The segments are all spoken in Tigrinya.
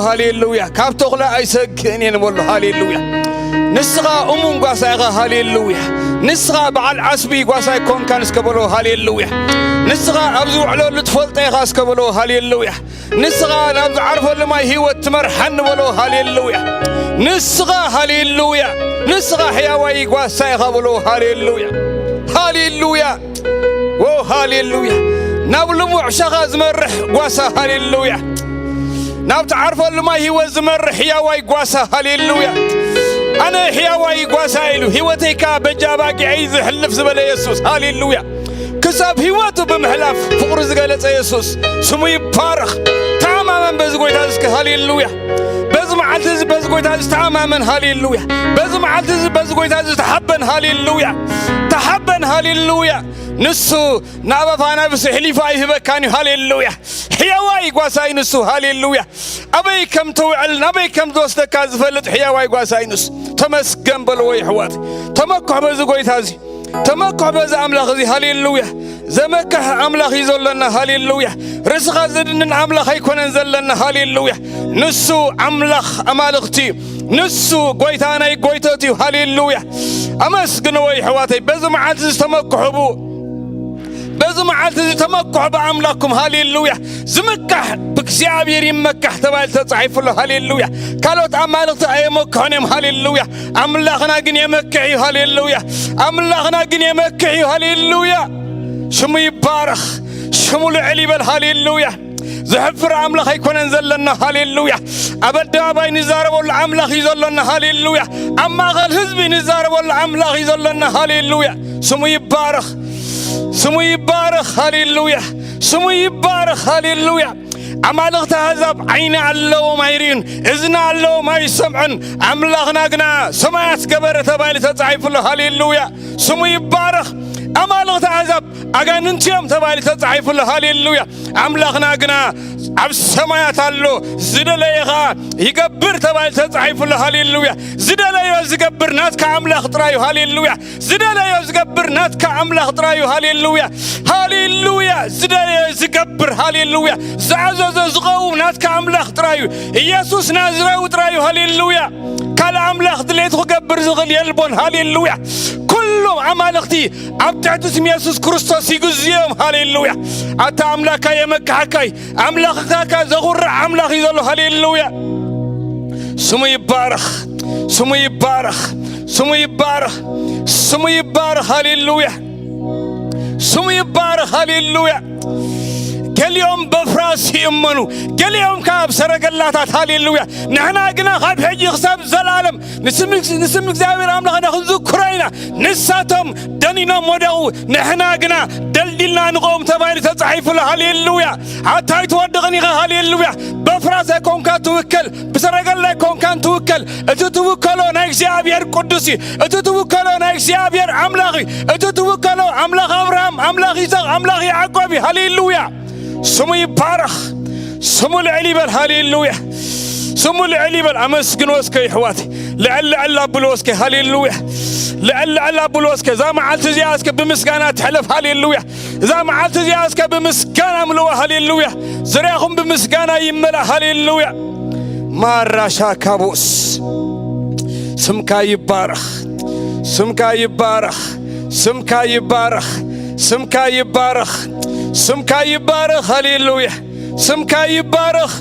ሃሌሉያ። ካብ ተኹላ ኣይሰግእን እየ ንበሎ። ሃሌሉያ። ንስኻ እሙን ጓሳ ኢኻ። ሃሌሉያ። ንስኻ በዓል ዓስቢ ጓሳ ኣይኮንካን እስከ በሎ። ሃሌሉያ። ንስኻ ኣብ ዝውዕለሉ ትፈልጦ ኢኻ እስከ በሎ። ሃሌሉያ። ንስኻ ናብ ዝዓርፈሉ ማይ ህይወት ትመርሓኒ በሎ። ሃሌሉያ። ንስኻ፣ ሃሌሉያ፣ ንስኻ ሕያዋይ ጓሳ ኢኻ በሎ። ሃሌሉያ። ሃሌሉያ። ዎ፣ ሃሌሉያ። ናብ ልሙዕ ሸኻ ዝመርሕ ጓሳ። ሃሌሉያ። ናብ ትዓርፈሉ ማይ ህይወት ዝመርሕ ሕያዋይ ጓሳ። ሃሌሉያ። ኣነ ሕያዋይ ጓሳ ኢሉ ህይወተይ ከኣ በጃ ኣባጊዐይ ዝሕልፍ ዝበለ የሱስ። ሃሌሉያ። ክሳብ ህይወቱ ብምሕላፍ ፍቕሩ ዝገለጸ የሱስ ስሙ ይባረኽ። ተኣማመን በዚ ጎይታ እዚ እስከ። ሃሌሉያ። በዚ መዓልቲ እዚ በዚ ጎይታ እዚ ተኣማመን። ሃሌሉያ። በዚ መዓልቲ እዚ በዚ ጎይታ እዚ ተሓበን። ሃሌሉያ። ተሓበን። ሃሌሉያ። ንሱ ናብ ኣፋናብስ ኣሕሊፉ ኣይህበካን እዩ። ሃሌሉያ። ሕያዋይ ጓሳ እዩ ንሱ። ሃሌሉያ። ኣበይ ከም ትውዕል ናበይ ከም ዝወስደካ ዝፈልጥ ሕያዋይ ጓሳ እዩ ንሱ። ተመስገን በልዎ ይሕዋት። ተመክሑ በዚ ጎይታ እዚ። ተመክሑ በዚ ኣምላኽ እዚ። ሃሌሉያ። ዘመክሕ ኣምላኽ እዩ ዘሎና። ሃሌሉያ። ርእስኻ ዘድንን ኣምላኽ ኣይኮነን ዘለና። ሃሌሉያ። ንሱ ኣምላኽ ኣማልኽቲ እዩ። ንሱ ጎይታ ናይ ጎይቶት እዩ። ሃሌሉያ። ኣመስግንዎ ይሕዋተይ። በዚ መዓልቲ ዝተመክሑ ብኡ፣ በዚ መዓልቲ እዚ ተመክሑ ብኣምላኽኩም። ሃሌሉያ። ዝምካሕ ብእግዚኣብሔር ይመካሕ ተባሂሉ ተጻሒፉ ኣሎ። ሃሌሉያ። ካልኦት ኣማልኽቲ ኣየመክሑን እዮም። ሃሌሉያ። ኣምላኽና ግን የመክሕ እዩ። ሃሌሉያ። ኣምላኽና ግን የመክሕ እዩ። ሃሌሉያ። ሽሙ ይባረኽ። ሽሙ ልዕል ይበል። ሃሌሉያ። ዘሕፍር ኣምላኽ ኣይኮነን ዘለና። ሃሌሉያ። ኣብ ኣደባባይ ንዛረበሉ ኣምላኽ እዩ ዘለና። ሃሌሉያ። ኣብ ማእኸል ህዝቢ ንዛረበሉ ኣምላኽ እዩ ዘለና። ሃሌሉያ። ስሙ ይባረኽ። ስሙ ይባረኽ። ሃሌሉያ። ስሙ ይባረኽ። ሃሌሉያ። ኣማልኽቲ ኣህዛብ ዓይኒ ኣለዎም ኣይርእዩን፣ እዝኒ ኣለዎም ኣይሰምዑን፣ ኣምላኽና ግና ሰማያት ገበረ ተባሂሉ ተጻሒፉ ኣሎ። ሃሌሉያ። ስሙ ይባረኽ። ኣማልኽቲ ኣህዛብ ኣጋንንቲ እዮም ተባሂሉ ተጻሒፉ ኣሎ። ሃሌሉያ። ኣምላኽና ግና ኣብ ሰማያት ኣሎ፣ ዝደለየ ኸኣ ይገብር ተባሂሉ ተጻሒፉ ኣሎ። ሃሌሉያ። ዝደለዮ ዝገብር ናትካ ኣምላኽ ጥራይ እዩ። ሃሌሉያ። ዝደለዮ ዝገብር ናትካ ኣምላኽ ጥራይ እዩ። ሃሌሉያ። ሃሌሉያ። ዝደለዮ ዝገብር፣ ሃሌሉያ፣ ዝኣዘዞ ዝቐውም ናትካ ኣምላኽ ጥራይ እዩ። ኢየሱስ ናዝራዊ ጥራይ እዩ። ሃሌሉያ። ካልእ ኣምላኽ ድሌቱ ክገብር ዝኽእል የልቦን። ሃሌሉያ። ኩሎም ኣማልኽቲ ኣብ ትሕቲ ስም የሱስ ክርስቶስ ይግዝኦም። ሃሌሉያ። ኣታ ኣምላካ የመካሓካይ፣ ኣምላኽካ ዘኹርዕ ኣምላኽ እዩ ዘሎ። ሃሌሉያ። ስሙ ይባረኽ። ስሙ ይባረኽ። ስሙ ይባረኽ። ስሙ ይባረኽ። ሃሌሉያ። ስሙ ይባረኽ። ሃሌሉያ። ገሊኦም በፍራስ ይእመኑ፣ ገሊኦም ከኣ ኣብ ሰረገላታት። ሃሌሉያ። ንሕና ግና ካብ ሕጂ ክሳብ ዘላለም ንስም ንስም እግዚኣብሔር ኣምላኽና ክንዝክሮ ኢና። ንሳቶም ደኒኖም ወደቑ፣ ንሕና ግና ደልዲልና ንቐውም ተባሂሉ ተጻሒፉ ኣሎ። ሃሌሉያ። ኣታ ኣይትወድቕን ኢኻ። ሃሌሉያ። በፍራስ ኣይኮንካ ትውከል፣ ብሰረገላ ኣይኮንካን ትውከል። እቲ ትውከሎ ናይ እግዚኣብሔር ቅዱስ እዩ። እቲ ትውከሎ ናይ እግዚኣብሔር ኣምላኽ እዩ። እቲ ትውከሎ ኣምላኽ ኣብርሃም፣ ኣምላኽ ይስሐቅ፣ ኣምላኽ ያዕቆብ እዩ። ሃሌሉያ። ስሙ ይባረኽ። ስሙ ልዕል ይበል። ሃሌሉያ። ስሙ ልዕል ይበል። ኣመስግንዎ እስከ ይሕዋት። ልዕል ልዕል ኣብልዎ እስከ። ሃሌሉያ። ልዕል ልዕል ኣብልዎ እስከ። እዛ መዓልቲ እዚኣ እስከ ብምስጋና ትሕለፍ። ሃሌሉያ። እዛ መዓልቲ እዚኣ እስከ ብምስጋና ምልዋ። ሃሌሉያ። ዙርያኹም ብምስጋና ይመላ። ሃሌሉያ። ማራሻ ካቦስ ስምካ ይባረኽ። ስምካ ይባረኽ። ስምካ ይባረኽ። ስምካ ይባረኽ። ስምካ ይባረኽ። ሃሌሉያ። ስምካ ይባረኽ።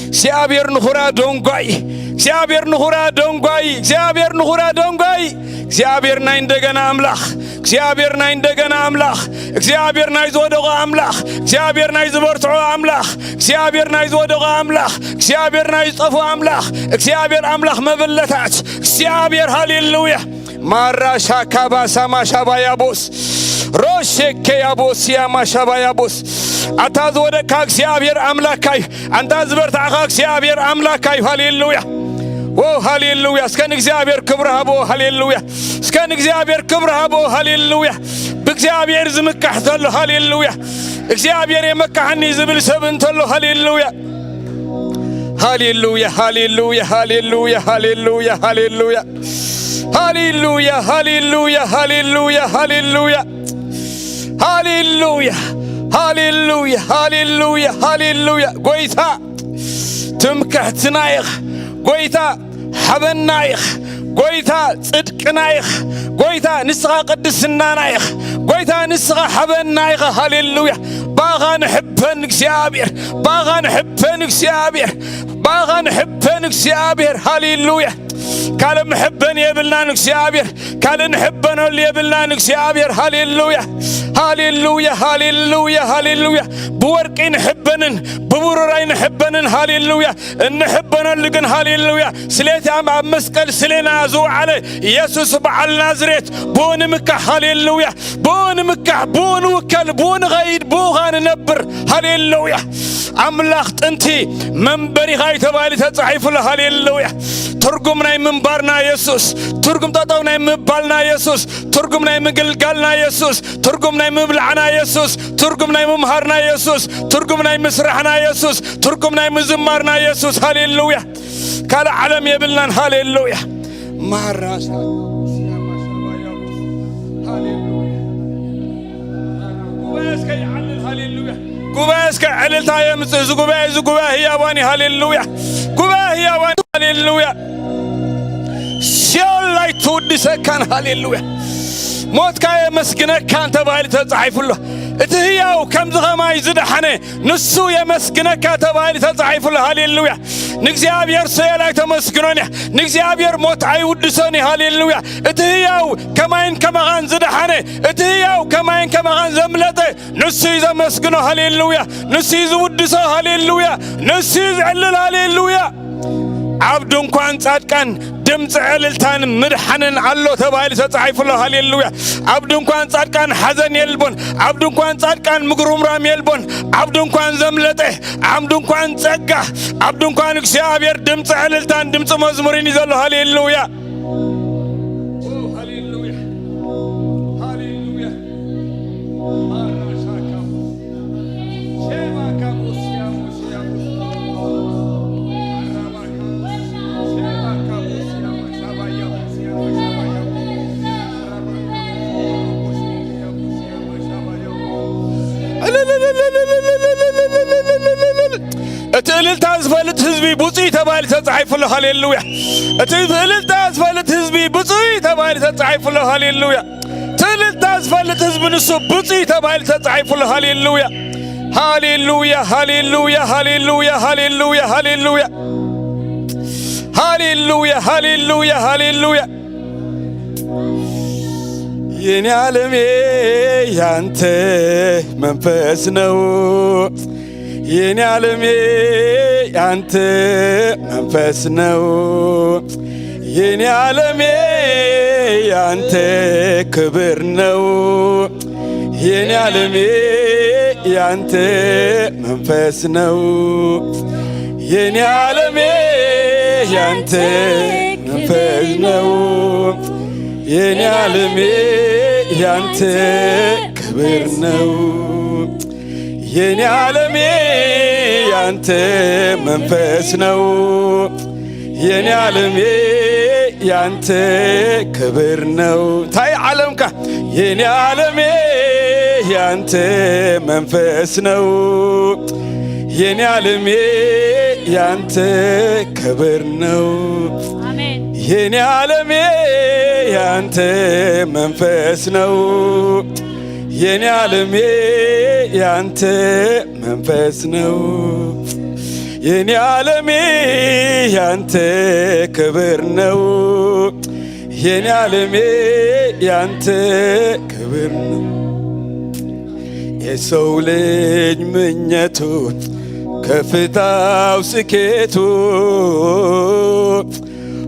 እግዚኣብሔር ንኹራ ደንጓይ፣ እግዚኣብሔር ንኹራ ደንጓይ፣ እግዚኣብሔር ንኹራ ደንጓይ። እግዚኣብሔር ናይ እንደገና ኣምላኽ፣ እግዚኣብሔር ናይ እንደገና ኣምላኽ፣ እግዚኣብሔር ናይ ዝወደቑ ኣምላኽ፣ እግዚኣብሔር ናይ ዝበርትዑ ኣምላኽ፣ እግዚኣብሔር ናይ ዝወደቑ ኣምላኽ፣ እግዚኣብሔር ናይ ዝጠፉ ኣምላኽ፣ እግዚኣብሔር ኣምላኽ መበለታት፣ እግዚኣብሔር። ሃሌሉያ። ማራሻ ካባሳ ማሻባያቦስ ሮሼኬ ያቦስ ያማሻባያቦስ። ኣታ ዝወደቅካ እግዚኣብሔር ኣምላካ እዩ። ኣንታ ዝበርታዕኻ እግዚኣብሔር ኣምላካ እዩ። ሃሌሉያ። ዎ፣ ሃሌሉያ። እስከ ንእግዚኣብሔር ክብሪ ሃቦ። ሃሌሉያ። እስከ ንእግዚኣብሔር ክብሪ ሃቦ። ሃሌሉያ። ብእግዚኣብሔር ዝምካሕ ዘሎ። ሃሌሉያ። እግዚኣብሔር የመካሕኒ ዝብል ሰብ እንተሎ። ሃሌሉያ። ሃሌሉያ፣ ሃሌሉያ፣ ሃሌሉያ፣ ሃሌሉያ፣ ሃሌሉያ። ሃሌሉያ፣ ሃሌሉያ፣ ሃሌሉያ፣ ሃሌሉያ። ሃሌሉያ፣ ሃሌሉያ፣ ሃሌሉያ፣ ሃሌሉያ። ጎይታ ትምክሕትና ኢኻ። ጎይታ ሓበና ኢኻ። ጎይታ ጽድቅና ኢኻ። ጎይታ ንስኻ ቅድስናና ኢኻ። ጎይታ ንስኻ ሓበና ኢኻ። ሃሌሉያ። ባኻ ንሕበን እግዚኣብሔር፣ ባኻ ንሕበን እግዚኣብሔር፣ ባኻ ንሕበን እግዚኣብሔር። ሃሌሉያ። ካልእ መሐበኒ የብልናን እግዚኣብሔር፣ ካልእ ንሕበነሉ የብልናን እግዚኣብሔር። ሃሌሉያ፣ ሃሌሉያ፣ ሃሌሉያ፣ ሃሌሉያ። ብወርቂ ንሕበንን ብብሩር ኣይንሕበንን። ሃሌሉያ። እንሕበነሉ ግን፣ ሃሌሉያ፣ ስለቲ ኣብ፣ ኣብ መስቀል ስሌና ዝወዓለ ኢየሱስ በዓል ናዝሬት፣ ብኡ ንምካሕ። ሃሌሉያ። ብኡ ንምካሕ፣ ብኡ ንውከል፣ ብኡ ንኸይድ፣ ብኡ ኸዓ ንነብር። ሃሌሉያ። ኣምላኽ ጥንቲ መንበሪኻ እዩ ተባሂሉ ተጻሒፉ ኣሎ። ሃሌሉያ። ትርጉም ናይ ምንባርና የሱስ፣ ትርጉም ጠጠው ናይ ምባልና የሱስ፣ ትርጉም ናይ ምግልጋልና የሱስ፣ ትርጉም ናይ ምብላዕና የሱስ፣ ትርጉም ናይ ምምሃርና የሱስ፣ ትርጉም ናይ ምስራሕና የሱስ፣ ትርጉም ናይ ምዝማርና የሱስ። ሃሌሉያ። ካልእ ዓለም የብልናን። ሃሌሉያ። ማራሳ። ሃሌሉያ። ጉባኤ እስከ ይዓልል። ሃሌሉያ። ጉባኤ እስከ ዕልልታ የምጽእ። እዚ ጉባኤ፣ እዚ ጉባኤ ህያዋን እዩ። ሃሌሉያ። ጉባኤ ህያዋን። ሃሌሉያ። ሲኦል ኣይትውድሰካን። ሃሌሉያ። ሞትካ የመስግነካን ተባሂሉ ተጻሒፉ ኣሎ። እቲ ህያው ከምዚ ኸማይ ዝደሓነ ንሱ የመስግነካ ተባሂሉ ተጻሒፉ ኣሎ። ሃሌሉያ። ንእግዚኣብሔር ሲኦል ኣይተመስግኖን እያ። ንእግዚኣብሔር ሞት ኣይውድሶን እዩ። ሃሌሉያ። እቲ ህያው ከማይን ከማኻን ዝደሓነ፣ እቲ ህያው ከማይን ከማኻን ዘምለጠ፣ ንሱ እዩ ዘመስግኖ። ሃሌሉያ። ንሱ እዩ ዝውድሶ። ሃሌሉያ። ንሱ እዩ ዝዕልል። ሃሌሉያ። ኣብ ድንኳን ጻድቃን ድምፂ ዕልልታን ምድሓንን ኣሎ ተባሂሉ ተጻሒፉ ኣሎ። ሃሌሉያ። ኣብ ድንኳን ጻድቃን ሓዘን የልቦን። ኣብ ድንኳን ጻድቃን ምጉርምራም የልቦን። ኣብ ድንኳን ዘምለጠ፣ ኣብ ድንኳን ጸጋ፣ ኣብ ድንኳን እግዚኣብሔር ድምፂ ዕልልታን ድምፂ መዝሙርን እዩ ዘሎ። ሃሌሉያ። ኦ፣ ሃሌሉያ። ሃሌሉያ። እቲ እልልታ ዝፈልጥ ህዝቢ ብፁዕ ተባሂሉ ተጻሒፉ ኣሎ። ሃሌሉያ። እቲ እልልታ ዝፈልጥ ህዝቢ ብፁዕ ተባሂሉ ተጻሒፉ ኣሎ። ሃሌሉያ። እቲ እልልታ ዝፈልጥ ህዝቢ ንሱ ብፁዕ ተባሂሉ ተጻሒፉ ኣሎ። ሃሌሉያ። ሃሌሉያ፣ ሃሌሉያ፣ ሃሌሉያ፣ ሃሌሉያ፣ ሃሌሉያ። ሃሌሉያ፣ ሃሌሉያ፣ ሃሌሉያ። የኔ ዓለሜ ያንተ መንፈስ ነው። የኔ ዓለሜ ያንተ መንፈስ ነው። የኔ ዓለሜ ያንተ ክብር ነው። የኔ ዓለሜ ያንተ መንፈስ ነው። የኔ ዓለሜ ያንተ መንፈስ ነው። የኔ ዓለሜ ያንተ ክብር ነው። የኔ ዓለሜ ያንተ መንፈስ ነው። የኔ ዓለሜ ያንተ ክብር ነው። ታይ ዓለምካ? የኔ ዓለሜ ያንተ መንፈስ ነው። የኔ ዓለሜ ያንተ ክብር ነው። አሜን። የኔ ዓለሜ ያንተ መንፈስ ነው። የኔ ዓለሜ ያንተ መንፈስ ነው። የኔ ዓለሜ ያንተ ክብር ነው። የኔ ዓለሜ ያንተ ክብር ነው። የሰው ልጅ ምኘቱ ከፍታው ስኬቱ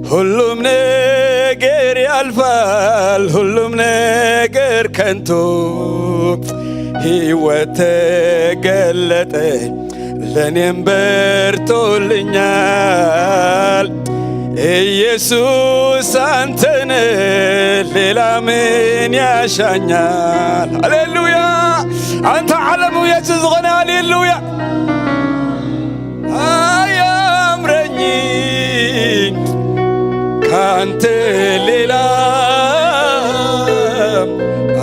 ሁሉም ነገር ያልፋል፣ ሁሉም ነገር ከንቱ። ሕይወት ተገለጠ ለኔም በርቶልኛል። ኢየሱስ አንተነ ሌላ ምን ያሻኛል? ሃሌሉያ! አንተ ዓለሙ የት ዝኾነ? ሃሌሉያ! አያምረኝ ካንተ ሌላ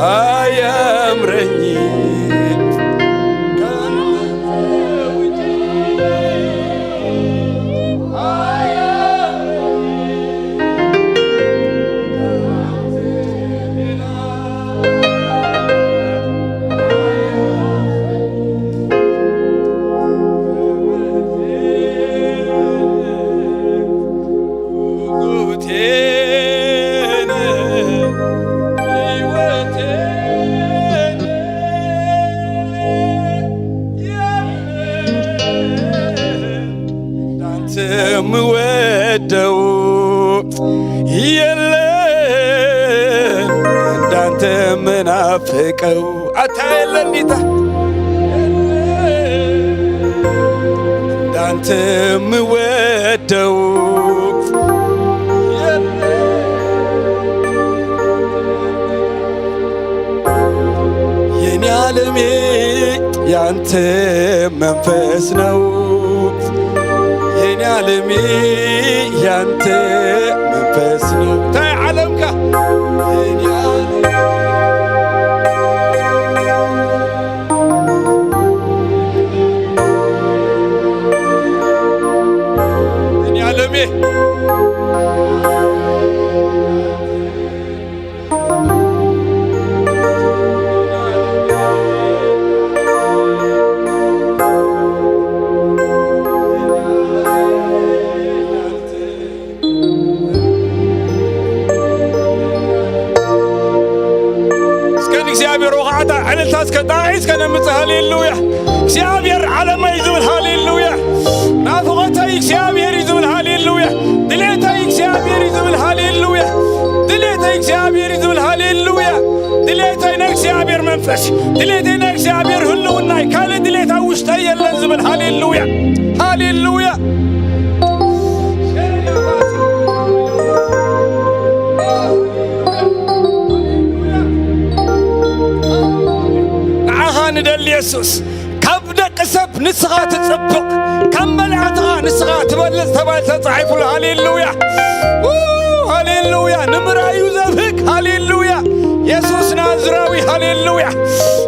አያምረኝ። የምወደው የለን እንዳንተ ምናፍቀው ኣታ የለን ጌታ እንዳንተ የምወደው የኔ ዓለሜ ያንተ መንፈስ ነው። የኔ ዓለሜ ያንተ መንፈስ ነው። ታይ ዓለምካ የኔ ዓለም የኔ ዓለሜ እስከ ንእግዚኣብሔር ወኻዕታ ዕልልታ እስከ ጣዒ እስከ ነምጽእ። ሃሌሉያ። እግዚኣብሔር ዓለመይ ዝብል ሃሌሉያ። ናፍቖተይ እግዚኣብሔር እዩ ዝብል ሃሌሉያ። ድሌተይ እግዚኣብሔር እዩ ዝብል ሃሌሉያ። ድሌተይ እግዚኣብሔር እዩ ዝብል ሃሌሉያ። ድሌተይ ናይ እግዚኣብሔር መንፈስ፣ ድሌተይ ናይ እግዚኣብሔር ህልውናይ፣ ካልእ ድሌት ኣብ ውሽጠይ የለን ዝብል ሃሌሉያ። ሃሌሉያ። ንዓኻ ንደሊ የሱስ። ካብ ደቂ ሰብ ንስኻ ትጽብቕ፣ ካብ መላእኽትኻ ንስኻ ትበልጽ ተባሂሉ ተጻሒፉሉ። ሃሌሉያ። ው፣ ሃሌሉያ። ንምርኣዩ ዘብህግ። ሃሌሉያ። የሱስ ናዝራዊ። ሃሌሉያ።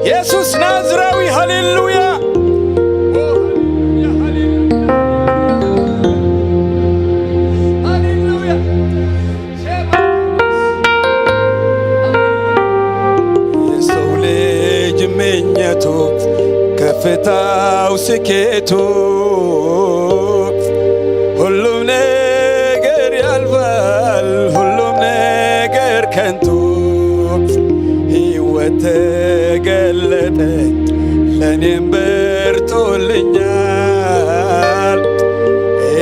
የሱስ ናዝራዊ። ሃሌሉያ። ሃሌሉያ። የሰው ልጅ ምኘቱ ከፍታው ስኬቱ ሁሉም ነገር ያልፋል፣ ሁሉም ነገር ከንቱ። ሕይወት ተገለጠ ለእኔም በርቶልኛል።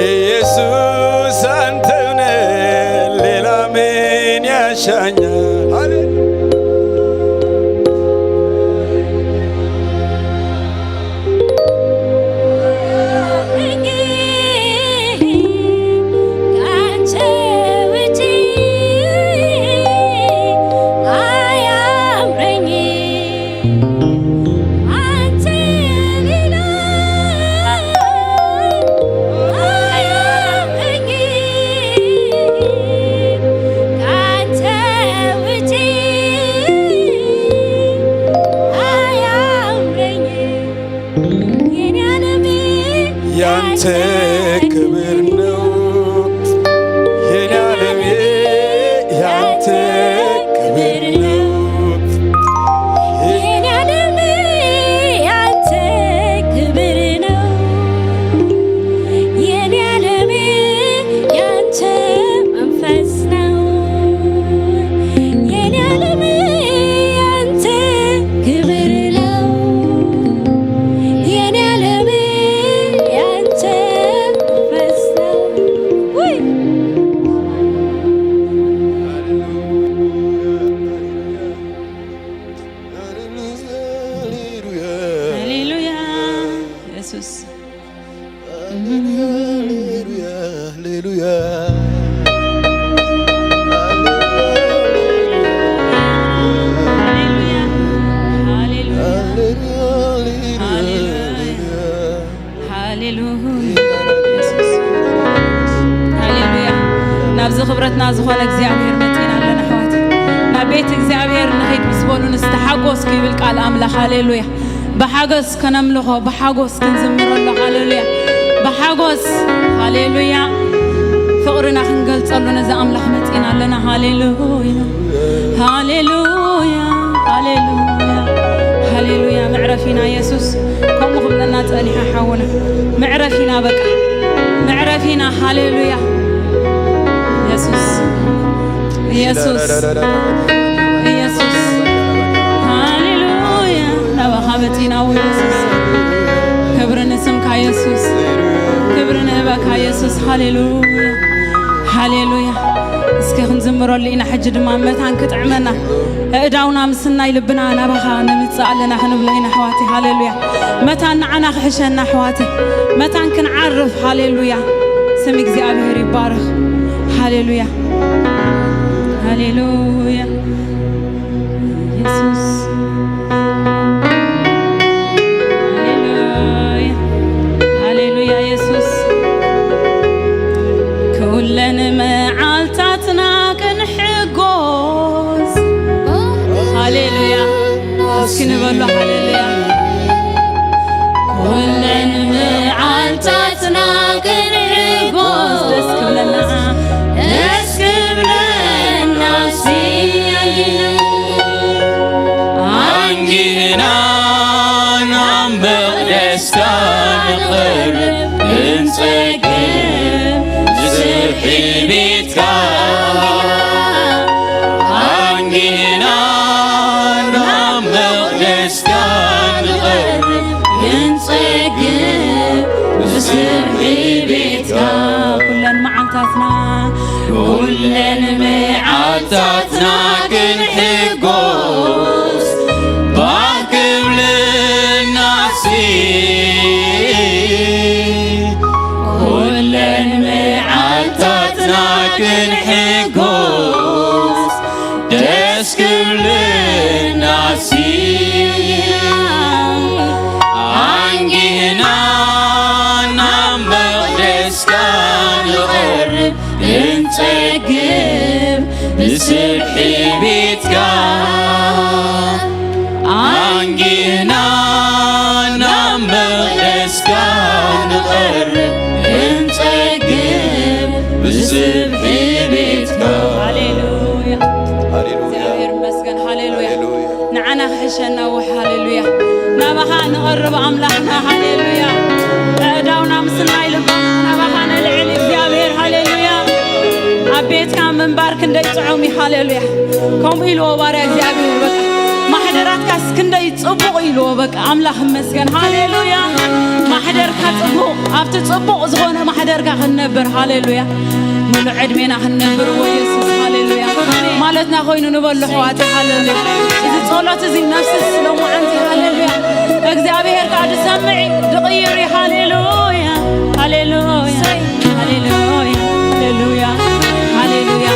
ኢየሱስ አንተውነ ሌላ ምን ያሻኛል? ሃሌ- ያንተ ክብር ነው የኔ ዓለሜ፣ ያንተ ክብር ነው። የኔ ዓለሜ ያንተ ክብር ነው። የኔ ዓለሜ ያንተ መንፈስ ነው። የኔ ዓለሜ ያንተ ክብር ነው። የኔ ዓለሜ ያንተ መንፈስ ነው። ውይ! ሃሌሉያ ኢየሱስ። ሃሌሉያ። ሃሌሉያ። ሃሌሉያ። ሃሌሉያ። ኢየሱስ። ሃሌሉያ። ናብዚ ክብረትና ዝኾነ እግዚኣብሔር መጺና ኣለና ኣሕዋት። ናብ ቤት እግዚኣብሔር ንኺድ ምስ በሉ ንስቲ ሓጎስ ክብል ቃል ኣምላኽ። ሃሌሉያ። ብሓጎስ ከነምልኾ፣ ብሓጎስ ክንዝምረሉ። ሃሌሉያ። ብሓጎስ፣ ሃሌሉያ፣ ፍቕርና ክንገልጸሉ ነዚ ኣምላኽ መጺና ኣለና። ሃሌሉያ፣ ሃሌሉያ፣ ሃሌሉያ፣ ሃሌሉያ። መዕረፊና የሱስ ከምኡ ክብለና ጸኒሐ ሓውና። መዕረፊና በቃ፣ መዕረፊና። ሃሌሉያ። የሱስ፣ የሱስ፣ የሱስ። ሃሌሉያ። ናባኻ መጺና፣ የሱስ። ክብሪ ንስምካ፣ የሱስ። ክብሪ ንህበካ የሱስ። ሃሌሉያ፣ ሃሌሉያ። እስኪ ክንዝምረሉ ኢና። ሕጂ ድማ መታን ክጥዕመና፣ ኣእዳውና ምስናይ ልብና ናባኻ ንምጽእ ኣለና ክንብሎ ኢና ኣሕዋተይ። ሃሌሉያ። መታን ንዓና ክሕሸና ኣሕዋተይ፣ መታን ክንዓርፍ። ሃሌሉያ። ስም እግዚኣብሔር ይባረኽ። ሃሌሉያ፣ ሃሌሉያ። የሱስ። ሃሌሉያ፣ ሃሌሉያ የሱስ። ኩለን መዓልታትና ክንሕጎስ። ሃሌሉያ። እስኪ ንበሎ ሃሌሉያ። ኩለን መዓልታትና ክንሕጎስ ደስ ክብለና፣ ደስ ክብለና ሲ ኣንጊህና ናብ መቕደስካ ንቐርብ ክንጸግብ ብስብሒ ቤትካ ኣንጊህና ናብ መቕደስካ ንቐርብ ክንጸግብ ብስብሒ ቤትካ ኩለን መዓልታትና ኩለን መዓልታትና ክንሕጎስ ባህ ክብለናሲ ኩለን መዓልታትና ክንሕጎስ ደስ ክብለናሲ ኣንጊህና ናብ መቕደስካ ንቐርብ ክንጸግብ ብስብሒ ቤትካ ኣንጊህና ናብ መቕደስካ ንቐርብ ክንጸግብ ብስብሒ ቤትካ ሃሌሉያ። ሃሌሉያ። እግዚኣብሔር ይመስገን። ሃሌሉያ። ሃሌሉያ። ንዓና ክሕሸና ውሕ። ሃሌሉያ። ናባኻ ንቐርብ ኣምላኽና። ሃሌሉያ። ኣእዳውና ምስናይ ልባና ናባኻ ነልዕል እግዚኣብሔር። ሃሌሉያ። ኣብ ቤትካ ምንባር ክንደይ ጽዑም እዩ። ሃሌሉያ። ከምኡ ኢልዎ ባርያ እግዚኣብሔር። በቃ ማሕደራትካስ ክንደይ ጽቡቕ ኢልዎ። በቃ ኣምላኽ ይመስገን። ሃሌሉያ። ማሕደርካ ጽቡቕ፣ ኣብቲ ጽቡቕ ዝኾነ ማሕደርካ ክንነብር። ሃሌሉያ። ሙሉ ዕድሜና ክንነብር እዎ የሱስ። ሃሌሉያ። ማለትና ኮይኑ ንበሎ ኣሕዋት። ሃሌሉያ። እዚ ጸሎት እዚ ነፍስስ ሎማዓንቲ። ሃሌሉያ። እግዚኣብሔር ከኣ ዝሰምዕ ድቕይር እዩ። ሃሌሉያ። ሃሌሉያ። ሃሌሉያ፣ ሃሌሉያ፣ ሃሌሉያ።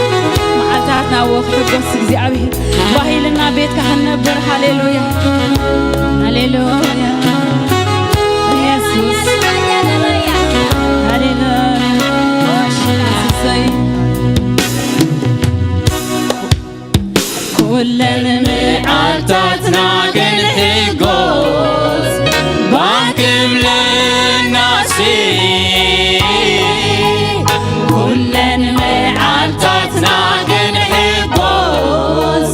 መዓልታትና እዎ ክሕጎስ እግዚኣብሔር። ባሂልና ቤትካ ክንነብር። ሃሌሉያ፣ ሃሌሉያ። የሱስ። ሃሌሉያ። እሰይ። ኩለን መዓልታትና ክንሕጎስ ባህ ክብለናሲ ኩለን መዓልታትና ክንሕጎስ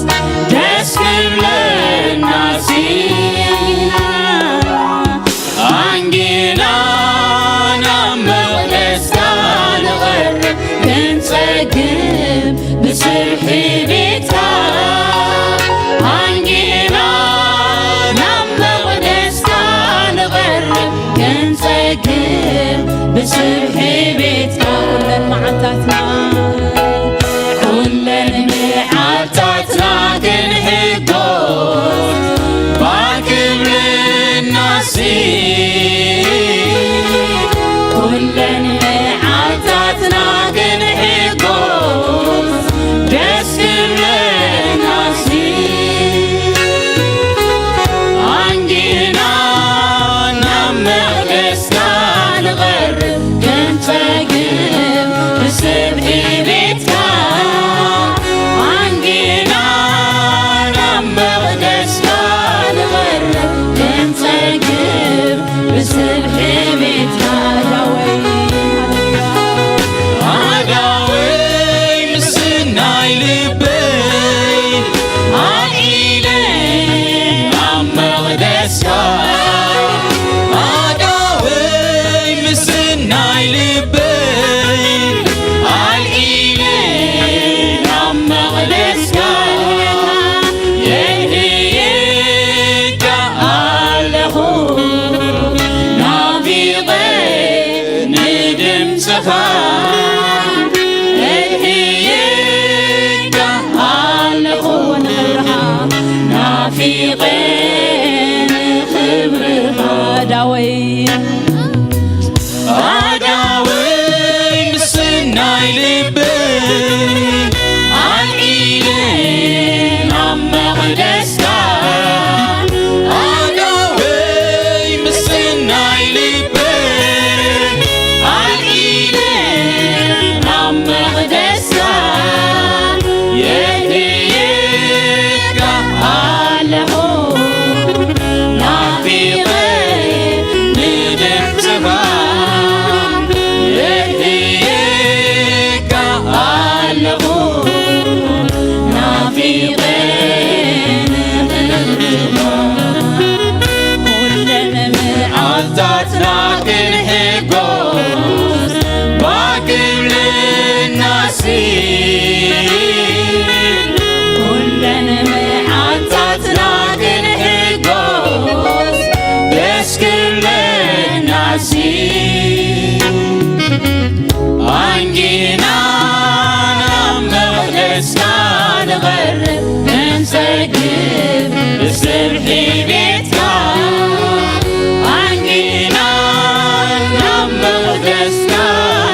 ደስ ክብለናሲ ኣንጊና ናብ መቕደስካ ንቐርብ ክንጸግብ ብስብሒ ቤትካ ኣንጊና ናብ መቕደስካ ንቐርብ ክንጸግብ ብስብሒ ቤትካ ኩለን መዓልታትና ኩለን መዓልታትና ክንሕጎስ ባህ ክብለናሲ ኩለን መዓልታትና ክንሕጎስ ደስ ክብለ ናይ ልበይ ኣልዒለ ናብ መቕደስካ፣ ኣእዳወይ ምስ ናይ ልበይ ኣልዒለ ናብ መቕደስካ፣ የድህየካ ኣለኹ ናፊቐ ንድምፅኻ፣ የድህየካ ኣለኹ ናፊቐ ንኽብርኻ። ኩለን መዓልታትና ክንሕጎስ ባክብልናሲ፣ ኩለን መዓልታትና ክንሕጎስ ደስ ክብለናሲ፣ ኣንጊና ናብ መቕደስካ ንቐርብ ክንሰግድ ብስብሒ ቤትካ፣ ኣንጊና ናብ መቕደስካ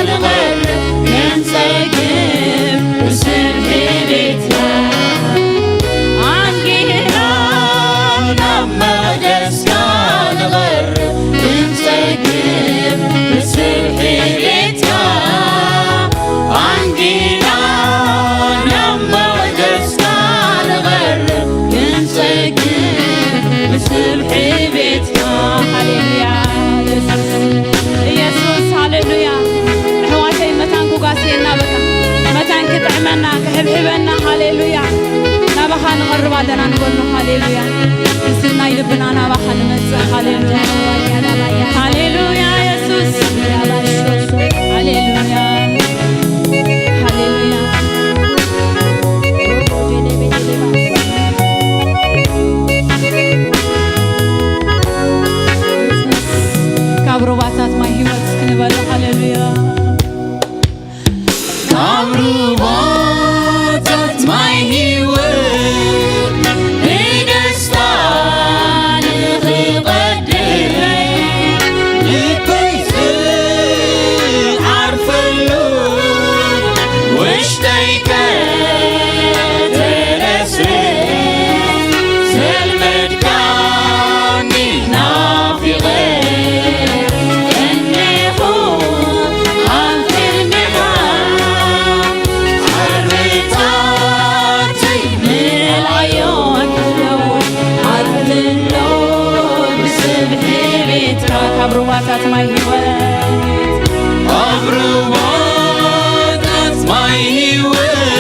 ንቐርብ ክንሰግድ ብስብሒ ቤትካ፣ ኣንጊና ናብ መቕደስካ ንቐርብ ክንሰግድ ብስብሒ ቤትካ፣ ኣንጊና ናብ መቕደስካ ንቐርብ ክንሰግድ ብስብሒ ቤትካ። ሃሌሉያ። ኢየሱስ፣ ሃሌሉያ። ኣሕዋተይ፣ መታን ክጓስየና በቃ፣ መታን ክጥዕመና፣ ክሕብሕበና፣ ሃሌሉያ። ናባኻ ንቐርብ ኣለና ንበሎ፣ ሃሌሉያ። ምስናይ ልብና ናባኻ ንመጽእ፣ ሃሌሉያ። ሃሌሉያ፣ ኢየሱስ። ሃሌሉያ። ሃሌሉያ። ካብ ሩባታት ማይ ህይወት ክንበል፣ ሃሌሉያ። ካብ ሩባታት ማይ ህይወት ብደስታ ንኽቐድሕ፣ ልበይ ዝዓርፈሉ፣ ውሽጠይ ከተረስርስ፣ ዘልመድካኒ ናፊቐ እኔኹ ኣብ ቅድሜኻ። ዓርብታተይ ምልኣዮ፣ ዓርብሎ ብስብሒ ቤትካ። ካብ ሩባታት ማይ ህይወት፣ ካብ ሩባታት ማይ ህይወት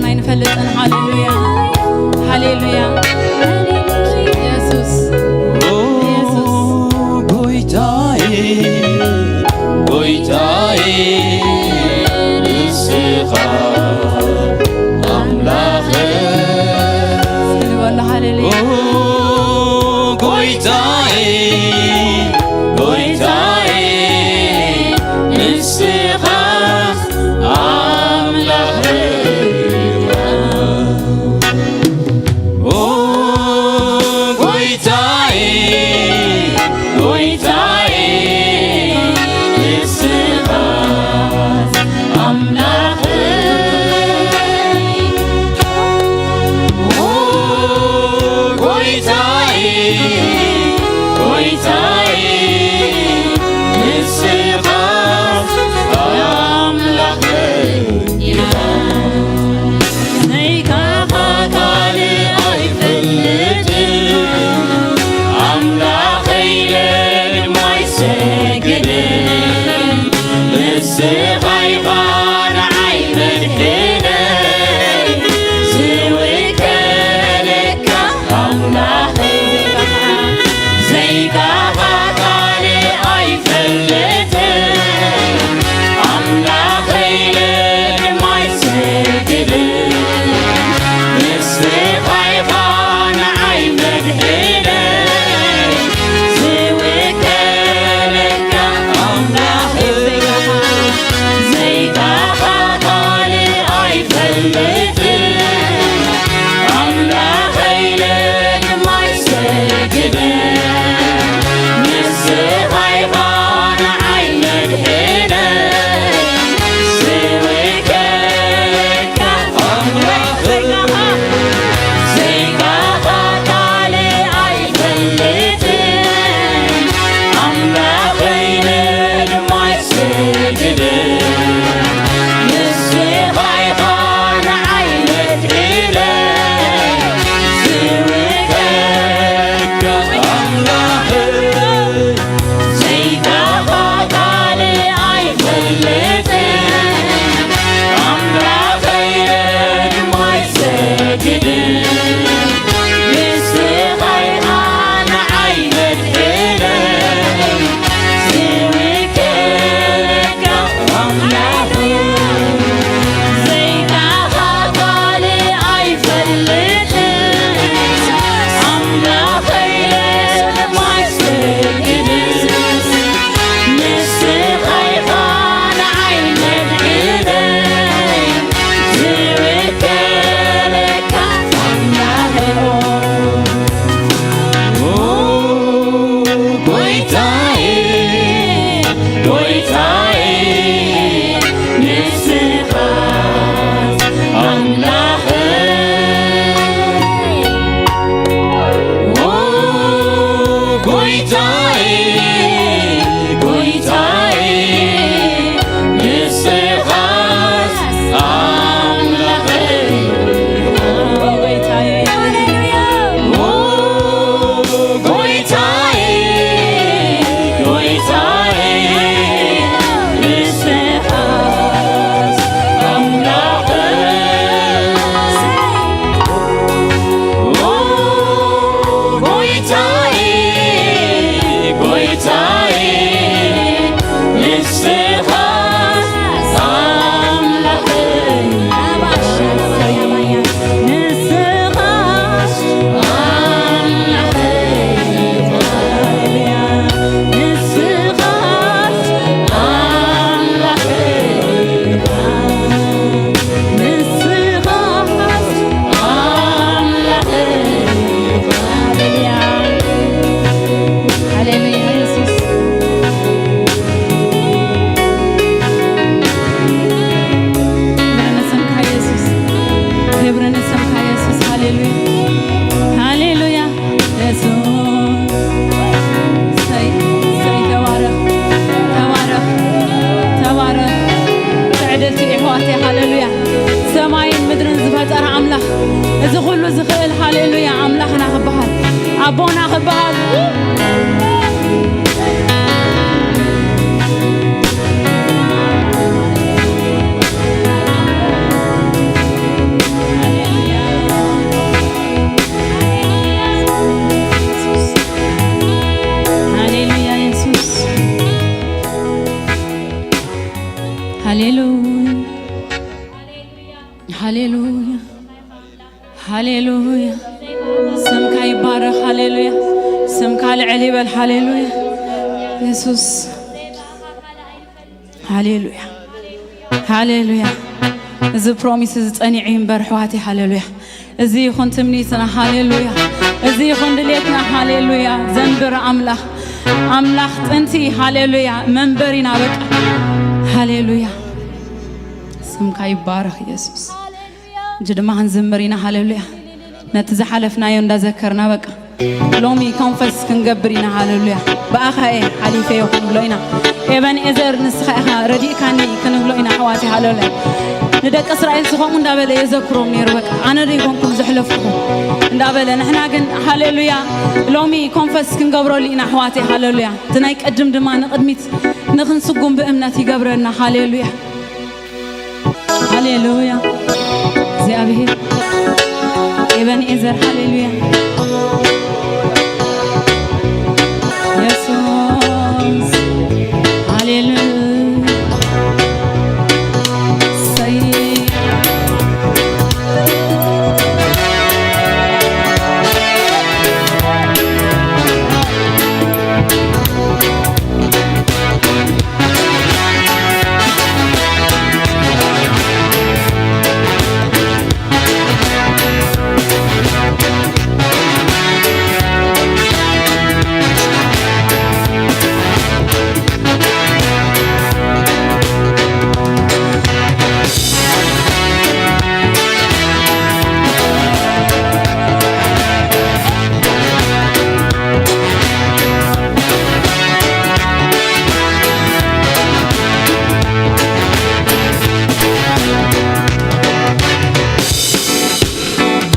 ኣይንፈልጥን። ሃሌሉያ፣ ሃሌሉያ፣ የሱስ፣ የሱስ። ጎይታዬ፣ ጎይታዬ፣ ንስኻ ኣምላኽ። እስኪ ንበሎ፣ ሃሌሉያ። ጎይታዬ፣ ጎይታዬ፣ ንስኻ ኣምላኽ ኢኻ። ኦ ጎይታዬ፣ ጎይታዬ፣ ንስኻ ኣምላኽ። ኦ ጎይታዬ፣ ጎይታዬ፣ ንስኻ ኣምላኽ ኢኻ። ዘይካኻ ካልእ ኣይፈልጥን፣ ኣምላኸይ ኢለ ድማ ይሰግድ። ንስኻ ኢኻ ንዓይ መድሕነይ፣ ዝውከለካ ኣምላኸይ። ዘይካኻ ካልእ ኣይፈልጥን፣ ኣምላኸይ ኢለ ድማ ይሰግድ። ንስኻ ኢኻ ንዓይ መድሕነይ፣ ዝውከለካ ኣምላኸይ። ዘይካኻ ካልእ ኣይፈልጥን፣ ኣምላኸይ ኢለ ድማ ይሰግድ። ንስኻ ኢኻ ንዓይ መድሕነይ፣ ዝውከለካ ኣምላኸይ። ዘይካኻ ካልእ ኣይፈልጥን፣ ኣምላኸይ ኢለ ድማ ይሰግድ። ንስኻ ኢኻ ንዓይ መድሕነይ፣ ዝውከለካ ኣምላኸይ። ዘይካኻ ካልእ ኣይፈልጥን፣ ኣምላኸይ ድማ ይሰግድ። ንስኻ ኢኻ ንዓይ መድሕነይ፣ ዝውከለካ ኣምላኸይ። ዘይካኻ ካልእ ኣይፈልጥን፣ ኣምላኸይ ኢለ ድማ ይሰግድ። ንስኻ ኢኻ ንዓይ መድሕነይ፣ ዝውከለካ ኣምላኸይ። ኦ ጎይታዬ፣ ጎይታዬ፣ ንስኻ ኣምላኸይ። ኦ ጎይታዬ፣ ጎይታዬ፣ ንስኻስ ኣምላኸይ። ኦ ጎይታዬ፣ ሃሌሉያ። ኦ ጎይታዬ፣ ጎይታዬ፣ ንስኻስ ኣምላኸይ። ኦ ጎይታዬ፣ ጎይታዬ፣ ንስኻስ ኣምላኸይ። ንስኻስ ኣምላኸይ። ንስኻስ ኣምላኸይ። ንስኻስ ኣምላኸይ። ሃሌሉያ። ሃሌሉያ የሱስ። ክብሪ ንስምካ የሱስ። ክብሪ ንስምካ የሱስ። ሃሌሉያ። ሃሌሉያ። የሱስ። እሰይ፣ እሰይ፣ ተባረኽ፣ ተባረኽ፣ ተባረኽ። ትዕድልቲ የሕዋተይ፣ ሃሌሉያ። ሰማይን ምድርን ዝፈጠረ ኣምላኽ፣ እዚ ኩሉ ዝኽእል፣ ሃሌሉያ፣ ኣምላኽና ክበሃል፣ ኣቦና ክበሃል። ሃሌሉያ፣ ሃሌሉያ፣ ሃሌሉያ። ስምካ ይባረኽ። ሃሌሉያ። ስምካ ልዕል ይበል። ሃሌሉያ። የሱስ። ሃሌሉያ፣ ሃሌሉያ። እዚ ፕሮሚስ እዚ ጸኒዑ ይንበር፣ ኣሕዋተይ። ሃሌሉያ። እዚ ይኹን ትምኒትና። ሃሌሉያ። እዚ ይኹን ድሌትና። ሃሌሉያ። ዘንብር ኣምላኽ፣ ኣምላኽ ጥንቲ። ሃሌሉያ። መንበሪና በቃ። ሃሌሉያ። ስምካ ይባረኽ የሱስ። እጂ ድማ ክንዝምር ኢና። ሃሌሉያ። ነቲ ዝሓለፍናዮ እንዳዘከርና በቃ ሎሚ ኮንፈስ ክንገብር ኢና። ሃሌሉያ። ብኣኻ እየ ሓሊፈዮ ክንብሎ ኢና። ኤበንኤዘር ንስኻ ኢኻ ረዲእካኒ ክንብሎ ኢና ኣሕዋተይ። ሃሌሉያ። ንደቂ እስራኤል ዝኸምኡ እንዳበለ የዘክሮም ነይሩ። በቃ ኣነ ዶ ይኮንኩም ዘሕለፍኩኹም እንዳበለ፣ ንሕና ግን ሃሌሉያ ሎሚ ኮንፈስ ክንገብረሉ ኢና ኣሕዋተይ። ሃሌሉያ። እቲ ናይ ቅድም ድማ ንቕድሚት ንኽንስጉም ብእምነት ይገብረና። ሃሌሉያ። ሃሌሉያ። እግዚኣብሔር ኤበንኤዘር። ሃሌሉያ። የሱስ። ሃሌሉያ። እሰይ።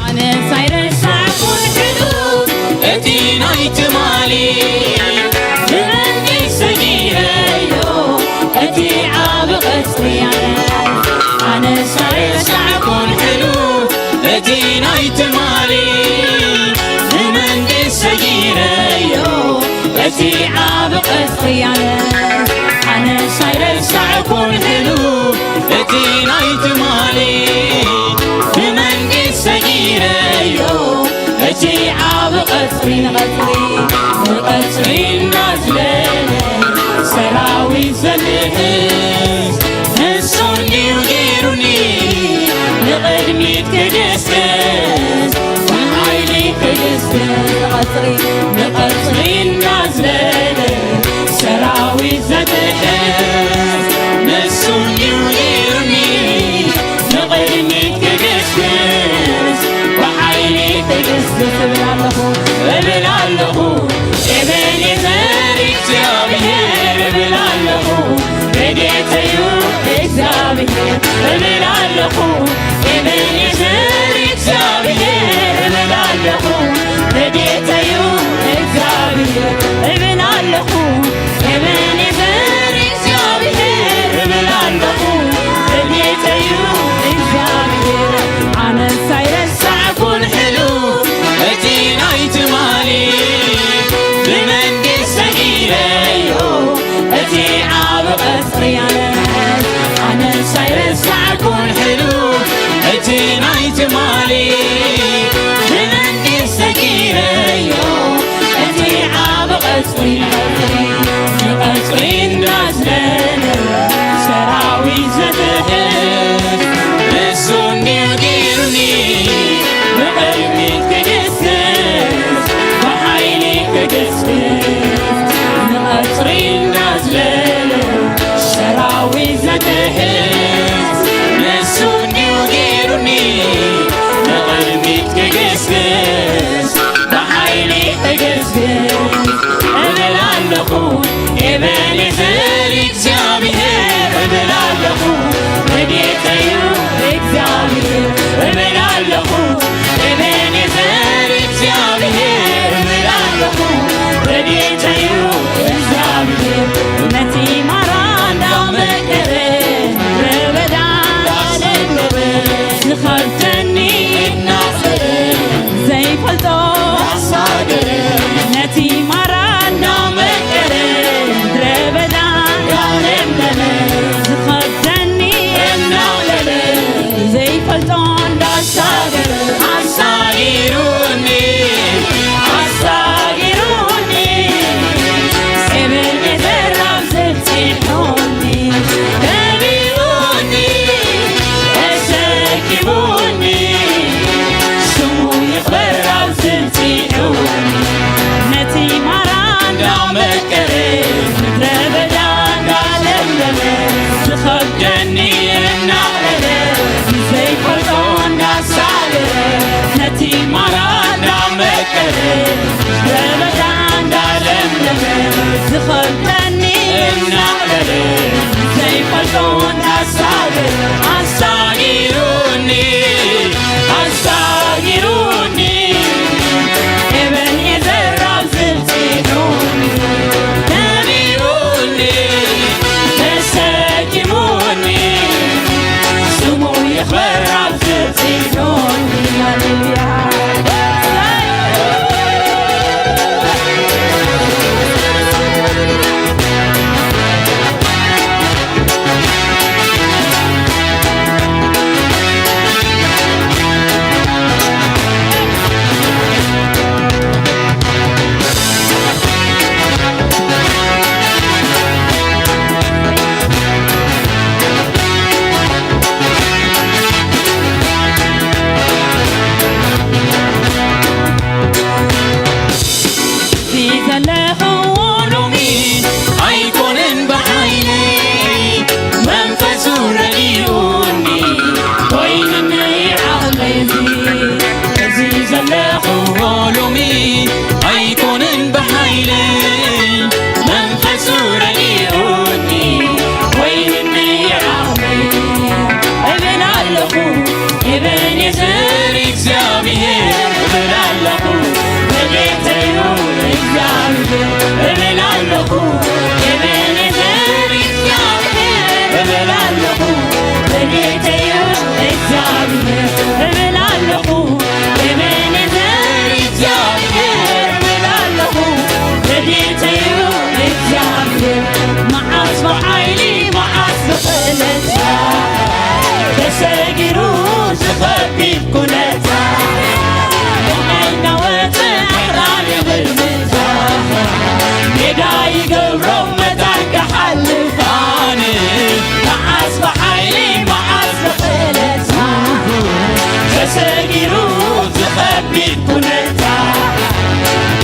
ኣነ ሳይረሳዕኩን ሕሉፍ እቲ ናይ ትማሊ፣ ብመንገድ ሰጊረዮ እቲ ዓቢ ቀጽሪ ኣነ። ኣነ ሳይረሳዕኩን ሕሉፍ እቲ ናይ ትማሊ፣ ብመንገድ ሰጊረዮ እቲ ዓቢ ቀጽሪ ኣነ። ኣነ ሳይረሳዕኩን ሕሉፍ እቲ ናይ ትማሊ፣ ብመንገድ ሰጊረዮ እቲ ዓቢ ቀጽሪ፣ ንቐጽሪ፣ ንቐጽሪ እናዝለለ ሰራዊት ዘትሕዝ ንሱ እንድዩ ገይሩኒ ንቕድሚት ክግስግስ፣ ብሓይሊ ክግስግስ፣ ንቐጽሪ፣ ንቐጽሪ እናዝለለ ሰራዊት ዘትሕዝ ንሱ እንድዩ ገይሩኒ ንቕድሚት ክግስግስ፣ ብሓይሊ ክግስግስ እብል ኣለኹ፣ እብል ኣለኹ። ኤቤኔዘር እግዚኣብሔር እብል ኣለኹ፣ ረድኤተዩ እግዚኣብሔር እብል ኣለኹ። ኤቤኔዘር እግዚኣብሔር እብል ኣለኹ፣ ረድኤተዩ እግዚኣብሔር እብል ኣለኹ። ኤቤኔዘር እግዚኣብሔር እብል ኣለኹ፣ ረድኤተዩ እግዚኣብሔር። ኣነስ ኣይረሳዕኩን ሕሉፍ እቲ ናይ ትማሊ፣ ብመንገድ ሰጊረዮ እቲ ዓቢ ቀጽሪ ኣነስ። ኣነስ ኣይረሳዕኩን ሕሉፍ እቲ ናይ ትማሊ፣ ብመንገድ ሰጊረዮ እቲ ዓቢ ቀጽሪ፣ ንቐጽሪ እናዝለለ ሰራዊት ዘትሕዝ ንሱ እንድዩ ገይሩኒ ንቕድሚት ክግስግስ፣ ብሓይሊ ክግስግስ፣ ንቐጽሪ እናዝለለ ሰራዊት ዘትሕዝ ንሱ እንድዩ ገይሩኒ ንቕድሚት ክግስግስ፣ ብሓይሊ ክግስግስ እብል ኣለኹ። ኤቤኔዘር እግዚኣብሔር እብል ኣለኹ፣ ረድኤተዩ እግዚኣብሔር እብል ኣለኹ። ኤቤኔዘር እግዚኣብሔር እብል ኣለኹ፣ ረድኤተዩ እግዚኣብሔር። ነቲ ማራ እንዳመከረ ዝኸብደኒ እናቕለለ፣ ንዘይፈልጦ እንዳሳለ፣ ነቲ ማራ እንዳመቀለ፣ በበዳ እንዳለምለመ፣ ዝኸብደኒ እናቕለለ፣ ንዘይፈልጦ እንዳሳለ፣ ኣሳጊሩኒ፣ ኣሳጊሩኒ። ኤበኔዘር ኣብ ዝብጺ ዶኒ፣ ነቢሩኒ፣ ተሰኪሙኒ፣ ስሙ ይኽበር ኣብ ዝብጺ ዶኒ። ሃሌሉያ። እዚ ዘለኽዎ ሎሚ ኣይኮነን ብሓይለይ፣ መንፈሱ ረዲኡኒ ኮይኑኒ ዓቕለይ። እዚ ዘለኽዎ ሎሚ ኣይኮነን ብሓይለይ፣ መንፈሱ ረዲኡኒ ኮይኑኒ ዓቕለይ። እብል ኣለኹ ኤቤኔዘር እግዚኣብሔር፣ እብል ኣለኹ በጌተዩ እግዚኣብሔር፣ እብል ኣለኹ ኤቤኔዘር እግዚኣብሔር፣ እብል ኣለኹ በጌተዩ እግዚኣብሔር፣ እብል ኣለኹ ኤቤኔዘር እግዚኣብሔር፣ እብል ኣለኹ በጌተዩ እግዚኣብሔር። መዓስ ብሓይሊ መዓስ ብኽእለት ተሰጊሩ ዝኸቢድ ኩነታ፣ እናወፀ ኣኽራን ይምልምታ፣ ሜዳ ይገብሮ መታን ክሓልፍ ኣነ። መዓስ ብሓይሊ መዓስ ብኽእለት ተሰጊሩ ዝኸቢድ ኩነታ፣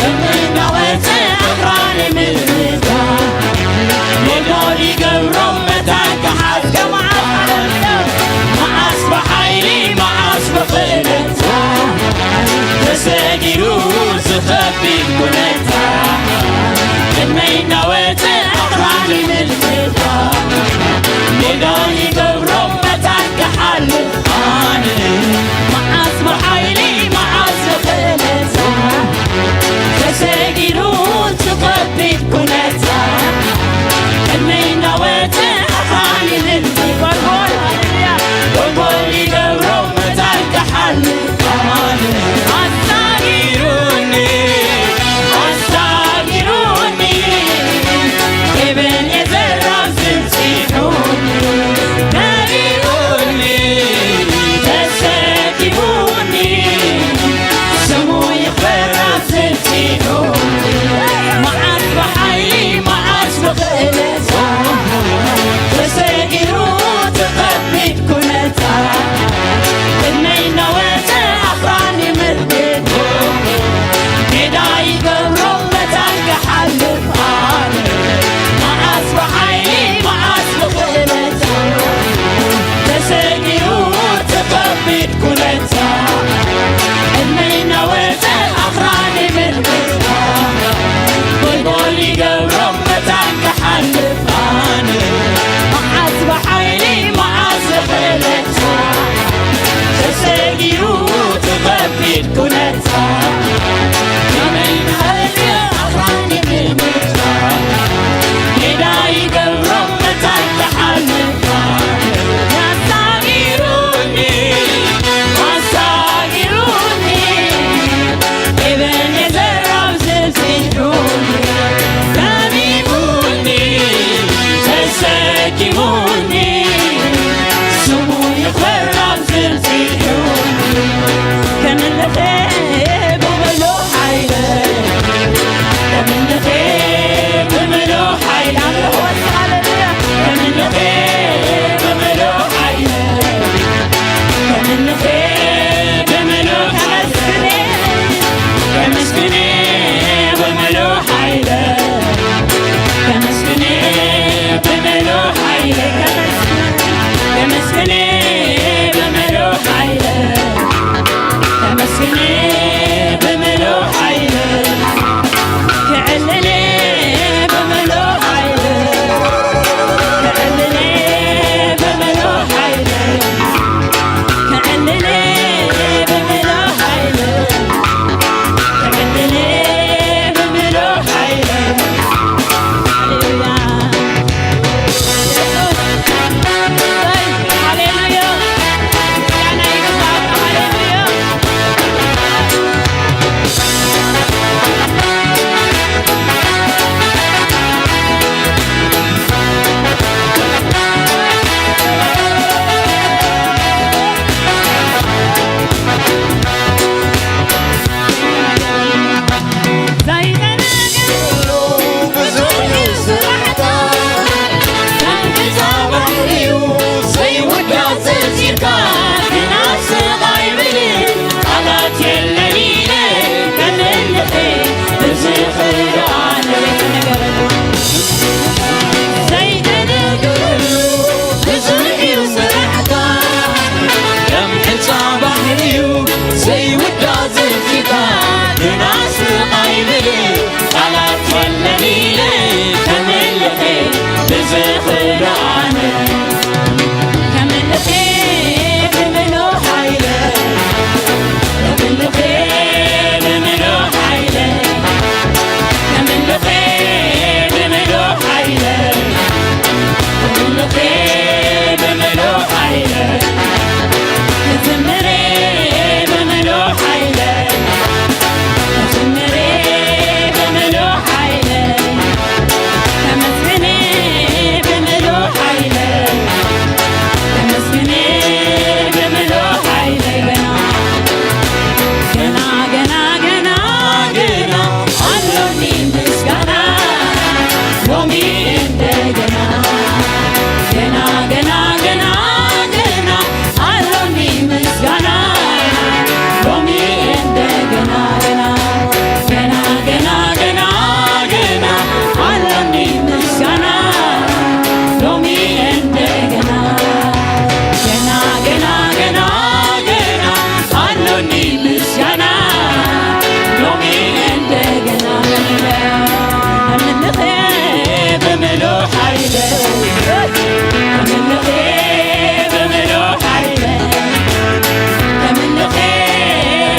እናወፀ ኣኽራን ይምልምታ፣ ሜዳ ይገብሮ መታን ክሓልፍ። መዓስ ብሓይሊ መዓስ ብኽእለታ ተሰጊሩ ዝኸቢድ ኩነታ፣ ቅድመይ እናወፀ ኣኽራን ይምልምታ፣ ሜዳ ይገብሮ መታን ክሓልፍ ኣነ። መዓስ ብሓይሊ መዓስ ብኽእለታ ተሰጊሩ ዝኸቢድ ኩነታ፣ ቅድመይ እናወፀ ኣኽራን ይምልምታ፣ ጎልጎል ይገብሮ መታን ክሓልፍ ኣነ። ኣሳጊሩኒ፣ ኣሳጊሩኒ፣ ግና ስቕ ኣይብልን ቃላት የለን ኢለ ከምልኽ ብዝኽእሎ ኣነ ዘይተነገረሉ ብዙሕ እዩ ስራሕካ። ከም ሕንጻ ባሕሪ እዩ ዘይውዳእ ዘንቲካ። ግና ስቕ ኣይብልን ቃላት የለን ኢለ ከምልኽ ብዝኽእሎ ኣነ ከምልኽ ብምሉእ ሓይለ ከምልኽ ብምሉእ ሓይለ ከምልኽ ብምሉእ ሓይለ ከምልኽ ብምሉእ ሓይለ ክዝምር ብምሉእ ሓይለ ክዝምር ብምሉእ ሓይለ ከመስግን ብምሉእ ሓይለ ከመስግን ብምሉእ ሓይለ ገና ገና ገና ገና ገና ኣሎኒ ምስጋና ሎሚ እንደገና ገና ገና ገና ገና ኣሎኒ ምስጋና ሎሚ እንደገና ገና ገና ገና ገና ገና ኣሎኒ ምስጋና ሎሚ እንደገና ገና ገና ገና ገና ኣሎኒ ምስጋና ሎሚ እንደገና ከምልኽ ብምሉእ ሓይለ ከምልኽ ብምሉእ ሓይለ ከምልኽ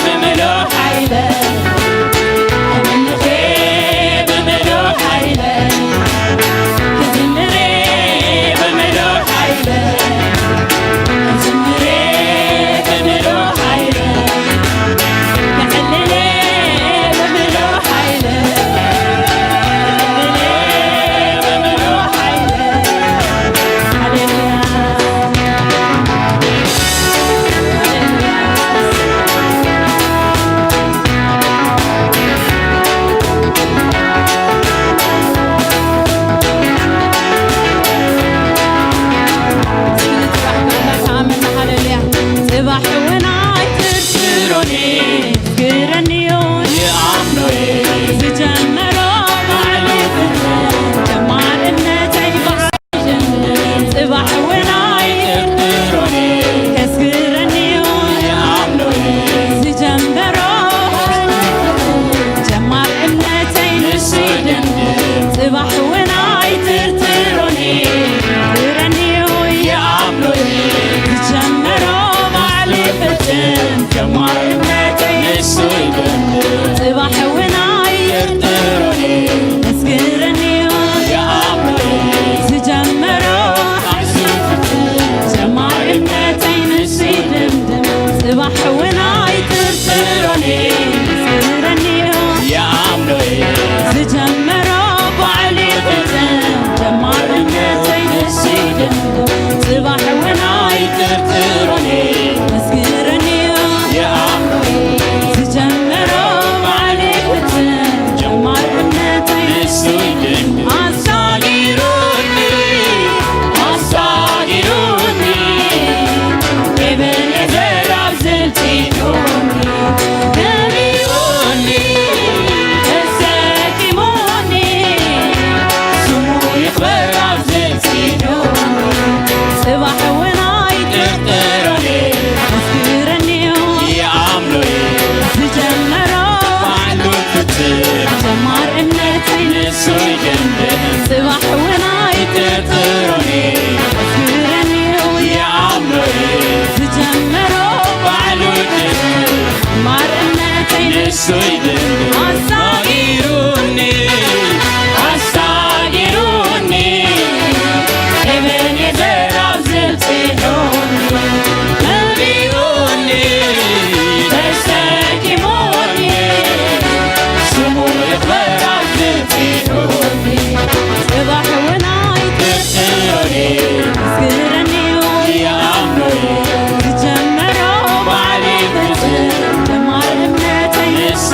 ብምሉእ ሓይለ ከምልኽ ብምሉእ ሓይለ ክዝምር ብምሉእ ሓይለ ክዝምር ብምሉእ ሓይለ ጽባሕ እውን ኣይትርትሮኒ ግረኒዮ ይኣምኖ ዝጀመሮ ባዕሉ ጀማር እምነተይ ባዕሉ ጽባሕ እውን ኣይጥርጥሮኒ ከስግረኒዮ ይኣምኖ ዝጀመሮ ጀማር እምነተይ ንሱ ይደምድም ጽባሕ እውን ኣይጥርጥሮኒ ግረኒዮ ይኣምኖ ዝጀመሮ ባዕሉ ይፍጽም ጀማር እምነተይ ንሱ ይደምድም ጽባሕ እውን ኣይጥርጥሮኒ ከስግረኒዮ ዝጀመሮ ጀማር እምነተይ ንሱ ይድምድም ጽባሕ እውን ኣይጥርጥሮኒ ከስግረኒዮ ዝጀመሮ ባዕሉ ይፍጽም ጀማር እምነተይ ንሱ ይድምድም ጽባሕ እውን ኣይጥርጥሮኒ ከስግረኒዮ ዝጀመሮ ባዕሉ ይፍጽም ጀማር እምነተይ ንሱ ይድምድም ኣሳጊሩኒ ኣሳጊሩኒ ኤቤኔዘር ኣብዝልቲዱኒ ነቢኡኒ ተሰኪሙኒ ስሙ ይኽበር ኣብዝልቲዱኒ ጽባሕ እውን ኣይጥርጥሮኒ ከስግረኒዮ ይኣምኖ ዝጀመሮ ባዕሉ ፍጽም ጀማር እምነተይ ንሱ ይደምድም ጽባሕ እውን ኣይጥርጥሮኒ ከስግረኒዮ ይኣምኖ ዝጀመሮ ባዕሉ ፍጽም ጀማር እምነተይ ንሱ ይደምድም ኣሳጊሩኒ ኣሳጊሩኒ ኤቤኔዘር ኣብዝልቲዱኒ ነቢኡኒ ተሰኪሙኒ ስሙ ይኽበር ኣብዝልቲዱኒ ጽባሕ እውን ኣይጥርጥሮኒ ከስግረኒዮ ይኣምኖ ዝጀመሮ ባዕሉ ይፍጽም ጀማር እምነተይ ንሱ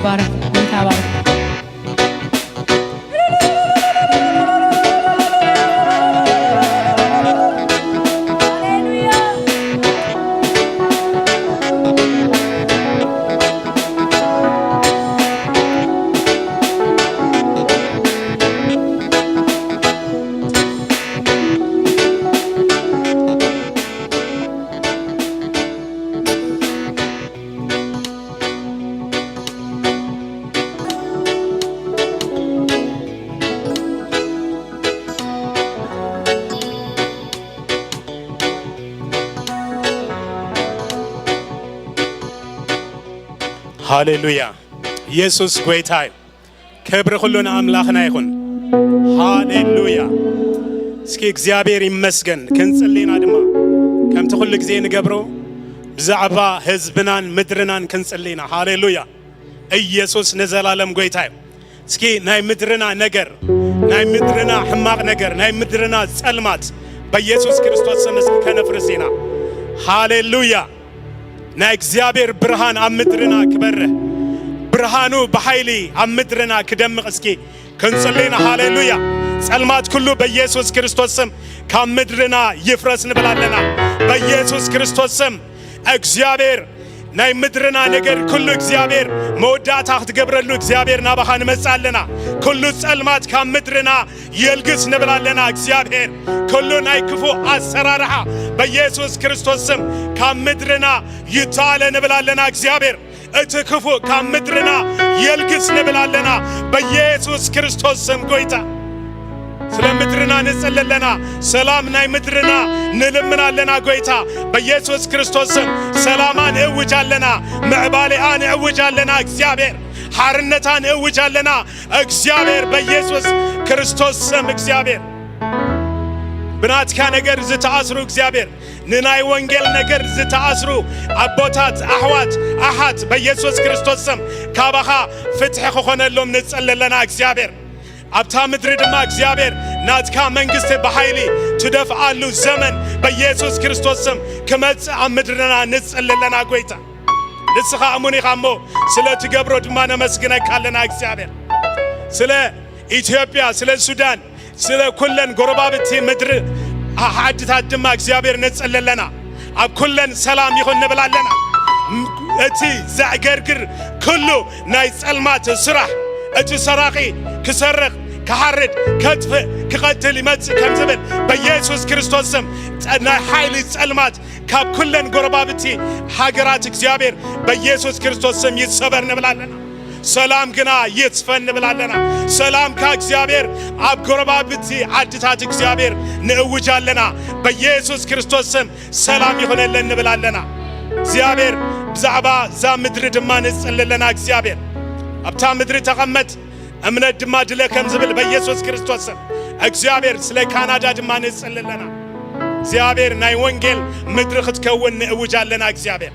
ባረክ፣ ጌታ ባረክ። ሃሌሉያ። ኢየሱስ ጎይታ እዩ። ክብሪ ኩሉ ንኣምላኽና ይኹን። ሃሌሉያ። እስኪ እግዚኣብሔር ይመስገን። ክንጽሊ ኢና ድማ፣ ከምቲ ኩሉ ግዜ ንገብሮ፣ ብዛዕባ ህዝብናን ምድርናን ክንጽሊ ኢና። ሃሌሉያ። ኢየሱስ ንዘላለም ጎይታ እዩ። እስኪ ናይ ምድርና ነገር፣ ናይ ምድርና ሕማቕ ነገር፣ ናይ ምድርና ጸልማት በኢየሱስ ክርስቶስ ስም እስኪ ከነፍርስ ኢና። ሃሌሉያ። ናይ እግዚኣብሔር ብርሃን ኣብ ምድርና ክበርህ፣ ብርሃኑ ብሓይሊ ኣብ ምድርና ክደምቕ እስኪ ክንጽሊ ኢና። ሃሌሉያ። ጸልማት ኩሉ በኢየሱስ ክርስቶስ ስም ካብ ምድርና ይፍረስ ንብል ኣለና። በኢየሱስ ክርስቶስ ስም እግዚኣብሔር ናይ ምድርና ነገር ኩሉ እግዚኣብሔር መወዳእታ ክትገብረሉ እግዚኣብሔር ናባኻ ንመጽእ ኣለና። ኩሉ ጸልማት ካብ ምድርና የልግስ ንብል ኣለና። እግዚኣብሔር ኩሉ ናይ ክፉእ ኣሰራርሓ በኢየሱስ ክርስቶስ ስም ካብ ምድርና ይተኣለ ንብል ኣለና። እግዚኣብሔር እቲ ክፉእ ካብ ምድርና የልግስ ንብል ኣለና። በኢየሱስ ክርስቶስ ስም ጎይታ ስለ ምድርና ንጽሊ ኣለና። ሰላም ናይ ምድርና ንልምን ኣለና። ጎይታ በኢየሱስ ክርስቶስ ስም ሰላማ ንእውጅ ኣለና። ምዕባሌኣ ንእውጅ ኣለና። እግዚኣብሔር ሓርነታ ንእውጅ ኣለና። እግዚኣብሔር በኢየሱስ ክርስቶስ ስም እግዚኣብሔር ብናትካ ነገር ዝተኣስሩ እግዚኣብሔር ንናይ ወንጌል ነገር ዝተኣስሩ ኣቦታት፣ ኣሕዋት፣ ኣሓት በኢየሱስ ክርስቶስ ስም ካባኻ ፍትሒ ክኾነሎም ንጽሊ ኣለና። እግዚኣብሔር ኣብታ ምድሪ ድማ እግዚኣብሔር ናትካ መንግስቲ ብሓይሊ ትደፍኣሉ ዘመን በኢየሱስ ክርስቶስ ስም ክመጽእ ኣብ ምድርና ንጽሊ ኣለና። ጎይታ ንስኻ እሙን ኢኻ እሞ ስለ ትገብሮ ድማ ነመስግነካ ኣለና። እግዚኣብሔር ስለ ኢትዮጵያ፣ ስለ ሱዳን፣ ስለ ኩለን ጎረባብቲ ምድሪ ዓድታት ድማ እግዚኣብሔር ንጽሊ ኣለና። ኣብ ኩለን ሰላም ይኹን ንብል ኣለና። እቲ ዘዕገርግር ኩሉ ናይ ጸልማት ስራሕ፣ እቲ ሰራቒ ክሰርቕ፣ ክሓርድ፣ ከጥፍእ፣ ክቐትል ይመጽእ ከም ዝብል በኢየሱስ ክርስቶስ ስም ጸ-፣ ናይ ሓይሊ ጸልማት ካብ ኩለን ጎረባብቲ ሃገራት እግዚኣብሔር በኢየሱስ ክርስቶስ ስም ይሰበር ንብል ኣለና። ሰላም ግና ይስፈን ንብል ኣለና። ሰላምካ እግዚኣብሔር ኣብ ጎረባብቲ ዓድታት እግዚኣብሔር ንእውጅ ኣለና። በኢየሱስ ክርስቶስ ስም ሰላም ይኹነለን ንብል ኣለና። እግዚኣብሔር ብዛዕባ እዛ ምድሪ ድማ ንጽሊ ኣለና። እግዚኣብሔር ኣብታ ምድሪ ተቐመጥ እምነት ድማ ድለ ከም ዝብል በኢየሱስ ክርስቶስ ስም እግዚኣብሔር ስለ ካናዳ ድማ ንጽሊ ኣለና። እግዚኣብሔር ናይ ወንጌል ምድሪ ክትከውን ንእውጅ ኣለና። እግዚኣብሔር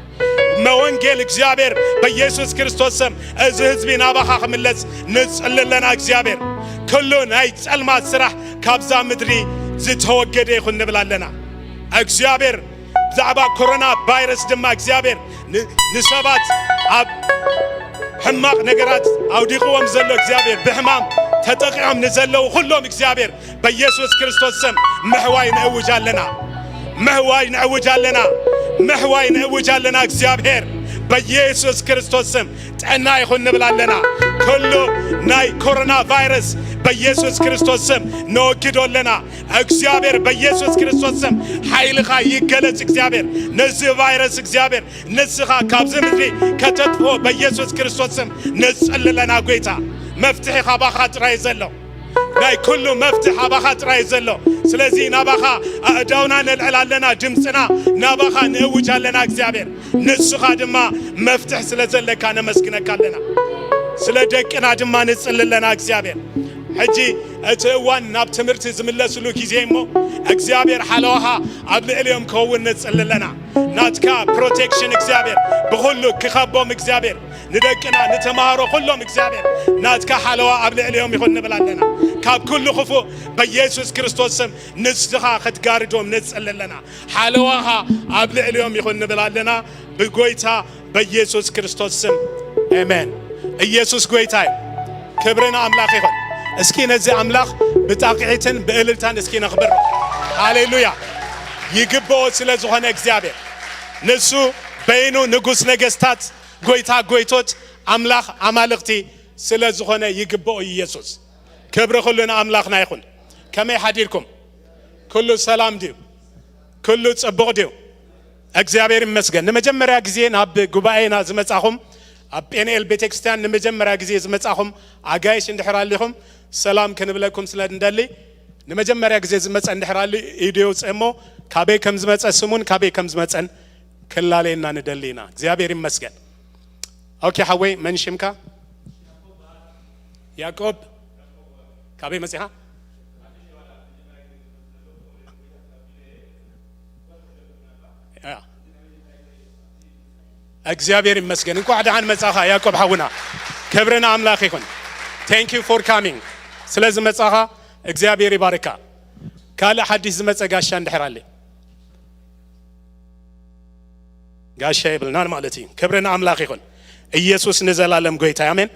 መወንጌል እግዚኣብሔር በኢየሱስ ክርስቶስ ስም እዚ ህዝቢ ናባኻ ክምለስ ንጽሊ ኣለና። እግዚኣብሔር ኩሉ ናይ ጸልማት ስራሕ ካብዛ ምድሪ ዝተወገደ ይኹን ንብል ኣለና። እግዚኣብሔር ብዛዕባ ኮሮና ቫይረስ ድማ እግዚኣብሔር ን-፣ ንሰባት ኣብ ሕማቕ ነገራት ኣውዲቕዎም ዘሎ እግዚኣብሔር ብሕማም ተጠቂዖም ንዘለዉ ኩሎም እግዚኣብሔር በኢየሱስ ክርስቶስ ስም ምሕዋይ ንእውጅ ኣለና። ምሕዋይ ንእውጅ ኣለና። ምሕዋይ ንእውጅ ኣለና። እግዚኣብሔር በኢየሱስ ክርስቶስ ስም ጥዕና ይኹን ንብል ኣለና። ኩሉ ናይ ኮሮና ቫይረስ በኢየሱስ ክርስቶስ ስም ነወግዶ ኣለና። እግዚኣብሔር በኢየሱስ ክርስቶስ ስም ሓይልኻ ይገለጽ። እግዚኣብሔር ነዚ ቫይረስ እግዚኣብሔር ንስኻ ካብዚ ምድሪ ከተጥፍኦ በኢየሱስ ክርስቶስ ስም ንጽሊ ኣለና። ጎይታ መፍትሒ ካባኻ ጥራይ ዘሎ ናይ ኩሉ መፍትሕ ኣባኻ ጥራይ ዘሎ። ስለዚ ናባኻ ኣእዳውና ነልዕል ኣለና፣ ድምፅና ናባኻ ንእውጅ ኣለና። እግዚኣብሔር ንስኻ ድማ መፍትሕ ስለ ዘለካ ነመስግነካ ኣለና። ስለ ደቅና ድማ ንጽሊ ኣለና። እግዚኣብሔር ሕጂ እቲ እዋን ናብ ትምህርቲ ዝምለስሉ ግዜ እሞ እግዚኣብሔር ሓለዋኻ ኣብ ልዕሊኦም ክኸውን ንጽሊ ኣለና። ናትካ ፕሮቴክሽን እግዚኣብሔር ብኹሉ ክኸቦም እግዚኣብሔር ንደቅና ንተማሃሮ ኩሎም እግዚኣብሔር ናትካ ሓለዋ ኣብ ልዕሊኦም ይኹን ንብል ኣለና። ካብ ኩሉ ክፉእ በኢየሱስ ክርስቶስ ስም ንስኻ ክትጋርዶም ንጽሊ ኣለና። ሓለዋኻ ኣብ ልዕሊኦም ይኹን ንብል ኣለና ብጎይታ በኢየሱስ ክርስቶስ ስም ኣሜን። ኢየሱስ ጎይታ እዩ። ክብሪ ንኣምላኽ ይኹን። እስኪ ነዚ ኣምላኽ ብጣቕዒትን ብእልልታን እስኪ ነኽብር። ሃሌሉያ። ይግብኦ ስለ ዝኾነ እግዚኣብሔር። ንሱ በይኑ ንጉስ ነገስታት፣ ጎይታ ጎይቶት፣ ኣምላኽ ኣማልኽቲ ስለ ዝኾነ ይግብኦ ኢየሱስ። ክብሪ ኩሉ ንኣምላኽና ይኹን። ከመይ ሓዲርኩም? ኩሉ ሰላም ድዩ? ኩሉ ጽቡቕ ድዩ? እግዚኣብሔር ይመስገን። ንመጀመርያ ግዜ ናብ ጉባኤና ዝመጻኹም፣ ኣብ ጴንኤል ቤተክርስትያን ንመጀመርያ ግዜ ዝመጻኹም ኣጋይሽ እንድሕር ኣሊኹም፣ ሰላም ክንብለኩም ስለ እንደሊ፣ ንመጀመርያ ግዜ ዝመጸ እንድሕር ኣሊ ኢዱ የውጽእ እሞ፣ ካበይ ከም ዝመጸ ስሙን ካበይ ከም ዝመጸን ክላለየና ንደሊ ኢና። እግዚኣብሔር ይመስገን። ኦኬ ሓወይ፣ መን ሽምካ? ያዕቆብ። ካበይ መጺኻ? ያ። እግዚኣብሔር ይመስገን። እንኳዕ ደሓን መጻኻ ያዕቆብ ሓውና። ክብሪ ንኣምላኽ ይኹን። Thank you for coming። ስለ ዝመጻኻ እግዚኣብሔር ይባርካ። ካልእ ሓዲሽ ዝመጸ ጋሻ እንድሕር ኣለ? ጋሻ የብልናን ማለት እዩ። ክብሪ ንኣምላኽ ይኹን። ኢየሱስ ንዘላለም ጎይታ እዩ። ኣሜን።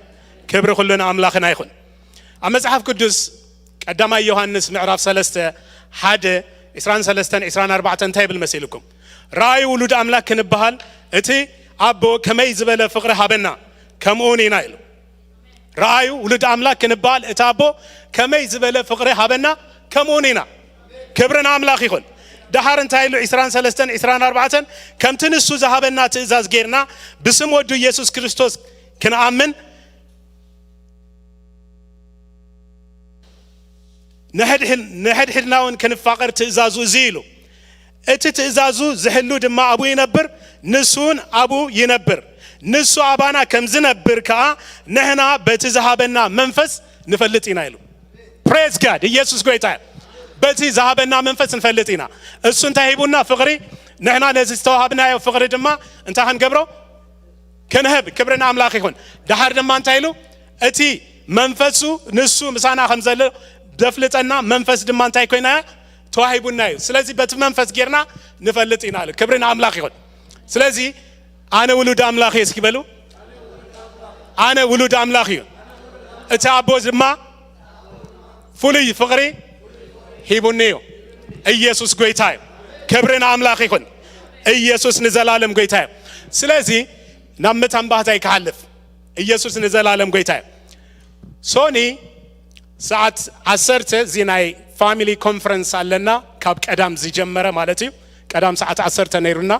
ክብሪ ኩሉ ንኣምላኽና ይኹን። ኣብ መጽሓፍ ቅዱስ ቀዳማይ ዮሃንስ ምዕራፍ ሰለስተ ሓደ ዕስራን ሰለስተን ዕስራን ኣርባዕተን እንታይ ይብል መሲልኩም? ረኣዩ ውሉድ ኣምላክ ክንበሃል እቲ ኣቦ ከመይ ዝበለ ፍቕሪ ሃበና ከምኡውን ኢና ኢሉ። ረኣዩ ውሉድ ኣምላክ ክንበሃል እቲ ኣቦ ከመይ ዝበለ ፍቕሪ ሃበና ከምኡውን ኢና። ክብሪ ንኣምላኽ ይኹን። ደሓር እንታይ ኢሉ? ዕስራን ሰለስተን ዕስራን ኣርባዕተን ከምቲ ንሱ ዝሃበና ትእዛዝ ጌርና ብስም ወዱ ኢየሱስ ክርስቶስ ክንኣምን ንሕድሕድ- ንሕድሕድና እውን ክንፋቐር ትእዛዙ እዚ ኢሉ። እቲ ትእዛዙ ዝሕሉ ድማ ኣብኡ ይነብር፣ ንሱ እውን ኣብኡ ይነብር። ንሱ ኣባና ከም ዝነብር ከኣ ንሕና በቲ ዝሃበና መንፈስ ንፈልጥ ኢና ኢሉ። Praise God። ኢየሱስ ጎይታ እዩ። በቲ ዝሃበና መንፈስ ንፈልጥ ኢና። እሱ እንታይ ሂቡና? ፍቕሪ። ንሕና ነዚ ዝተዋሃብናዮ ፍቕሪ ድማ እንታይ ክንገብሮ? ክንህብ። ክብሪ ንኣምላኽ ይኹን። ደሓር ድማ እንታይ ኢሉ? እቲ መንፈሱ ንሱ ምሳና ከም ዘሎ ዘፍልጠና መንፈስ ድማ እንታይ ኮይና? ተዋሂቡና እዩ። ስለዚ በቲ መንፈስ ጌርና ንፈልጥ ኢና ኢሉ። ክብሪ ንኣምላኽ ይኹን። ስለዚ ኣነ ውሉድ ኣምላኽ እየ እስኪ በሉ። ኣነ ውሉድ ኣምላኽ እዩ። እቲ ኣቦ ድማ ፍሉይ ፍቕሪ ሂቡኒ እዩ። ኢየሱስ ጎይታ እዩ። ክብሪ ንኣምላኽ ይኹን። ኢየሱስ ንዘላለም ጎይታ እዩ። ስለዚ ናብ መታን ባህታይ ክሓልፍ። ኢየሱስ ንዘላለም ጎይታ እዩ። ሶኒ ሰዓት ዓሰርተ እዚ ናይ ፋሚሊ ኮንፈረንስ ኣለና፣ ካብ ቀዳም ዝጀመረ ማለት እዩ። ቀዳም ሰዓት ዓሰርተ ነይሩና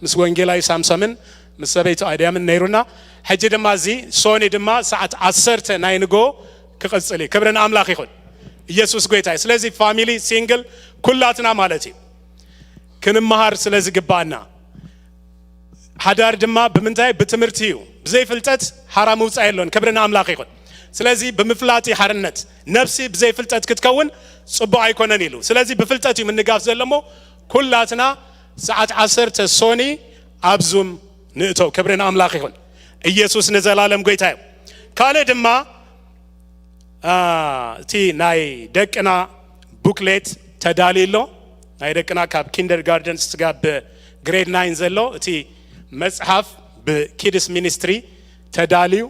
ምስ ወንጌላዊ ሳምሶምን ምስ ሰበይቱ ኣድያምን ነይሩና። ሕጂ ድማ እዚ ሶኒ ድማ ሰዓት ዓሰርተ ናይ ንጎ ክቕጽል እዩ። ክብሪ ንኣምላኽ ይኹን። ኢየሱስ ጎይታ እዩ። ስለዚ ፋሚሊ ሲንግል ኩላትና ማለት እዩ ክንመሃር ስለ ዝግባኣና። ሓዳር ድማ ብምንታይ? ብትምህርቲ እዩ። ብዘይ ፍልጠት ሓራ ምውጻእ የሎን። ክብሪ ንኣምላኽ ይኹን። ስለዚ ብምፍላጥ እዩ ሓርነት። ነፍሲ ብዘይ ፍልጠት ክትከውን ጽቡቕ ኣይኮነን ኢሉ። ስለዚ ብፍልጠት እዩ ምንጋፍ ዘሎ እሞ ኩላትና ሰዓት ዓሰርተ ሶኒ ኣብ ዙም ንእቶ። ክብሪ ንኣምላኽ ይኹን። ኢየሱስ ንዘላለም ጎይታ እዩ። ካልእ ድማ አ፣ እቲ ናይ ደቅና ቡክሌት ተዳልዩ ኣሎ። ናይ ደቅና ካብ ኪንደርጋርደን ስጋብ ግሬድ ናይን ዘሎ እቲ መጽሓፍ ብኪድስ ሚኒስትሪ ተዳልዩ፣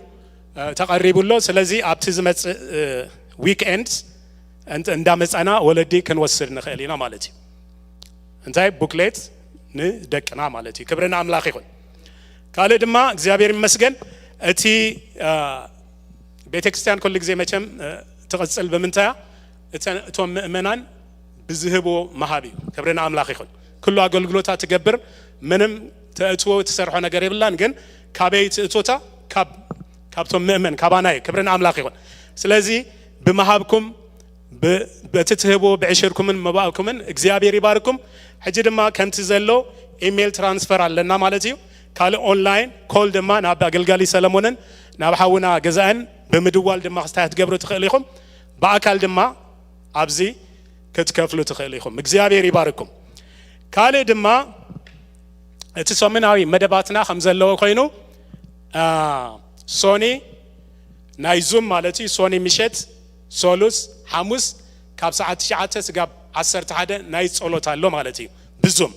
እ፣ ተቐሪቡ ኣሎ። ስለዚ ኣብቲ ዝመጽእ፣ እ፣ ዊክኤንድ እንት- እንዳመጻና ወለዲ ክንወስድ ንኽእል ኢና ማለት እዩ። እንታይ ቡክሌት ንደቅና ማለት እዩ። ክብሪ ንኣምላኽ ይኹን። ካልእ ድማ እግዚኣብሔር ይመስገን እቲ፣ እ፣ ቤተክርስትያን ኩሉ ግዜ መቸም፣ እ፣ ትቕጽል ብምንታያ? እተ- እቶም ምእመናን ብዝህብዎ መሃብ እዩ። ክብሪ ንኣምላኽ ይኹን። ኩሉ ኣገልግሎታ ትገብር፣ ምንም ተእትዎ ትሰርሖ ነገር የብላን። ግን ካበይ ትእቶታ? ካብ ካብቶም ምእመን ካባና እዩ። ክብሪ ንኣምላኽ ይኹን። ስለዚ ብመሃብኩም ብ- በቲ ትህብዎ ብዕሽርኩምን መባእኩምን እግዚኣብሔር ይባርኩም። ሕጂ ድማ ከምቲ ዘሎ ኢሜይል ትራንስፈር ኣለና ማለት እዩ። ካልእ ኦንላይን ኮል ድማ ናብ ኣገልጋሊ ሰለሞንን ናብ ሓውና ገዛእን ብምድዋል ድማ ክስታይ ክትገብሩ ትኽእሉ ኢኹም። ብኣካል ድማ ኣብዚ ክትከፍሉ ትኽእሉ ኢኹም። እግዚኣብሔር ይባርኩም። ካልእ ድማ እቲ ሰሙናዊ መደባትና ከም ዘለዎ ኮይኑ፣ አ፣ ሶኒ ናይ ዙም ማለት እዩ። ሶኒ ምሸት፣ ሶሉስ፣ ሓሙስ ካብ ሰዓት ትሽዓተ ስጋብ ዓሰርተ ሓደ ናይ ጸሎት ኣሎ ማለት እዩ ብዙም።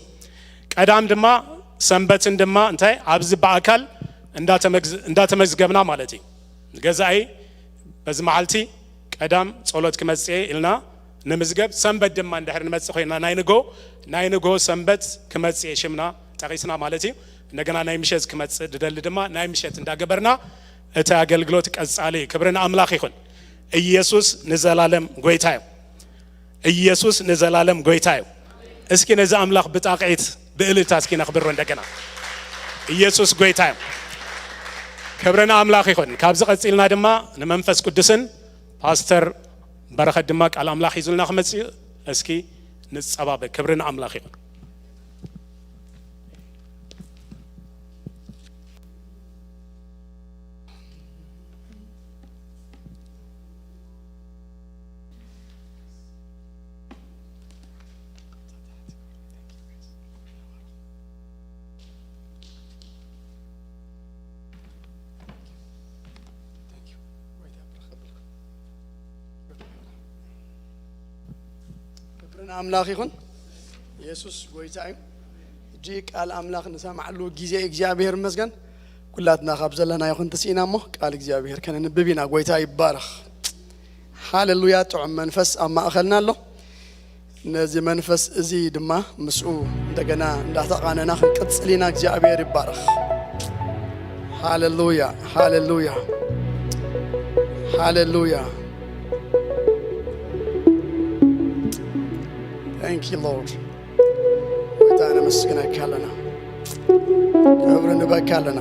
ቀዳም ድማ ሰንበትን ድማ እንታይ ኣብዚ ብኣካል እንዳተመግዝ- እንዳተመዝገብና ማለት እዩ። ገዛኢ በዚ መዓልቲ ቀዳም ጸሎት ክመጽእ ኢልና ንምዝገብ፣ ሰንበት ድማ እንድሕር ንመጽእ ኮይና ናይ ንጎ ናይ ንጎ ሰንበት ክመጽእ ሽምና ጠቒስና ማለት እዩ። እንደገና ናይ ምሸት ክመጽእ ድደሊ ድማ ናይ ምሸት እንዳገበርና እቲ ኣገልግሎት ቀጻሊ እዩ። ክብሪ ንኣምላኽ ይኹን። ኢየሱስ ንዘላለም ጎይታ እዩ። ኢየሱስ ንዘላለም ጎይታ እዩ። እስኪ ነዚ ኣምላኽ ብጣቕዒት ብእልልታ እስኪ ነኽብሮ እንደገና። ኢየሱስ ጎይታ እዩ። ክብሪ ንኣምላኽ ይኹን። ካብዚ ቀጺልና ድማ ንመንፈስ ቅዱስን ፓስተር በረኸት ድማ ቃል ኣምላኽ ሒዙልና ክመጽእ እዩ። እስኪ ንጸባበ። ክብሪ ንኣምላኽ ይኹን። ክብርን ኣምላኽ ይኹን። ኢየሱስ ጎይታ እዩ። ሕጂ ቃል ኣምላኽ ንሰማዕሉ ግዜ እግዚኣብሔር ይመስገን። ኩላትና ካብ ዘለና ይኹን ተስኢና እሞ ቃል እግዚኣብሔር ከነንብብ ኢና። ጎይታ ይባረኽ። ሃሌሉያ። ጥዑም መንፈስ ኣብ ማእኸልና ኣሎ። ነዚ መንፈስ እዚ ድማ ምስኡ እንደገና እንዳተቓነና ክንቅጽል ኢና። እግዚኣብሔር ይባረኽ። ሃሌሉያ፣ ሃሌሉያ፣ ሃሌሉያ። Thank you, Lord. ጎይታ ነመስግነካ ኣለና። ክብሪ ንበካ ኣለና።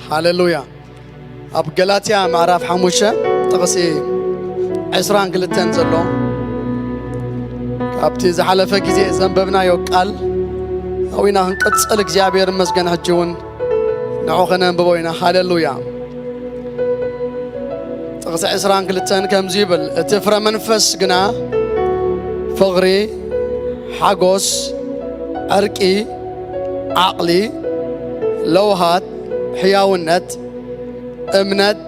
ሃሌሉያ። ኣብ ገላትያ ምዕራፍ ሓሙሽተ ጥቕሲ ዕስራን ክልተን ዘሎ ካብቲ ዝሓለፈ ግዜ ዘንበብናዮ ቃል ኣዊና ክንቅጽል እግዚኣብሔር ይመስገን። ሕጂ እውን ንዑ ከነንብቦ ኢና። ሃሌሉያ። ጥቕሲ ዕስራን ክልተን ከምዚ ይብል፣ እቲ ፍረ መንፈስ ግና ፍቕሪ፣ ሓጎስ፣ ዕርቂ፣ ዓቕሊ፣ ለውሃት፣ ሕያውነት፣ እምነት፣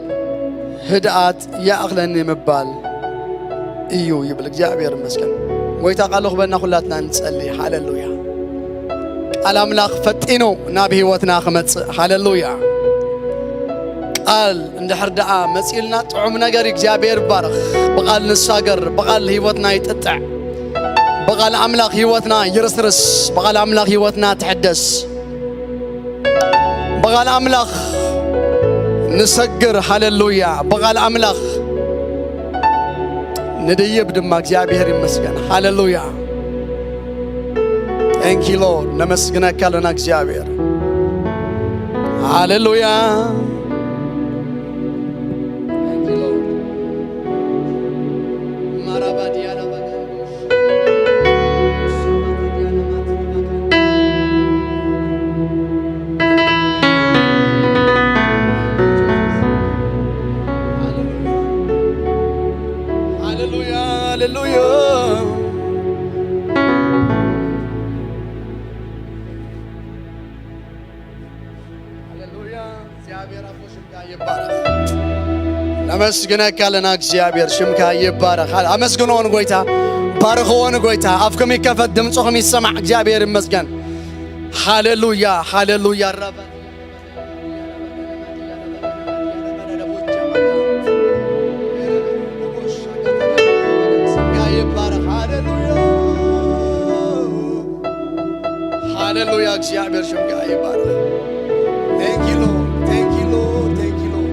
ህድኣት ይኣኽለኒ ምባል እዩ ይብል። እግዚኣብሔር ይመስገን። ጎይታ ቃሉ ክበና ኩላትና ንጸሊ። ሃሌሉያ። ቃል ኣምላኽ ፈጢኑ ናብ ህይወትና ክመጽእ። ሃሌሉያ። ቃል እንድሕር ደኣ መጺእልና ጥዑም ነገር እግዚኣብሔር ይባረኽ። ብቃል ንሳገር፣ ብቃል ህይወትና ይጥጥዕ፣ ብቃል ኣምላኽ ህይወትና ይርስርስ፣ ብቃል ኣምላኽ ህይወትና ትሕደስ። ብቃል ኣምላኽ ንሰግር። ሃሌሉያ። ብቃል ኣምላኽ ንድይብ ድማ። እግዚኣብሔር ይመስገን። ሃሌሉያ። Thank you, Lord. ነመስግነካ ኣለና እግዚኣብሔር። ሃሌሉያ። Thank you, Lord. ሃሌሉያ፣ ሃሌሉያ። ሃሌሉያ። እግዚኣብሔር ኣቦ ሽምካ ይባረኽ። ነመስግነካ ኣለና እግዚኣብሔር ሽምካ ይባረኽ። ኣመስግንዎ ንጎይታ፣ ባርኽዎ ንጎይታ። ኣፍኩም ይከፈት፣ ድምፅኹም ይሰማዕ። እግዚኣብሔር ይመስገን። ሃሌሉያ፣ ሃሌሉያ። ረባ ይባረኽ። ሃሌሉያ፣ ሃሌሉያ። እግዚኣብሔር ሽምካ ይባረኽ። Thank you, Lord. Thank you, Lord. Thank you, Lord.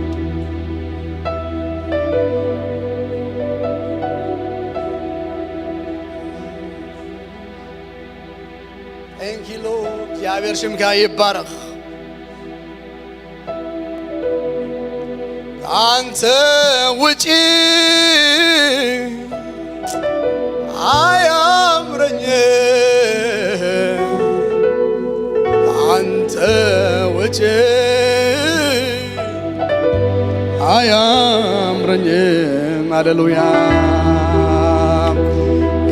Thank you, Lord. እግዚኣብሔር ሽምካ ይባረኽ። ካንተ ውጪ ኣያምረኝ፣ ካንተ ውጪ ኣያምረኝም። ሃሌሉያ።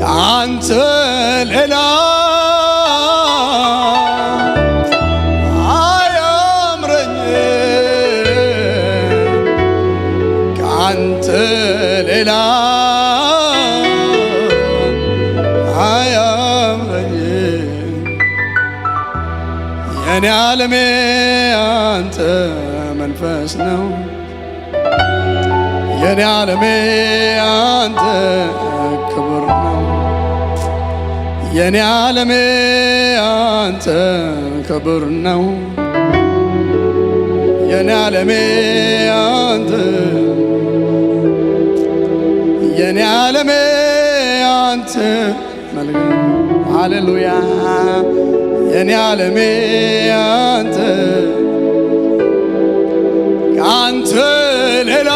ካንተ ሌላ አያምረኝ፣ ካንተ ሌላ አያምረኝ። የኔ ዓለሜ አንተ መንፈስ ነው። የኔ ዓለሜ አንተ ክቡር ነው። የኔ ዓለሜ አንተ ክቡር ነው። የኔ ዓለሜ አንተ፣ የኔ ዓለሜ አንተ መልክ። ሃሌሉያ። የኔ ዓለሜ አንተ፣ ከአንተ ሌላ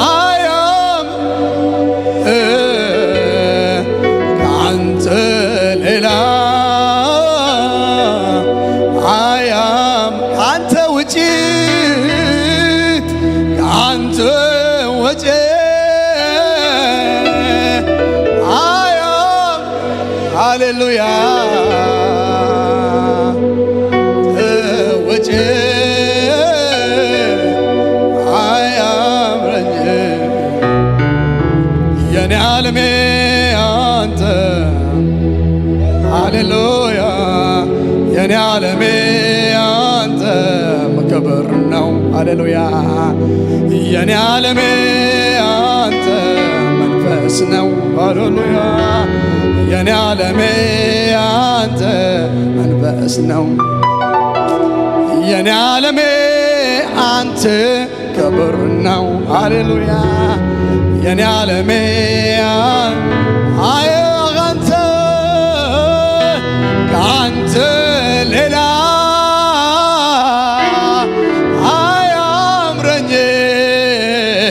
አያም፣ ከአንተ ሌላ አያም፣ ከአንተ ውጪ፣ ከአንተ ወጪ አያም። ሃሌሉያ። ወጪ አያምረኝ የኔ ዓለሜ አንተ። ሃሌሉያ። የኔ ዓለሜ አንተ ክብር ነው። ሃሌሉያ። የኔ ዓለሜ አንተ መንፈስ ነው። ሃሌሉያ። የኔ ዓለሜ አንተ መንፈስ ነው። የኔ ዓለሜ አንተ ክብር ነው። ሃሌሉያ። የኔ ዓለሜ አይ አንተ፣ ከአንተ ሌላ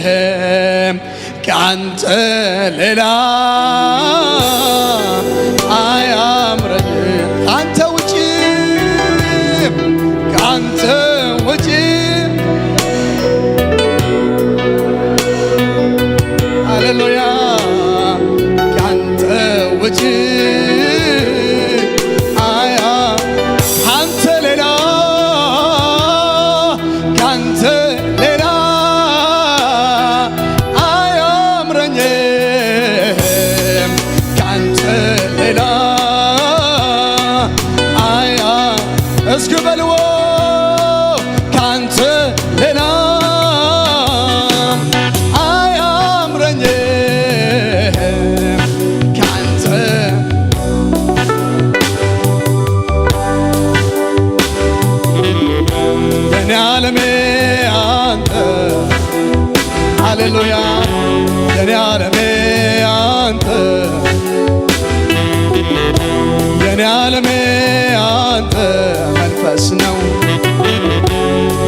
አያምረኝም፣ ከአንተ ሌላ አያምረኝም፣ ከአንተ ውጪ፣ ከአንተ ውጪ። ሃሌሉያ። ካንተ ውጪ አያ፣ ካንተ ሌላ፣ ካንተ ሌላ አያምረኝም፣ ካንተ ሌላ አያ፣ እስኪ በልዎ፣ ካንተ ሌላ አያምረኝም፣ ካንተ የኔ ዓለሜ አንተ። ሃሌሉያ። የኔ ዓለሜ አንተ፣ የኔ ዓለሜ አንተ መንፈስ ነው።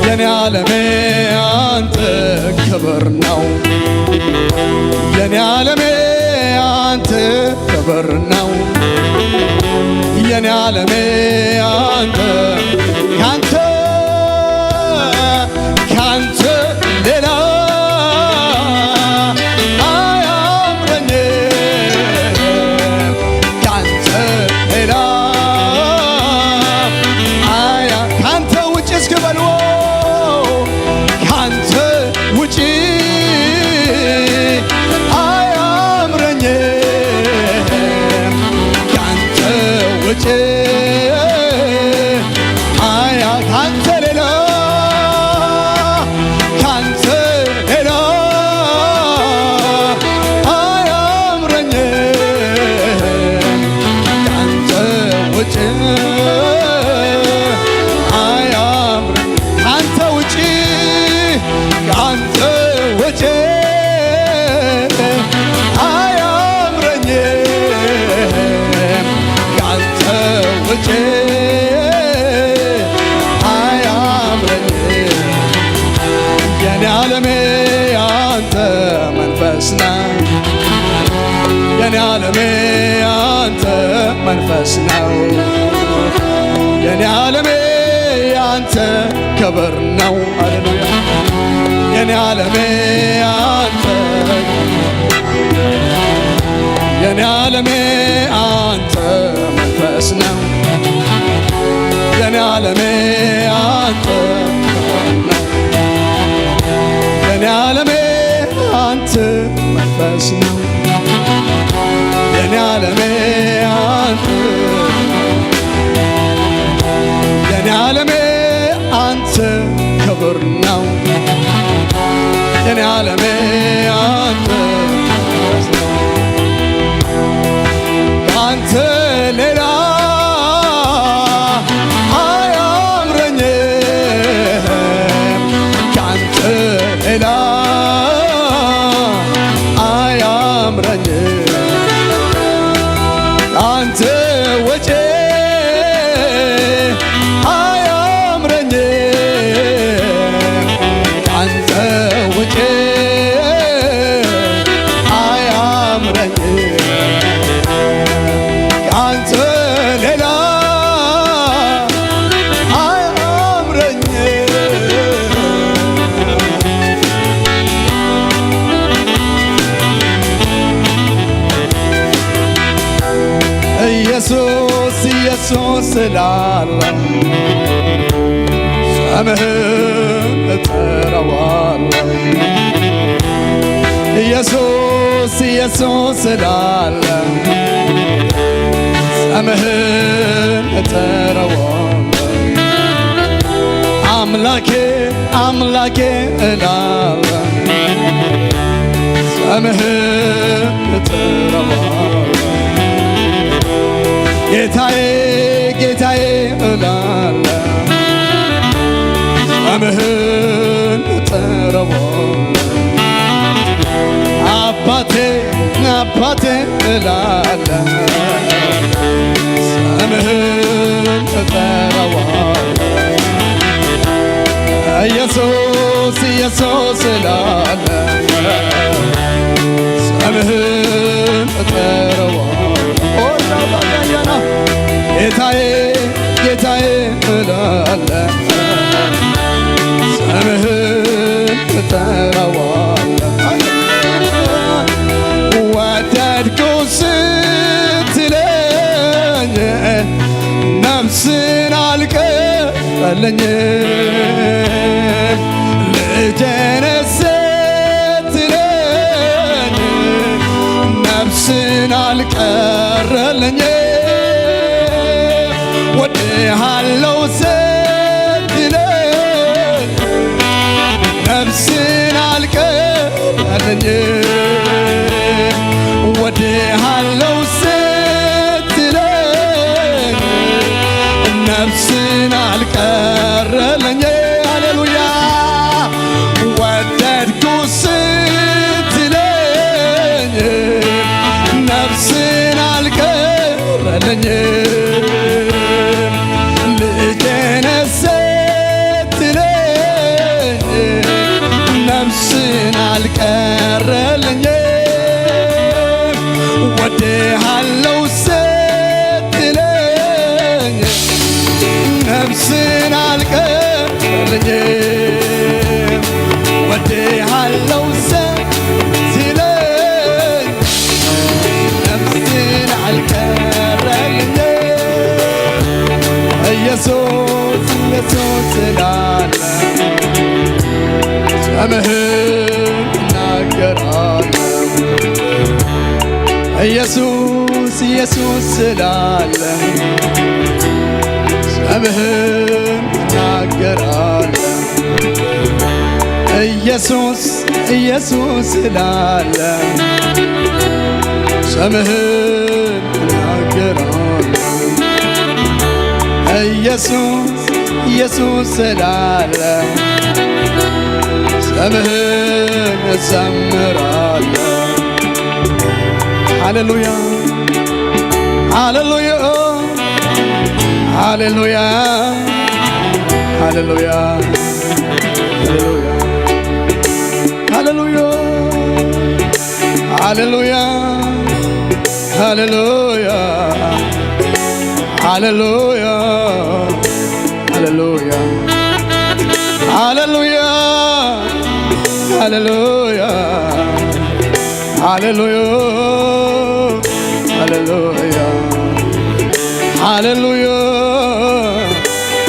የኔ ዓለሜ አንተ ክብር ነው። የኔ ዓለሜ አንተ ክብር ነው። የኔ ዓለሜ አንተ፣ ካንተ፣ ካንተ ሌላ አያምረኝም፣ ካንተ ሌላ አያ-፣ ካንተ ውጭ እስኪ በልዎ፣ ካንተ ውጪ አያምረኝም፣ ካንተ ውጪ አያ-፣ ካንተ ሌላ፣ ካንተ ሌላ አያምረኝም፣ ካንተ ውጪ አያምረኝ፣ ካንተ ውጪ፣ ካንተ ውጪ አያምረኝም፣ ካንተ ውጪ አያምረኝም። የኔ ዓለሜ አንተ መንፈስ ነህ። የኔ ዓለሜ አንተ መንፈስ ነው። የኔ ዓለሜ አንተ ክብር ነው። ሃሌሉያ። የኔ ዓለሜ አንተ፣ የኔ ዓለሜ አንተ መንፈስ ነው። የኔ ዓለሜ አንተ ክብር ነው። የኔ ዓለሜ አንተ መንፈስ ነው። የኔ ዓለሜ አንተ፣ የኔ ዓለሜ አንተ ክብር ነው። እኔ ዓለሜ አንተ፣ ካንተ ሌላ አያምረኝም፣ ካንተ ሌላ አያምረኝም። ካንተ ወጪ አያምረኝም፣ ካንተ ወጪ አያምረኝም፣ ካንተ ሌላ አያምረኝም። ኢየሱስ ኢየሱስ እላለሁ፣ ስምህን እጠራዋለሁ። ኢየሱስ ኢየሱስ እላለሁ፣ ስምህን እጠራዋለሁ። አምላኬ አምላኬ እላለሁ፣ ስምህን እጠራዋለሁ። ጌታዬ ጌታዬ እላለሁ፣ ስምህን እጠራዋለሁ። አባቴ አባቴ እላለሁ፣ ስምህን እጠራዋለሁ። ኢየሱስ ኢየሱስ እላለሁ፣ ስምህን እጠራዋለሁ። ኦራባጋያና ጌታዬ ጌታዬ እላለሁ፣ ስምህን እጠራዋለሁ። ወደድኩ ስትለኝ ነፍስን አልቀረልኝ፣ ልጄ ነህ ስትለኝ ነፍስን አልቀረልኝ። ወድሃለው ስትለኝ ነፍስን አልቀረልኝ። ወድሃለው ስትለኝ ነፍስን አልቀረልኝ። ሃሌሉያ። ወደድኩ ስትለኝ ነፍስን አልቀረልኝ። ልጄ ነህ ስትለኝ ነፍስን አልቀረልኝ። ወድሃለው ስትለኝ ነፍስን አልቀረልኝ። ወድሃለው ስትለኝ ነፍስን አልቀረልኝ። ኢየሱስ ኢየሱስ እላለሁ፣ ስምህን እናገራለሁ። ኢየሱስ ኢየሱስ እላለሁ፣ ስምህን እናገራለሁ። ኢየሱስ ኢየሱስ እላለሁ፣ ስምህን እናገራለሁ። ኢየሱስ ኢየሱስ እላለሁ፣ ስምህን እዘምራለሁ። ሃሌሉያ ሃሌሉያ ሃሌሉያ ሃሌሉያ ሃሌሉያ ሃሌሉያ ሃሌሉያ ሃሌሉያ ሃሌሉያ ሃሌሉያ ሃሌሉያ ሃሌሉያ ሃሌሉያ ሃሌሉያ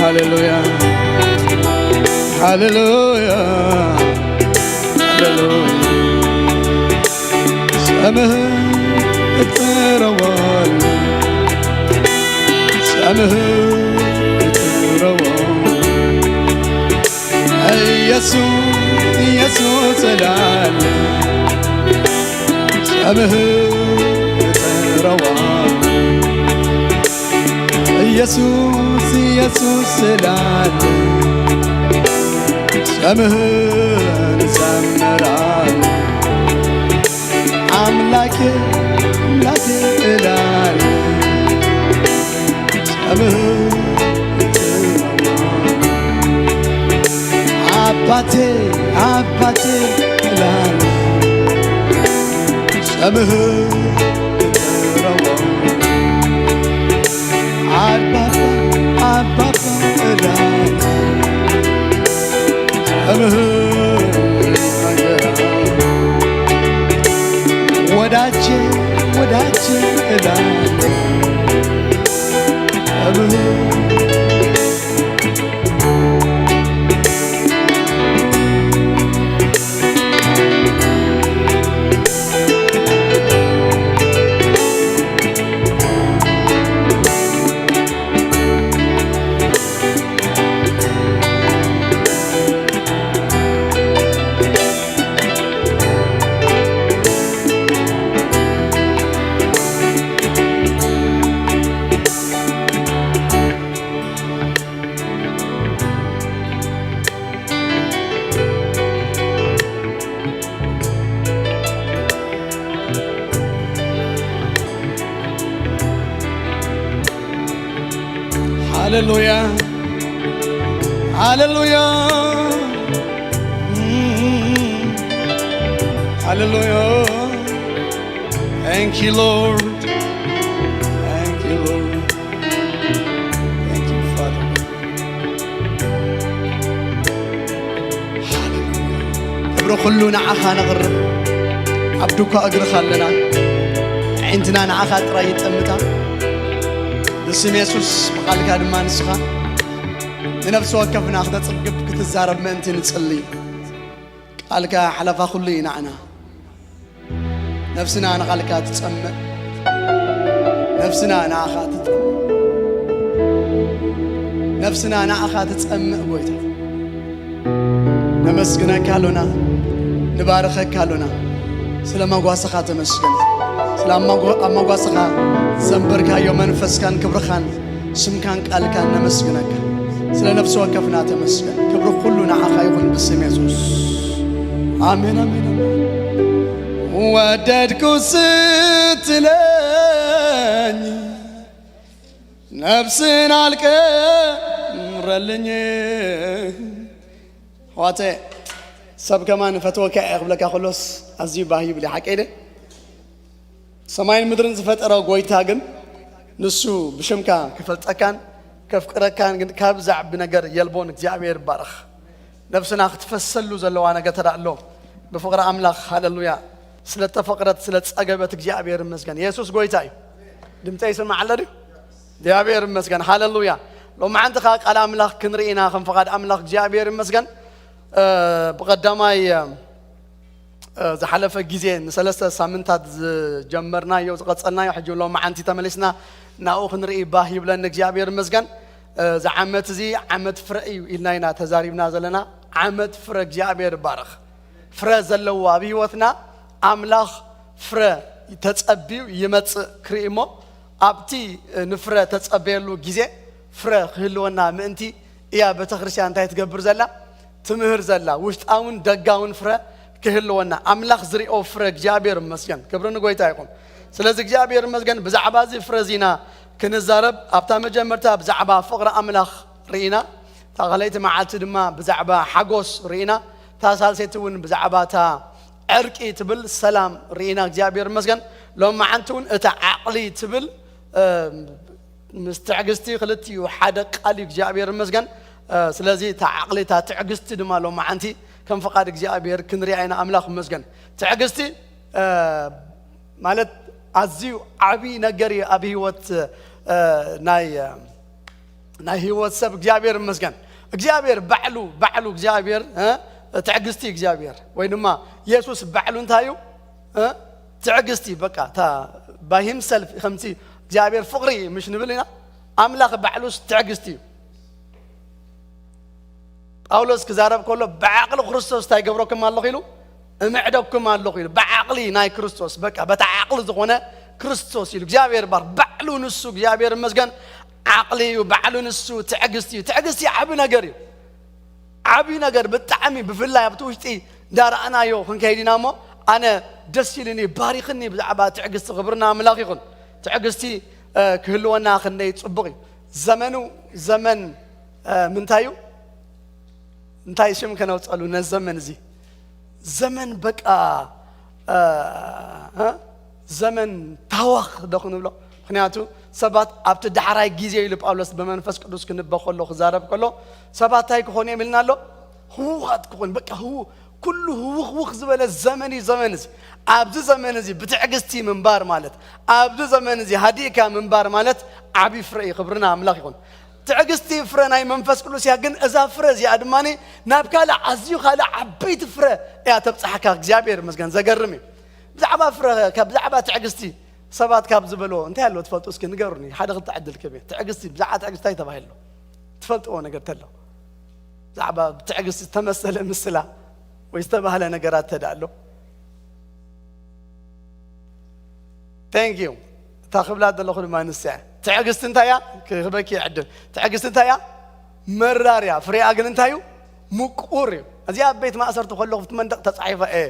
ሃሌሉያ ሃሌሉያ ሃሌሉያ። ስምህን እጠራዋለሁ፣ ስምህን እጠራዋለሁ። ኢየሱስ ኢየሱስ እላለሁ፣ ስምህን እጠረዋ ኢየሱስ ኢየሱስ እላለ ስምህን እዘምራለ ኣምላኬ ኣምላኬ እላለ ስምህን እጠረዋ ኣባቴ ኣባቴ እላለ ስምህን እጠረዋ ኣባባ ኣባባ እላለ ስምህን እጠረዋ ወዳጄ ወዳጄ እላለ ስምህን ሃሌሉያ ሃሌሉያ ሃሌሉያ Thank you Lord Thank you Lord Thank you Father ክብሪ ኩሉ ንዓኻ ነቕርብ ኣብ ድኳ እግርኻ ኣለና ኣዒንትና ንዓኻ ጥራይ ይጠምታ ብስም የሱስ ብቓልካ ድማ ንስኻ ንነፍሲ ወከፍና ክተጽግብ ክትዛረብ ምእንቲ ንጽሊ ቃልካ ሓለፋ ኩሉ እዩ ንዓና ነፍስና ንቓልካ ትጸምእ ነፍስና ንዓኻ ትጸምእ ነፍስና ንዓኻ ትጸምእ ጎይታ ነመስግነካ ኣሎና ንባርኸካ ኣሎና ስለ መጓስኻ ተመስገን ስለ ኣብ መጓስኻ ዘንበርካዮ መንፈስካን ክብርኻን ስምካን ቃልካን ነመስግነካ ስለ ነፍሲ ወከፍና ተመስገን ክብሪ ኩሉ ንዓኻ ይኹን ብስም የሱስ ኣሜን ኣሜን ኣሜን ወደድኩ ስትለኝ ነፍስን ኣልቀምረልኝ ኣሕዋተ ሰብ ከማን ፈትወካ እየ ክብለካ ከሎስ ኣዝዩ ባህ ይብል እዩ ሓቀይ ደ ሰማይን ምድርን ዝፈጠረ ጎይታ ግን ንሱ ብሽምካ ክፈልጠካን ከፍቅረካን ግን ካብ ዛዕቢ ነገር የልቦን እግዚኣብሔር ይባረኽ ነብስና ክትፈሰሉ ዘለዋ ነገር ተዳ ኣሎ ብፍቅሪ ኣምላኽ ሃለሉያ ስለተፈቅረት ስለፀገበት እግዚኣብሔር ይመስገን የሱስ ጎይታ እዩ ድምፀ ይስማዕ ኣሎ ድዩ እግዚኣብሔር ይመስገን ሃለሉያ ሎማዓንቲ ከዓ ቃል ኣምላኽ ክንርኢ ኢና ከም ፍቓድ ኣምላኽ እግዚኣብሔር ይመስገን ብቐዳማይ ዝሓለፈ ግዜ ንሰለስተ ሳምንታት ዝጀመርናዮ ዝቐጸልናዮ ሕጂ ሎም መዓንቲ ተመሊስና ናብኡ ክንርኢ ባህ ይብለኒ እግዚኣብሔር ይመስገን እዚ ዓመት እዚ ዓመት ፍረ እዩ ኢልና ኢና ተዛሪብና ዘለና ዓመት ፍረ እግዚኣብሔር ይባረኽ ፍረ ዘለዎ ኣብ ህይወትና ኣምላኽ ፍረ ተጸብዩ ይመጽእ ክርኢ እሞ ኣብቲ ንፍረ ተጸበየሉ ግዜ ፍረ ክህልወና ምእንቲ እያ ቤተ ክርስቲያን እንታይ ትገብር ዘላ ትምህር ዘላ ውሽጣውን ደጋውን ፍረ ክህልወና ኣምላኽ ዝሪኦ ፍረ እግዚኣብሔር ይመስገን ክብሪ ንጎይታ ይኹን ስለዚ እግዚኣብሔር ይመስገን ብዛዕባ እዚ ፍረ ዚና ክንዛረብ ኣብታ መጀመርታ ብዛዕባ ፍቕሪ ኣምላኽ ርኢና እታ ካልኣይቲ መዓልቲ ድማ ብዛዕባ ሓጎስ ርኢና እታ ሳልሰይቲ እውን ብዛዕባ እታ ዕርቂ ትብል ሰላም ርኢና እግዚኣብሔር ይመስገን ሎም መዓንቲ እውን እታ ዓቕሊ ትብል ምስ ትዕግስቲ ክልቲኡ ሓደ ቃል እዩ እግዚኣብሔር ይመስገን ስለዚ እታ ዓቕሊ እታ ትዕግስቲ ድማ ሎም መዓንቲ ከም ፍቓድ እግዚኣብሔር ክንሪኣ ኢና ኣምላኽ ይመስገን ትዕግስቲ ማለት ኣዝዩ ዓብዪ ነገር እዩ ኣብ ህይወት ናይ ናይ ህይወት ሰብ እግዚኣብሔር ይመስገን እግዚኣብሔር ባዕሉ ባዕሉ እግዚኣብሔር ትዕግስቲ እግዚኣብሔር ወይ ድማ የሱስ ባዕሉ እንታይ እዩ ትዕግስቲ በቃ እታ by himself ከምቲ እግዚኣብሔር ፍቕሪ ምሽ ንብል ኢና ኣምላኽ ባዕሉስ ትዕግስቲ እዩ ጳውሎስ ክዛረብ ከሎ ብዓቕሊ ክርስቶስ እንታይ ገብረኩም ኣለኹ ኢሉ እምዕደኩም ኣለኹ ኢሉ ብዓቕ ዓቕሊ ናይ ክርስቶስ፣ በቃ በታ ዓቕሊ ዝኾነ ክርስቶስ ኢሉ እግዚኣብሔር ባር ባዕሉ ንሱ እግዚኣብሔር መስገን ዓቕሊ እዩ። ባዕሉ ንሱ ትዕግስቲ እዩ። ትዕግስቲ ዓቢ ነገር እዩ። ዓቢ ነገር ብጣዕሚ፣ ብፍላይ ኣብቲ ውሽጢ እንዳረኣናዮ ክንከይድ ኢና እሞ ኣነ ደስ ኢልኒ፣ ባሪኽኒ ብዛዕባ ትዕግስቲ። ክብርና ኣምላኽ ይኹን። ትዕግስቲ ክህልወና ክንደይ ጽቡቕ እዩ። ዘመኑ ዘመን ምንታይ እዩ? እንታይ ሽም ከነውፀሉ ነዚ ዘመን እዚ? ዘመን በቃ ዘመን ታዋኽ ዶ ክንብሎ? ምክንያቱ ሰባት ኣብቲ ዳሕራይ ግዜ ኢሉ ጳውሎስ ብመንፈስ ቅዱስ ክንበ ከሎ ክዛረብ ከሎ ሰባት እንታይ ክኾኑ እዮም ኢልና ኣሎ? ህውኻት ክኾኑ። በቃ ህው ኩሉ ህውኽውኽ ዝበለ ዘመን እዩ። ዘመን እዚ ኣብዚ ዘመን እዚ ብትዕግስቲ ምንባር ማለት ኣብዚ ዘመን እዚ ሃዲእካ ምንባር ማለት ዓብዪ ፍረ እዩ። ክብርና ኣምላኽ ይኹን። ትዕግስቲ ፍረ ናይ መንፈስ ቅዱስ እያ። ግን እዛ ፍረ እዚኣ ድማ ናብ ካልእ ኣዝዩ ካልእ ዓበይቲ ፍረ እያ ተብፅሓካ። እግዚኣብሔር ይመስገን። ዘገርም እዩ። ብዛዕባ ፍረ፣ ካብ ብዛዕባ ትዕግስቲ ሰባት ካብ ዝበሎ እንታይ ኣሎ ትፈልጡ? እስኪ ንገሩኒ። ሓደ ክልተ ዕድል ክህብ እየ። ትዕግስቲ፣ ብዛዕባ ትዕግስቲ እንታይ ተባሂሉ ኣሎ? ትፈልጥዎ ነገር ተሎ? ብዛዕባ ትዕግስቲ ዝተመሰለ ምስላ ወይ ዝተባህለ ነገራት ተዳ ኣሎ? Thank you። እታ ክብላ ዘለኹ ድማ ንስያ ትዕግስቲ እንታይ እያ? ክህበኪ ዕድል። ትዕግስቲ እንታይ እያ? መራር እያ። ፍሬኣ ግን እንታይ እዩ? ምቁር እዩ። እዚኣ ኣብ ቤት ማእሰርቲ ከለኹ ኣብቲ መንደቕ ተጻሒፋ እየ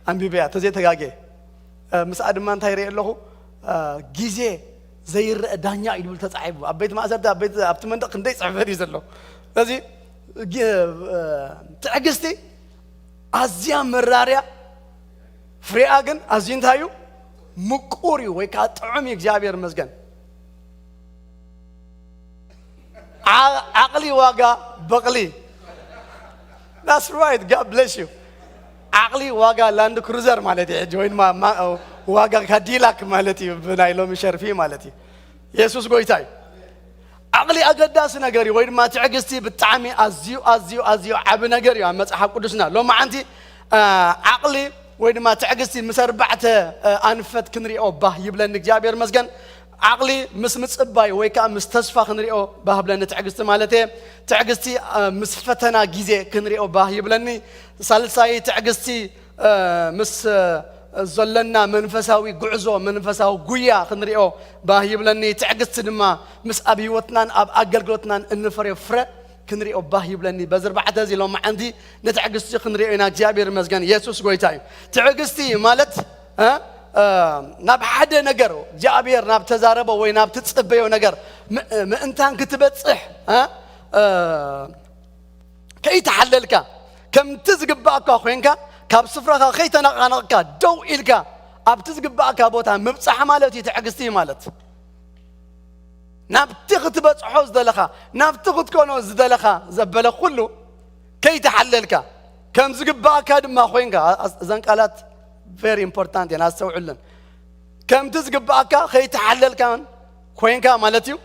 ኣንቢበያ፣ ተዘይተጋግየ። ምስኣ ድማ እንታይ ይርኢ ኣለኹ? ግዜ ዘይረአ ዳኛ እዩ ዝብል ተጻሒፉ ኣብ ቤት ማእሰርቲ፣ ኣብ ቤት፣ ኣብቲ መንደቕ ክንደይ ጽሕፈት እዩ ዘሎ። ስለዚ ግ-፣ ትዕግስቲ ኣዝያ መራርያ፣ ፍሬኣ ግን ኣዝዩ እንታይ እዩ? ምቁር እዩ ወይ ከዓ ጥዑም እዩ። እግዚኣብሔር ይመስገን። ዓ-፣ ዓቕሊ ዋጋ በቕሊ። That's right, God bless you። ዓቕሊ ዋጋ ላንድ ክሩዘር ማለት እዩ ሕጂ፣ ወይ ድማ ማ-፣ ዋጋ ካዲላክ ማለት እዩ ብናይ ሎሚ ሸርፊ ማለት እዩ። የሱስ ጎይታ እዩ። ዓቕሊ ኣገዳሲ ነገር እዩ፣ ወይ ድማ ትዕግስቲ ብጣዕሚ ኣዝዩ ኣዝዩ ኣዝዩ ዓቢ ነገር እዩ ኣብ መጽሓፍ ቅዱስና። ሎማዓንቲ እ፣ ዓቕሊ ወይ ድማ ትዕግስቲ ምስ ኣርባዕተ እ፣ ኣንፈት ክንሪኦ ባህ ይብለኒ። እግዚኣብሔር መስገን። ዓቕሊ ምስ ምጽባይ ወይ ከዓ ምስ ተስፋ ክንሪኦ ባህ ብለኒ። ትዕግስቲ ማለት እየ። ትዕግስቲ እ፣ ምስ ፈተና ግዜ ክንሪኦ ባህ ይብለኒ። ሳልሳይ ትዕግስቲ እ፣ ምስ እ፣ ዘለና መንፈሳዊ ጉዕዞ፣ መንፈሳዊ ጉያ ክንሪኦ ባህ ይብለኒ። ትዕግስቲ ድማ ምስ ኣብ ህይወትናን ኣብ ኣገልግሎትናን እንፈርዮ ፍረ ክንሪኦ ባህ ይብለኒ። በዚ ኣርባዕተ እዚ ሎማዓንቲ ንትዕግስቲ ክንሪኦ ኢና። እግዚኣብሔር ይመስገን። የሱስ ጎይታ እዩ። ትዕግስቲ ማለት እ፣ እ፣ ናብ ሓደ ነገር እግዚኣብሔር ናብ ተዛረቦ ወይ ናብ ትጽበዮ ነገር ም-፣ ምእንታን ክትበጽሕ እ፣ እ፣ ከይተሓለልካ ከምቲ ዝግባእካ ኮይንካ ካብ ስፍራኻ ከይተነቓነቕካ ደው ኢልካ ኣብቲ ዝግባእካ ቦታ ምብጻሕ ማለት እዩ ትዕግስቲ ማለት። ናብቲ ክትበጽሖ ዝደለኻ፣ ናብቲ ክትኮኖ ዝደለኻ ዘበለ ኩሉ ከይተሓለልካ ከም ዝግባእካ ድማ ኮይንካ። ኣ-፣ እዘን ቃላት very important እየን፣ ኣስተውዕለን። ከምቲ ዝግባእካ ከይተሓለልካን ኮይንካ ማለት እዩ።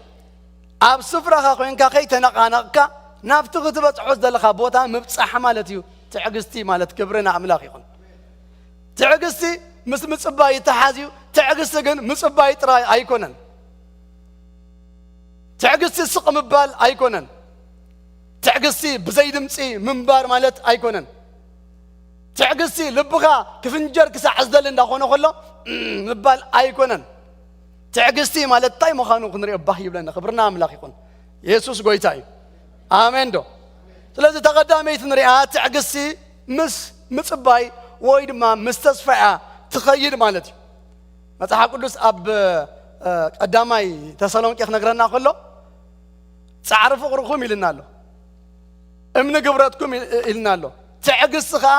ኣብ ስፍራኻ ኮይንካ ከይተነቓነቕካ ናብቲ ክትበጽሖ ዝደለኻ ቦታ ምብጻሕ ማለት እዩ። ትዕግስቲ ማለት ክብሪ ንኣምላኽ ይኹን። ትዕግስቲ ምስ ምጽባይ ይተሓዝ እዩ። ትዕግስቲ ግን ምጽባይ ጥራይ ኣይኮነን። ትዕግስቲ ስቕ ምባል ኣይኮነን። ትዕግስቲ ብዘይ ድምፂ ምንባር ማለት ኣይኮነን። ትዕግስቲ ልብኻ ክፍንጀር ክሳዕ ዝደሊ እንዳኾነ ከሎ እም ምባል ኣይኮነን። ትዕግስቲ ማለት እንታይ ምዃኑ ክንሪኦ ባህ ይብለና። ክብርና ኣምላኽ ይኹን። የሱስ ጎይታ እዩ። ኣሜን ዶ? ስለዚ ተቐዳመይቲ ንሪኣ ትዕግስቲ ምስ ምጽባይ ወይ ድማ ምስ ተስፋ እያ ትኸይድ ማለት እዩ። መጽሓፍ ቅዱስ ኣብ እ፣ ቀዳማይ ተሰሎንቄ ክነግረና ከሎ ጻዕሪ ፍቕርኹም ኢልና ኣሎ፣ እምኒ ግብረትኩም ኢል-፣ ኢልና ኣሎ፣ ትዕግስቲ ኸዓ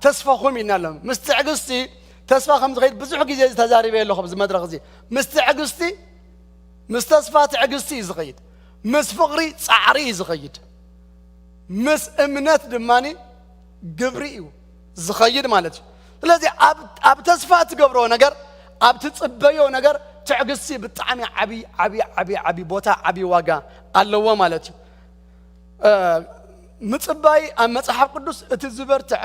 ተስፋኹም ኢልና ኣሎ። ምስ ትዕግስቲ ተስፋ ከም ዝኸይድ ብዙሕ ግዜ ተዛሪበ ኣለኹ ኣብዚ መድረኽ እዚ። ምስ ትዕግስቲ፣ ምስ ተስፋ ትዕግስቲ እዩ ዝኸይድ፣ ምስ ፍቕሪ ጻዕሪ እዩ ዝኸይድ፣ ምስ እምነት ድማ ግብሪ እዩ ዝኸይድ ማለት እዩ። ስለዚ ኣብ፣ ኣብ ተስፋ እትገብሮ ነገር፣ ኣብ ትጽበዮ ነገር ትዕግስቲ ብጣዕሚ ዓቢ፣ ዓቢ፣ ዓቢ፣ ዓቢ ቦታ፣ ዓቢ ዋጋ ኣለዎ ማለት እዩ። እ፣ ምጽባይ ኣብ መጽሓፍ ቅዱስ እቲ ዝበርትዐ፣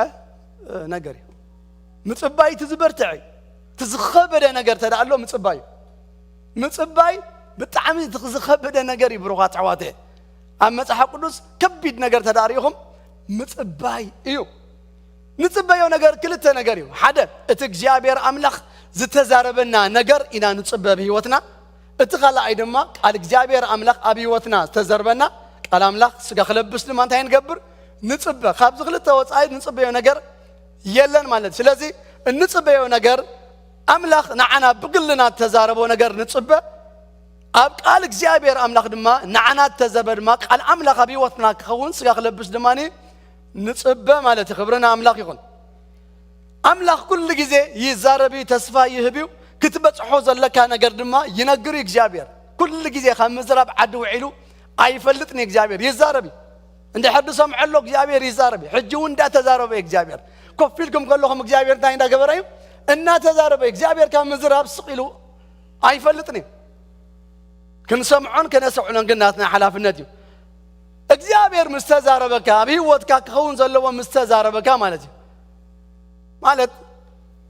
እ፣ ነገር እዩ። ምጽባይ እቲ ዝበርትዐ እዩ። እቲ ዝኸበደ ነገር ተደኣ ኣሎ ምጽባይ እዩ። ምጽባይ ብጣዕሚ እቲ ዝኸበደ ነገር እዩ ብሩኻት ኣሕዋተ። ኣብ መጽሓፍ ቅዱስ ከቢድ ነገር ተደኣ ርኢኹም ምጽባይ እዩ። ንጽበዮ ነገር ክልተ ነገር እዩ። ሓደ፣ እቲ እግዚኣብሔር ኣምላኽ ዝተዛረበና ነገር ኢና ንጽበ ኣብ ህይወትና። እቲ ካልኣይ ድማ ቃል እግዚኣብሔር ኣምላኽ ኣብ ህይወትና ዝተዘርበና ቃል ኣምላኽ ስጋ ክለብስ ድማ እንታይ ንገብር? ንጽበ። ካብዚ ክልተ ወጻኢ ንጽበዮ ነገር የለን ማለት። ስለዚ እንጽበዮ ነገር ኣምላኽ ንዓና ብግልና ተዛረቦ ነገር ንጽበ። ኣብ ቃል እግዚኣብሔር ኣምላኽ ድማ ንዓና ተዘበ ድማ ቃል ኣምላኽ ኣብ ህይወትና ክኸውን ስጋ ክለብስ ድማ ንጽበ ማለት እዩ። ክብሪ ንኣምላኽ ይኹን። ኣምላኽ ኩሉ ግዜ ይዛረብ እዩ፣ ተስፋ ይህብ እዩ። ክትበጽሖ ዘለካ ነገር ድማ ይነግር እዩ እግዚኣብሔር። ኩሉ ግዜ ካብ ምዝራብ ዓዲ ውዒሉ ኣይፈልጥን እዩ እግዚኣብሔር፣ ይዛረብ እዩ። እንድሕር ዝሰምዖ ኣሎ እግዚኣብሔር ይዛረብ እዩ። ሕጂ እውን እንዳተዛረበ እዩ እግዚኣብሔር። ኮፍ ኢልኩም ከለኹም እግዚኣብሔር እንታይ እንዳገበረ እዩ? እናተዛረበ እዩ። እግዚኣብሔር ካብ ምዝራብ ስቕ ኢሉ ኣይፈልጥን እዩ። ክንሰምዖን ከነሰዕሎን ግን ናትና ሓላፍነት እዩ። እግዚኣብሔር ምስ ተዛረበካ፣ ኣብ ህይወትካ ክኸውን ዘለዎ ምስ ተዛረበካ ማለት እዩ። ማለት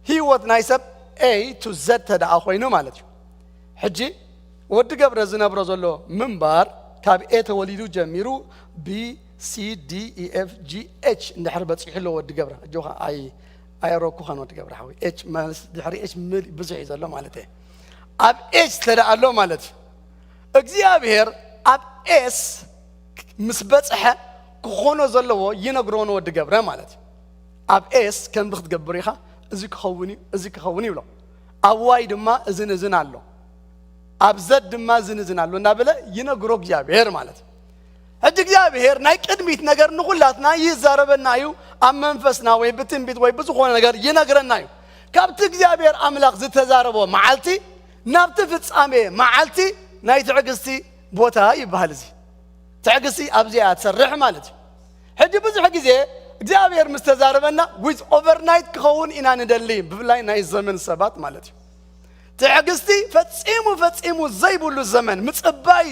ህይወት ናይ ሰብ A to Z ተደኣ ኮይኑ ማለት እዩ። ሕጂ ወዲ ገብረ ዝነብሮ ዘሎ ምንባር ካብ A ተወሊዱ ጀሚሩ B C D E F G H እንድሕር በጺሑ ኣሎ ወዲ ገብረ። ኣጆኻ ኣይ-፣ ኣየረኩኻን ወዲ ገብረ ሓወይ። ኤች ማለት ድሕሪ ኤች ምል-፣ ብዙሕ እዩ ዘሎ ማለት እየ። ኣብ ኤች ተደኣ ኣሎ ማለት እዩ። እግዚኣብሔር ኣብ ኤስ ምስ በጽሐ ክኾኖ ዘለዎ ይነግሮ ንወዲ ገብረ ማለት እዩ። ኣብ ኤስ ከምዚ ክትገብር ኢኻ፣ እዚ ክኸውን እዩ፣ እዚ ክኸውን እዩ ይብሎ። ኣብ ዋይ ድማ እዝን እዝን ኣሎ፣ ኣብ ዘድ ድማ እዝን እዝን ኣሎ እናበለ ይነግሮ እግዚኣብሔር ማለት እዩ። ሕጂ እግዚኣብሔር ናይ ቅድሚት ነገር ንኹላትና ይዛረበና እዩ። ኣብ መንፈስና ወይ ብትንቢት ወይ ብዝኾነ ነገር ይነግረና እዩ። ካብቲ እግዚኣብሔር ኣምላኽ ዝተዛረቦ መዓልቲ ናብቲ ፍጻሜ መዓልቲ ናይ ትዕግስቲ ቦታ ይበሃል። እዚ ትዕግስቲ ኣብዚኣ ትሰርሕ ማለት እዩ። ሕጂ ብዙሕ ግዜ እግዚኣብሔር ምስ ተዛረበና ዊዝ ኦቨርናይት ክኸውን ኢና ንደሊ፣ ብፍላይ ናይ ዘመን ሰባት ማለት እዩ። ትዕግስቲ ፈጺሙ ፈጺሙ ዘይብሉ ዘመን ምጽባይ።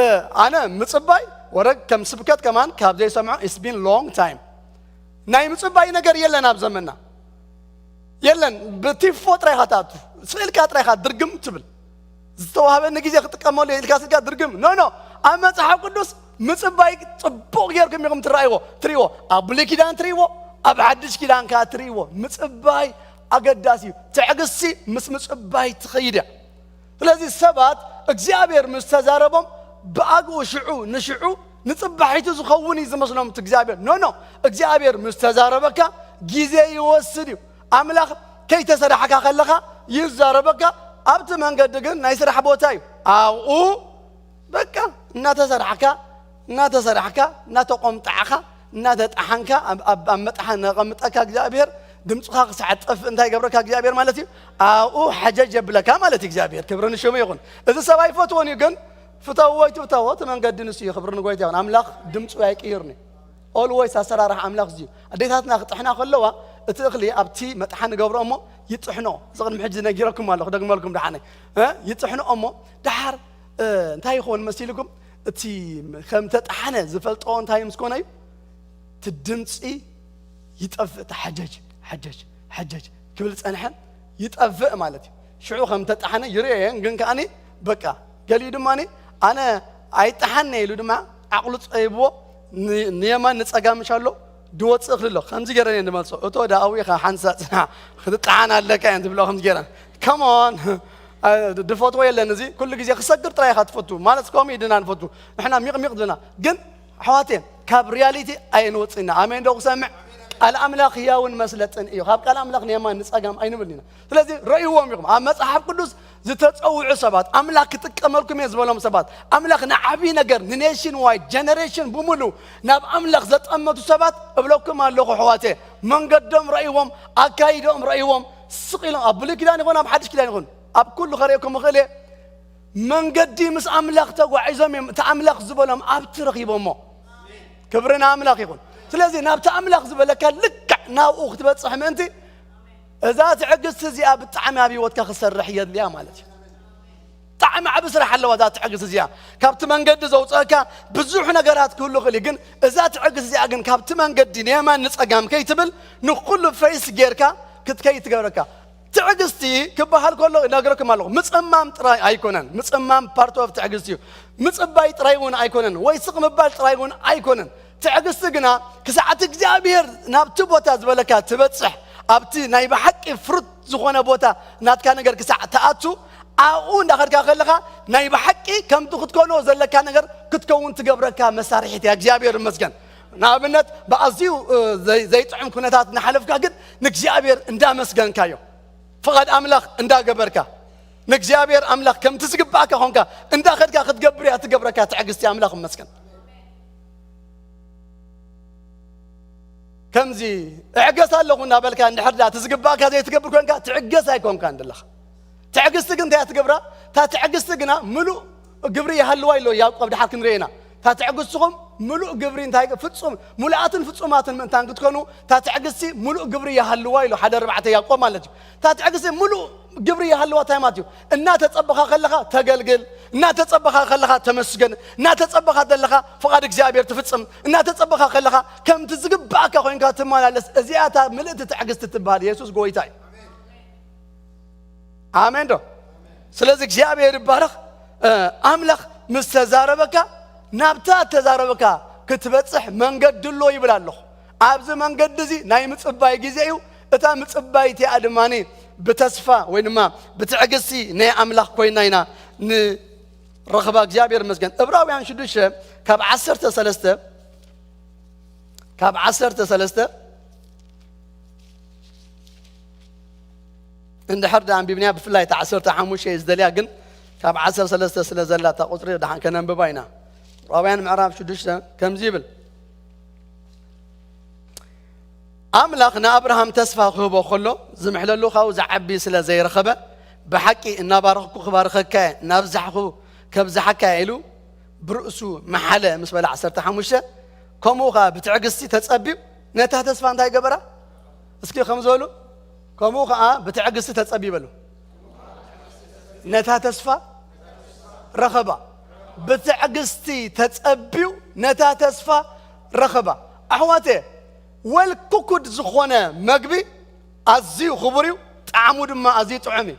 እ፣ ኣነ ምጽባይ ወረ ከም ስብከት ከማን ካብ ዘይሰምዖ it's been long time። ናይ ምጽባይ ነገር የለን ኣብ ዘመንና የለን። ብቲፎ ጥራይ ኢኻ ትኣቱ፣ ስእልካ ጥራይ ኢኻ ድርግም ትብል። ዝተዋህበኒ ግዜ ክጥቀመሉ ኢልካ ስልካ ድርግም። ኖ፣ ኖ። ኣብ መጽሓፍ ቅዱስ ምጽባይ ጽቡቕ ጌርኩም ኢኹም ትረኣይዎ፣ ትርእይዎ። ኣብ ብሉይ ኪዳን ትርእይዎ፣ ኣብ ሓድሽ ኪዳን ከኣ ትርእይዎ። ምጽባይ ኣገዳሲ እዩ። ትዕግስቲ ምስ ምጽባይ ትኸይድ እያ። ስለዚ ሰባት እግዚኣብሔር ምስ ተዛረቦም ብኣግኡ ሽዑ ንሽዑ ንጽባሒቱ ዝኸውን እዩ ዝመስሎም እቲ እግዚኣብሔር። ኖ፣ ኖ። እግዚኣብሔር ምስ ተዛረበካ ግዜ ይወስድ እዩ። ኣምላኽ ከይተሰራሕካ ከለኻ ይዛረበካ። ኣብቲ መንገዲ ግን ናይ ስራሕ ቦታ እዩ። ኣብኡ በቃ እናተሰራሕካ፣ እናተሰራሕካ፣ እናተቆምጣዕካ፣ እናተጣሓንካ፣ ኣብ፣ ኣብ፣ ኣብ መጥሓን ነቐምጠካ እግዚኣብሔር፣ ድምፅኻ ክሳዕ ጠፍእ እንታይ ገብረካ እግዚኣብሔር ማለት እዩ? ኣብኡ ሓጀጅ የብለካ ማለት እዩ እግዚኣብሔር። ክብሪ ንሽሙ ይኹን። እዚ ሰብ ኣይፈትዎን እዩ፣ ግን ፍተዎ ኣይትፍተዎ፣ እቲ መንገዲ ንሱ እዩ። ክብሪ ንጎይታ ይኹን። ኣምላኽ ድምፁ ኣይቅይርን እዩ። ኦልዌይስ ኣሰራርሓ ኣምላኽ እዚ እዩ። ኣዴታትና ክጥሕና ከለዋ፣ እቲ እኽሊ ኣብቲ መጥሓን ይገብሮ እሞ ይጥሕኖ። እዚ ቅድሚ ሕጂ ነጊረኩም ኣለኹ፣ ደግመልኩም ደሓነይ። እ? ይጥሕኖ እሞ፣ ደሓር፣ እ፣ እንታይ ይኸውን መሲልኩም? እቲ ከም ተጣሓነ ዝፈልጦ እንታይ ምስ ኮነ እዩ? እቲ ድምፂ ይጠፍእ፣ እቲ ሓጀጅ፣ ሓጀጅ፣ ሓጀጅ ክብል ጸንሐ፣ ይጠፍእ ማለት እዩ። ሽዑ ከም ተጣሓነ ይርእዮ እየን፣ ግን ከኣኒ በቃ፣ ገሊኡ ድማኒ ኣነ ኣይጠሓነ ኢሉ ድማ ዓቕሉ ጸይብዎ፣ ን-፣ ንየማን ንጸጋም ምሽ ኣሎ፣ ድወጽእ እኽሊ ኣሎ። ከምዚ ገይረን እየን ዝመልሶ። እቶ ደኣ ኣዊኻ ሓንሳእ ጽናሕ፣ ክትጠሓን ኣለካ እየን ዝብሎ ከምዚ ገይረን። ከሞን፣ እ፣ ድፈትዎ የለን እዚ። ኩሉ ግዜ ክሰግር ጥራይ ኢኻ ትፈቱ። ማለት ከምኡ እዩ ድና ንፈቱ። ንሕና ሚቕ ሚቕ ድና። ግን ኣሕዋት እየን፣ ካብ ሪያሊቲ ኣየንወጽእና። ኣሜን ዶ ክሰምዕ? ቃል ኣምላኽ ህያውን መስለጥን እዩ። ካብ ቃል ኣምላኽ ንየማን ንጸጋም ኣይንብልን ኢና። ስለዚ ረእይዎም ኢኹም። ኣብ መጽሓፍ ቅዱስ ዝተጸውዑ ሰባት፣ ኣምላኽ ክጥቀመልኩም እየ ዝበሎም ሰባት፣ ኣምላኽ ንዓብዪ ነገር፣ ንኔሽን ዋይድ ጀነሬሽን ብምሉ ናብ ኣምላኽ ዘጠመቱ ሰባት እብለኩም ኣለኹ ኣሕዋተ፣ መንገዶም ረእይዎም፣ ኣካይዶም ረእይዎም፣ ስቕ ኢሎም ኣብ ብሉይ ኪዳን ይኹን ኣብ ሓድሽ ኪዳን ይኹን ኣብ ኩሉ ከርእየኩም እኽእል እየ። መንገዲ ምስ ኣምላኽ ተጓዒዞም እዮም። እቲ ኣምላኽ ዝበሎም ኣብቲ ረኺቦሞ። ክብሪ ንኣምላኽ ይኹን። ስለዚ ናብቲ ኣምላኽ ዝበለካ ልክዕ ናብኡ ክትበጽሕ ምእንቲ እዛ ትዕግስቲ እዚኣ ብጣዕሚ ኣብ ህይወትካ ክሰርሕ የድልያ ማለት እዩ። ብጣዕሚ ዓቢ ስራሕ ኣለዋ እዛ ትዕግስቲ እዚኣ። ካብቲ መንገዲ ዘውፅአካ ብዙሕ ነገራት ክህሉ ይኽእል እዩ፣ ግን እዛ ትዕግስቲ እዚኣ ግን ካብቲ መንገዲ ንየማን ንጸጋም ከይትብል ንኹሉ ፈይስ ጌርካ ክትከይድ ትገብረካ። ትዕግስቲ ክበሃል ከሎ እነግረኩም ኣለኹ፣ ምጽማም ጥራይ ኣይኮነን። ምጽማም ፓርት ኦፍ ትዕግስቲ እዩ። ምጽባይ ጥራይ እውን ኣይኮነን፣ ወይ ስቕ ምባል ጥራይ እውን ኣይኮነን። ትዕግስቲ ግና ክሳዕ እቲ እግዚኣብሔር ናብቲ ቦታ ዝበለካ ትበጽሕ፣ ኣብቲ ናይ ብሓቂ ፍሩት ዝኾነ ቦታ ናትካ ነገር ክሳዕ ትኣቱ፣ ኣብኡ እንዳኸድካ ከለኻ ናይ ብሓቂ ከምቲ ክትኮኖ ዘለካ ነገር ክትከውን ትገብረካ መሳርሒት እያ። እግዚኣብሔር ይመስገን። ንኣብነት ብኣዝዩ ዘይጥዕም ኩነታት እናሓለፍካ ግን ንእግዚኣብሔር እንዳመስገንካዮ፣ ፍቓድ ኣምላኽ እንዳገበርካ፣ ንእግዚኣብሔር ኣምላኽ ከምቲ ዝግባእካ ኾንካ እንዳኸድካ ክትገብር እያ ትገብረካ ትዕግስቲ። ኣምላኽ ይመስገን። ከምዚ እዕገስ ኣለኹ እናበልካ እንድሕር ዳ እቲ ዝግባእካ ዘይትገብር ኮንካ ትዕገስ ኣይኮንካን ዘለኻ። ትዕግስቲ ግን እንታይ እያ ትገብራ? እታ ትዕግስቲ ግና ምሉእ ግብሪ ይሃልዋ ኢሎ ያዕቆብ፣ ድሓር ክንርኢ ኢና። እታ ትዕግስትኹም ምሉእ ግብሪ እንታይ ፍጹም፣ ሙሉኣትን ፍጹማትን ምእንታን ክትኮኑ እታ ትዕግስቲ ምሉእ ግብሪ ይሃልዋ ኢሎ ሓደ ኣርባዕተ ያዕቆብ ማለት እዩ። እታ ትዕግስቲ ምሉእ ግብሪ ይሃልዋ እንታይ ማለት እዩ? እናተጸበኻ ከለኻ ተገልግል፣ እናተጸበኻ ከለኻ ተመስገን፣ እናተጸበኻ ዘለኻ ፍቓድ እግዚኣብሔር ትፍጽም፣ እናተጸበኻ ከለኻ ከምቲ ዝግባእካ ኮይንካ ትመላለስ፣ እዚኣ እታ ምልእቲ ትዕግስቲ ትበሃል። የሱስ ጎይታ እዩ። ኣሜን ዶ? ስለዚ እግዚኣብሔር ይባረኽ። ኣምላኽ ምስ ተዛረበካ ናብታ ተዛረበካ ክትበጽሕ መንገዲ ኣሎ ይብል ኣለኹ። ኣብዚ መንገዲ እዚ ናይ ምጽባይ ግዜ እዩ። እታ ምጽባይ እቲኣ ድማ ብተስፋ ወይ ድማ ብትዕግስቲ ናይ ኣምላኽ ኮይና ኢና ንረኽባ። እግዚኣብሔር ይመስገን። እብራውያን ሽዱሽተ ካብ ዓሰርተ ሰለስተ ካብ ዓሰርተ ሰለስተ እንድሕር ደኣ ኣንቢብንያ፣ ብፍላይ እታ ዓሰርተ ሓሙሽተ እየ ዝደልያ፣ ግን ካብ ዓሰርተ ሰለስተ ስለ ዘላ እታ ቁጽሪ ደሓን ከነንብባ ኢና። ዕብራውያን ምዕራፍ ሽዱሽተ ከምዚ ይብል፣ ኣምላኽ ንኣብርሃም ተስፋ ክህቦ ከሎ ዝምሕለሉ ካብኡ ዝዓቢ ስለ ዘይረኸበ፣ ብሓቂ እናባረኽኩ ክባርኸካ እየ፣ እናብዛሕኹ ከብዝሓካ እየ ኢሉ ብርእሱ መሓለ ምስ በለ ዓሰርተ ሓሙሽተ፣ ከምኡ ኸዓ ብትዕግስቲ ተጸብዩ ነታ ተስፋ እንታይ ገበራ? እስኪ ከም ዝበሉ፣ ከምኡ ኸዓ ብትዕግስቲ ተጸብዩ በሉ። ነታ ተስፋ ረኸባ። ብትዕግስቲ ተጸብዩ ነታ ተስፋ ረኸባ። ኣሕዋተ፣ ወልኩኩድ ዝኾነ መግቢ ኣዝዩ ክቡር እዩ፣ ጣዕሙ ድማ ኣዝዩ ጥዑም እዩ።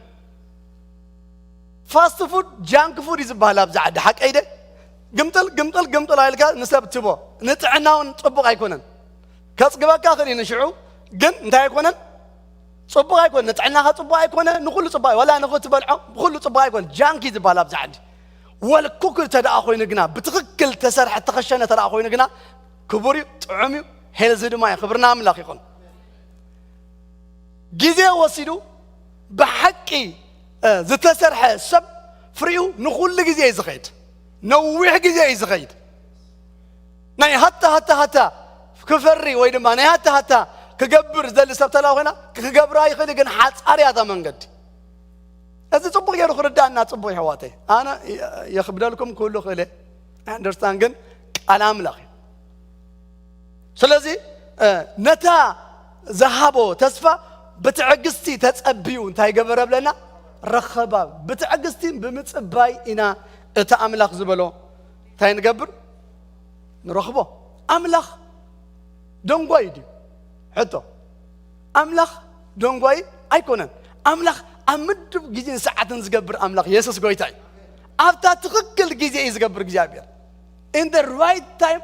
ፋስት ፉድ ጃንክ ፉድ እዩ ዝበሃል ኣብዚ ዓዲ፣ ሓቀይ ደ? ግምጥል፣ ግምጥል፣ ግምጥል ኣልካ ንሰብ ትቦ፣ ንጥዕና እውን ጽቡቕ ኣይኮነን። ከጽግበካ ክእል እዩ ንሽዑ፣ ግን እንታይ ኣይኮነን? ጽቡቕ ኣይኮነን። ንጥዕናኻ ጽቡቕ ኣይኮነ፣ ንኹሉ ጽቡቕ ኣይ-፣ ዋላ ንኽትበልዖ፣ ብኹሉ ጽቡቕ ኣይኮነ። ጃንክ እዩ ዝበሃል ኣብዚ ዓዲ። ወልኩክ እንተ ደኣ ኮይኑ ግና፣ ብትኽክል ተሰርሐ፣ ተኸሸነ እንተ ደኣ ኮይኑ ግና፣ ክቡር እዩ፣ ጥዑም እዩ፣ ሄልዚ ድማ እዩ። ክብርና ኣምላኽ ይኹን። ግዜ ወሲዱ ብሓቂ፣ እ፣ ዝተሰርሐ ሰብ ፍሪኡ ንኹሉ ግዜ እዩ ዝኸይድ። ነዊሕ ግዜ እዩ ዝኸይድ። ናይ ሃታ ሃታ ሃታ ክፈሪ ወይ ድማ ናይ ሃታ ሃታ ክገብር ዝደሊ ሰብ ተላ ኮይና ክገብራ ይኽእል፣ ግን ሓጻር እያ እታ መንገዲ። እዚ ጽቡቕ ገይሩ ክርዳእና ጽቡቕ ይሕዋተይ። ኣነ የኽብደልኩም ክህሉ ክእለ፣ ኣይ ኣንደርስታንድ፣ ግን ቃል ኣምላኽ እዩ። ስለዚ፣ እ፣ ነታ ዝሃቦ ተስፋ ብትዕግስቲ ተጸብዩ እንታይ ገበረ ብለና? ረኸባ። ብትዕግስቲ ብምጽባይ ኢና እቲ ኣምላኽ ዝበሎ እንታይ ንገብር? ንረኽቦ። ኣምላኽ ደንጓይ ድዩ? ሕቶ። ኣምላኽ ደንጓይ ኣይኮነን። ኣምላኽ ኣብ ምድብ ግዜን ሰዓትን ዝገብር ኣምላኽ የሱስ ጎይታ እዩ። ኣብታ ትኽክል ግዜ እዩ ዝገብር እግዚኣብሔር። In the right time,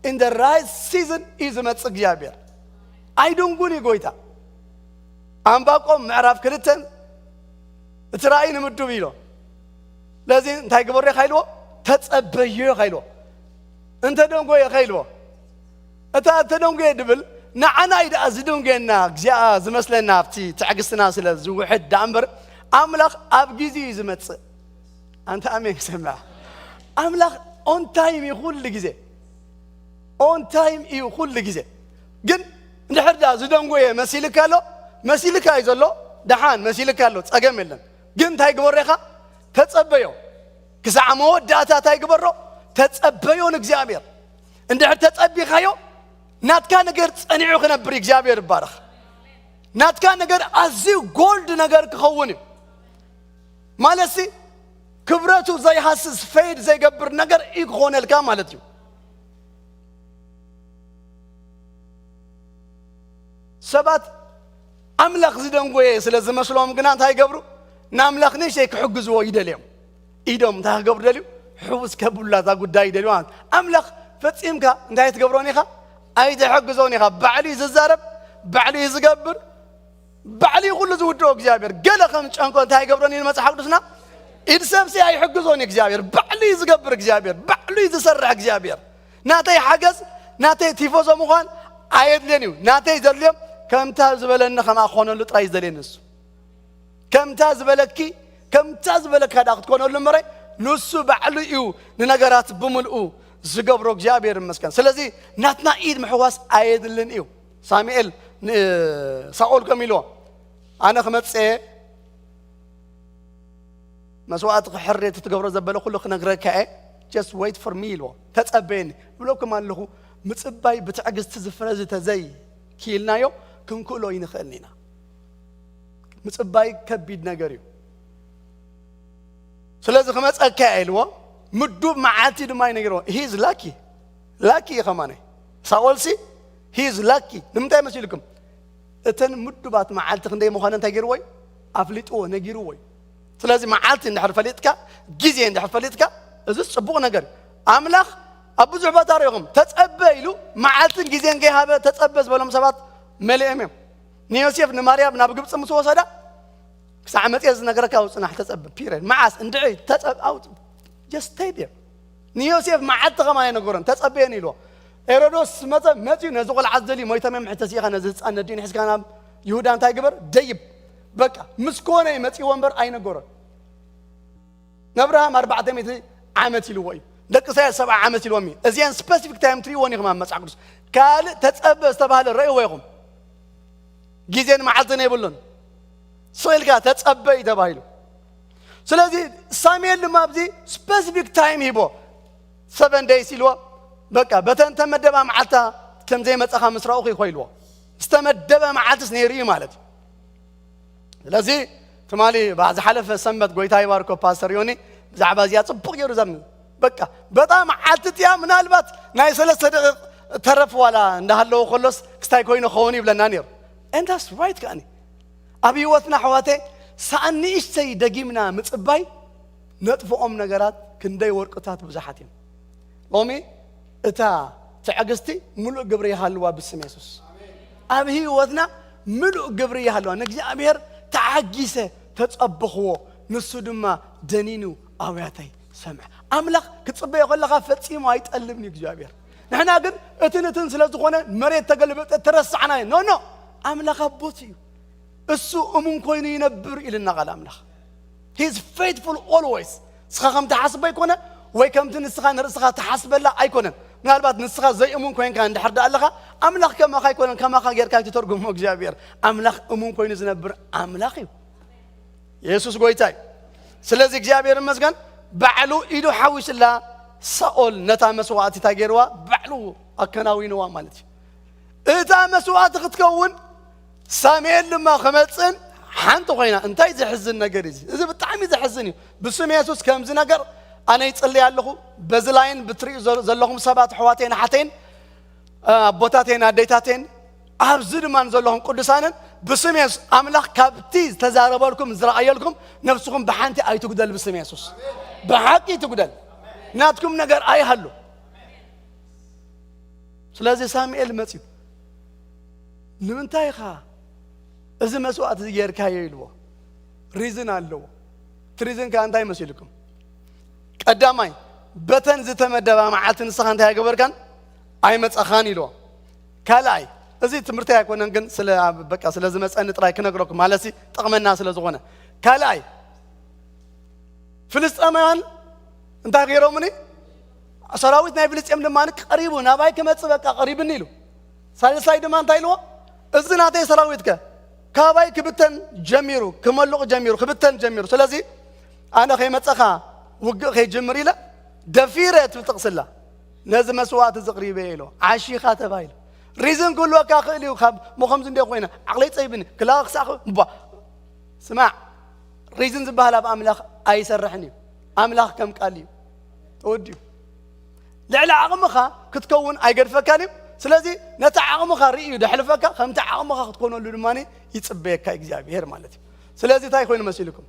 in the right season እዩ ዝመጽእ እግዚኣብሔር። ኣይደንጉን እዩ ጎይታ። ኣንባቆም ምዕራፍ ክልተን እቲ ራእይ ንምድብ ኢሎ። ለዚ እንታይ ግበሮ ኢኻ ኢልዎ? ተጸበዮ ኢኻ ኢልዎ። እንተ ደንጎዮ ኢኻ ኢልዎ። እታ እንተ ደንጎዮ ድብል ንዓና እዩ ደኣ ዝደንጎየና፣ እግዚኣብኣ ዝመስለና ኣብቲ ትዕግስትና ስለ ዝውሕድ ደኣ እምበር ኣምላኽ ኣብ ግዜ እዩ ዝመጽእ። ኣንተ ኣሜን ክሰምዕ። ኣምላኽ ኦን ታይም እዩ ኩሉ ግዜ። ኦን ታይም እዩ ኩሉ ግዜ። ግን እንድሕር ደኣ ዝደንጎየ መሲልካ ኣሎ፣ መሲልካ እዩ ዘሎ፣ ደሓን መሲልካ ኣሎ፣ ጸገም የለን። ግን እንታይ ግበሮ ኢኻ? ተጸበዮ። ክሳዕ መወዳእታ እንታይ ግበሮ? ተጸበዮ ንእግዚኣብሔር። እንድሕር ተጸቢኻዮ፣ ናትካ ነገር ጸኒዑ ክነብር እዩ። እግዚኣብሔር ይባረኽ። ናትካ ነገር ኣዝዩ ጎልድ ነገር ክኸውን እዩ። ማለትሲ፣ ክብረቱ ዘይሃስስ፣ ፌድ ዘይገብር ነገር እዩ ክኾነልካ ማለት እዩ። ሰባት ኣምላኽ ዝደንጎየ ስለ ዝመስሎም ግና እንታይ ይገብሩ? ንኣምላኽ ንእሽተይ ክሕግዝዎ ይደልዮም። ኢዶም እንታይ ክገብሩ ደልዩ? ሕውስ ከብሉላ እዛ ጉዳይ ይደልዩ ማለት። ኣምላኽ ፈጺምካ እንታይ ትገብሮን ኢኻ? ኣይትሕግዞን ኢኻ። ባዕሉ እዩ ዝዛረብ፣ ባዕሉ እዩ ዝገብር፣ ባዕሉ እዩ ኩሉ ዝውድኦ እግዚኣብሔር። ገለ ከም ጨንቆ እንታይ ይገብሮን እዩ መጽሓፍ ቅዱስና? ኢድ ሰብሲ ኣይሕግዞን እዩ እግዚኣብሔር። ባዕሉ እዩ ዝገብር እግዚኣብሔር፣ ባዕሉ እዩ ዝሰርሕ እግዚኣብሔር። ናተይ ሓገዝ፣ ናተይ ቲፎዞ ምዃን ኣየድልዮን እዩ። ናተይ ዘድልዮም ከምታ ዝበለኒ ከምኣ ክኾነሉ ጥራይ እዩ ዝደልየኒ ንሱ። ከምታ ዝበለኪ፣ ከምታ ዝበለካ ደኣ ክትኮነሉ እምበረ፣ ንሱ ባዕሉ እዩ ንነገራት ብምልኡ ዝገብሮ። እግዚኣብሔር ይመስገን። ስለዚ ናትና ኢድ ምሕዋስ ኣየድልን እዩ። ሳሙኤል ንሳኦል ከም ኢልዎ፣ ኣነ ክመጽእ እየ፣ መስዋእቲ ክሕሪ እቲ ትገብሮ ዘበለ ኩሉ ክነግረካ እየ፣ just wait for me ኢልዎ። ተጸበየኒ። እብለኩም ኣለኹ፣ ምጽባይ ብትዕግስቲ ዝፍረ ዝተዘይ ክኢልናዮ ክንክእሎ ይንኽእልን ኢና። ምጽባይ ከቢድ ነገር እዩ። ስለዚ ክመጸካ እየ ኢልዎ። ምዱብ መዓልቲ ድማ ይነግርዎ። He is lucky። ላኪ እዩ ከማነ። ሳኦልሲ he is lucky። ንምንታይ መሲልኩም? እተን ምዱባት መዓልቲ ክንደይ ምዃነ እንታይ ገይርዎ እዩ? ኣፍሊጥዎ፣ ነጊርዎ እዩ። ስለዚ መዓልቲ እንድሕር ፈሊጥካ፣ ግዜ እንድሕር ፈሊጥካ፣ እዚ ጽቡቕ ነገር እዩ። ኣምላኽ ኣብ ብዙሕ ቦታ ርኢኹም፣ ተጸበ ኢሉ መዓልትን ግዜን ከይሃበ ተጸበ ዝበሎም ሰባት መሊኦም እዮም። ንዮሴፍ ንማርያም ናብ ግብጺ ምስ ወሰዳ፣ ክሳዕ መጽኤ ዝነገረካ ኣውጽናሕ ተጸበ። ፒረድ። መዓስ? እንድዒ ተጸብ-፣ ኣውጽ-፣ just stay there። ንዮሴፍ መዓልቲ ከማን ኣይነገሮን፣ ተጸበየን ኢልዎ። ሄሮዶስ መጸ፣ መጺኡ ነዚ ቆልዓ ዝደልዩ ሞይቶም እዮም፣ ሕጂ ተሲእኻ ነዚ ህጻን ነዲኡን ሒዝካ ናብ ይሁዳ እንታይ ግበር? ደይብ። በቃ፣ ምስ ኮነ እዩ መጺእዎ እምበር ኣይነገሮን። ንኣብርሃም ኣርባዕተ ሚእቲ ዓመት ኢልዎ እዩ። ደቂ እስራኤል ሰብዓ ዓመት ኢልዎም እዩ። እዚአን ስፐሲፊክ ታይም ትርእይዎን ኢኹም ኣብ መጽሓፍ ቅዱስ። ካልእ ተጸበ ዝተባህለ ረእይዎ ኢኹም። ግዜን መዓልትን የብሉን። ስቕ ኢልካ ተጸበ እዩ ተባሂሉ። ስለዚ ሳሙኤል ድማ ኣብዚ ስፐሲፊክ ታይም ሂቦ፣ ሰቨን ደይስ ኢልዎ። በቃ በተን ተመደባ መዓልታ ከም ዘይመጸኻ ምስ ረእኹ ይኾይልዎ። ዝተመደበ መዓልትስ ነይሩ እዩ ማለት እዩ። ስለዚ ትማሊ ባ-፣ ዝሓለፈ ሰንበት ጎይታ ይባርኮ ፓስተር ዮኒ ብዛዕባ እዚኣ ጽቡቕ ገይሩ ዘም-፣ በቃ በጣም መዓልቲ እቲኣ ምናልባት ናይ ሰለስተ ደቂቕ ተረፍ ዋላ እንዳሃለዎ ከሎስ ክስታይ ኮይኑ ክኸውን ይብለና ነይሩ። And that's right ከኣኒ። ኣብ ህይወትና ኣሕዋተይ፣ ሰኣን ንእሽተይ ደጊምና ምጽባይ ነጥፍኦም ነገራት ክንደይ ወርቅታት ብዙሓት እዮም። ሎሚ እታ ትዕግስቲ ምሉእ ግብሪ ይሃልዋ ብስም የሱስ። ኣብ ህይወትና ምሉእ ግብሪ ይሃልዋ። ንእግዚኣብሔር ተዓጊሰ ተጸበኽዎ፣ ንሱ ድማ ደኒኑ ኣውያተይ ሰምዐ። ኣምላኽ ክትጽበዮ ከለኻ ፈጺሙ ኣይጠልብን እዩ እግዚኣብሔር። ንሕና ግን እትን እትን ስለ ዝኾነ መሬት ተገልበጠ፣ ተረሳዕናዮ። ኖ፣ ኖ፣ ኣምላኽ ኣቦት እዩ። እሱ እሙን ኮይኑ ይነብር ኢልና ቃል ኣምላኽ። He is faithful always። ንስኻ ከም ትሓስቦ ኣይኮነ፣ ወይ ከምቲ ንስኻ ንርእስኻ ትሓስበላ ኣይኮነን። ምናልባት ንስኻ ዘይእሙን ኮይንካ እንድሕር ደኣ ኣለኻ፣ ኣምላኽ ከማኻ ኣይኮነን፣ ከማኻ ጌርካ ኣይትተርጉሞ እግዚኣብሔር። ኣምላኽ እሙን ኮይኑ ዝነብር ኣምላኽ እዩ። የሱስ ጎይታ እዩ። ስለዚ እግዚኣብሔር ይመስገን፣ ባዕሉ ኢዱ ሓዊስላ ሳኦል ነታ መስዋእቲ እንታይ ገይርዋ? ባዕሉ ኣከናዊንዋ ማለት እዩ። እታ መስዋእቲ ክትከውን ሳሙኤል ድማ ክመጽእን ሓንቲ ኮይና። እንታይ ዘሕዝን ነገር እዩ እዚ! እዚ ብጣዕሚ ዘሕዝን እዩ። ብስም የሱስ ከምዚ ነገር ኣነ ይጽልይ ኣለኹ። በዚ ላይን ብትሪኡ ዘ-፣ ዘለኹም ሰባት ኣሕዋተይን ኣሓተይን፣ ኣቦታተይን ኣዴታተይን፣ ኣብዚ ድማ ዘለኹም ቅዱሳንን ብስም የሱስ ኣምላኽ ካብቲ ዝተዛረበልኩም ዝረኣየልኩም ነፍስኹም ብሓንቲ ኣይትጉደል። ብስም የሱስ ብሓቂ ኣይትጉደል። ናትኩም ነገር ኣይሃሉ። ስለዚ ሳሙኤል መጺኡ፣ "ንምንታይ ኢኻ እዚ መስዋእቲ እዚ ጌርካዮ?" ኢልዎ። ሪዝን ኣለዎ። እቲ ሪዝን ከኣ እንታይ መሲልኩም? ቀዳማይ፣ በተን ዝተመደባ መዓልቲ ንስኻ እንታይ ኣይገበርካን? ኣይመጻኻን ኢልዎ። ካልኣይ፣ እዚ ትምህርቲ ኣይኮነን፣ ግን ስለ፣ በቃ ስለ ዝመጸኒ ጥራይ ክነግረኩም፣ ማለት ሲ ጠቕመና ስለ ዝኾነ። ካልኣይ፣ ፍልስጤማውያን እንታይ ገይሮምኒ? ሰራዊት ናይ ፍልስጤም ድማ ቀሪቡ፣ ናባይ ክመጽእ በቃ ቀሪብኒ ኢሉ። ሳልሳይ ድማ እንታይ ኢልዎ? "እዚ ናተይ ሰራዊትከ ካባይ ክብተን ጀሚሩ፣ ክመልቑ ጀሚሩ፣ ክብተን ጀሚሩ። ስለዚ ኣነ ከይመጸኻ ውግእ ከይጅምር ኢለ ደፊረ" ትብል ጥቕስላ። "ነዚ መስዋእቲ እዚ ኣቕሪበ" ኢሎ። "ዓሺኻ" ተባሂሉ። ሪዝን ክህልወካ ክእል እዩ። ካብ ሞ ከምዚ እንደ ኮይነ ዓቕለይ ጸይብኒ፣ ክላእ ክሳዕ ክ-፣ እባ፣ ስማዕ፣ ሪዝን ዝበሃል ኣብ ኣምላኽ ኣይሰርሕን እዩ። ኣምላኽ ከም ቃል እዩ። ተወዲኡ። ልዕሊ ዓቕምኻ ክትከውን ኣይገድፈካን እዩ። ስለዚ ነቲ ዓቕምኻ ርእዩ ደሕልፈካ፣ ከምቲ ዓቕምኻ ክትኮነሉ ድማ ይጽበየካ እግዚኣብሔር ማለት እዩ። ስለዚ እንታይ ኮይኑ መሲልኩም?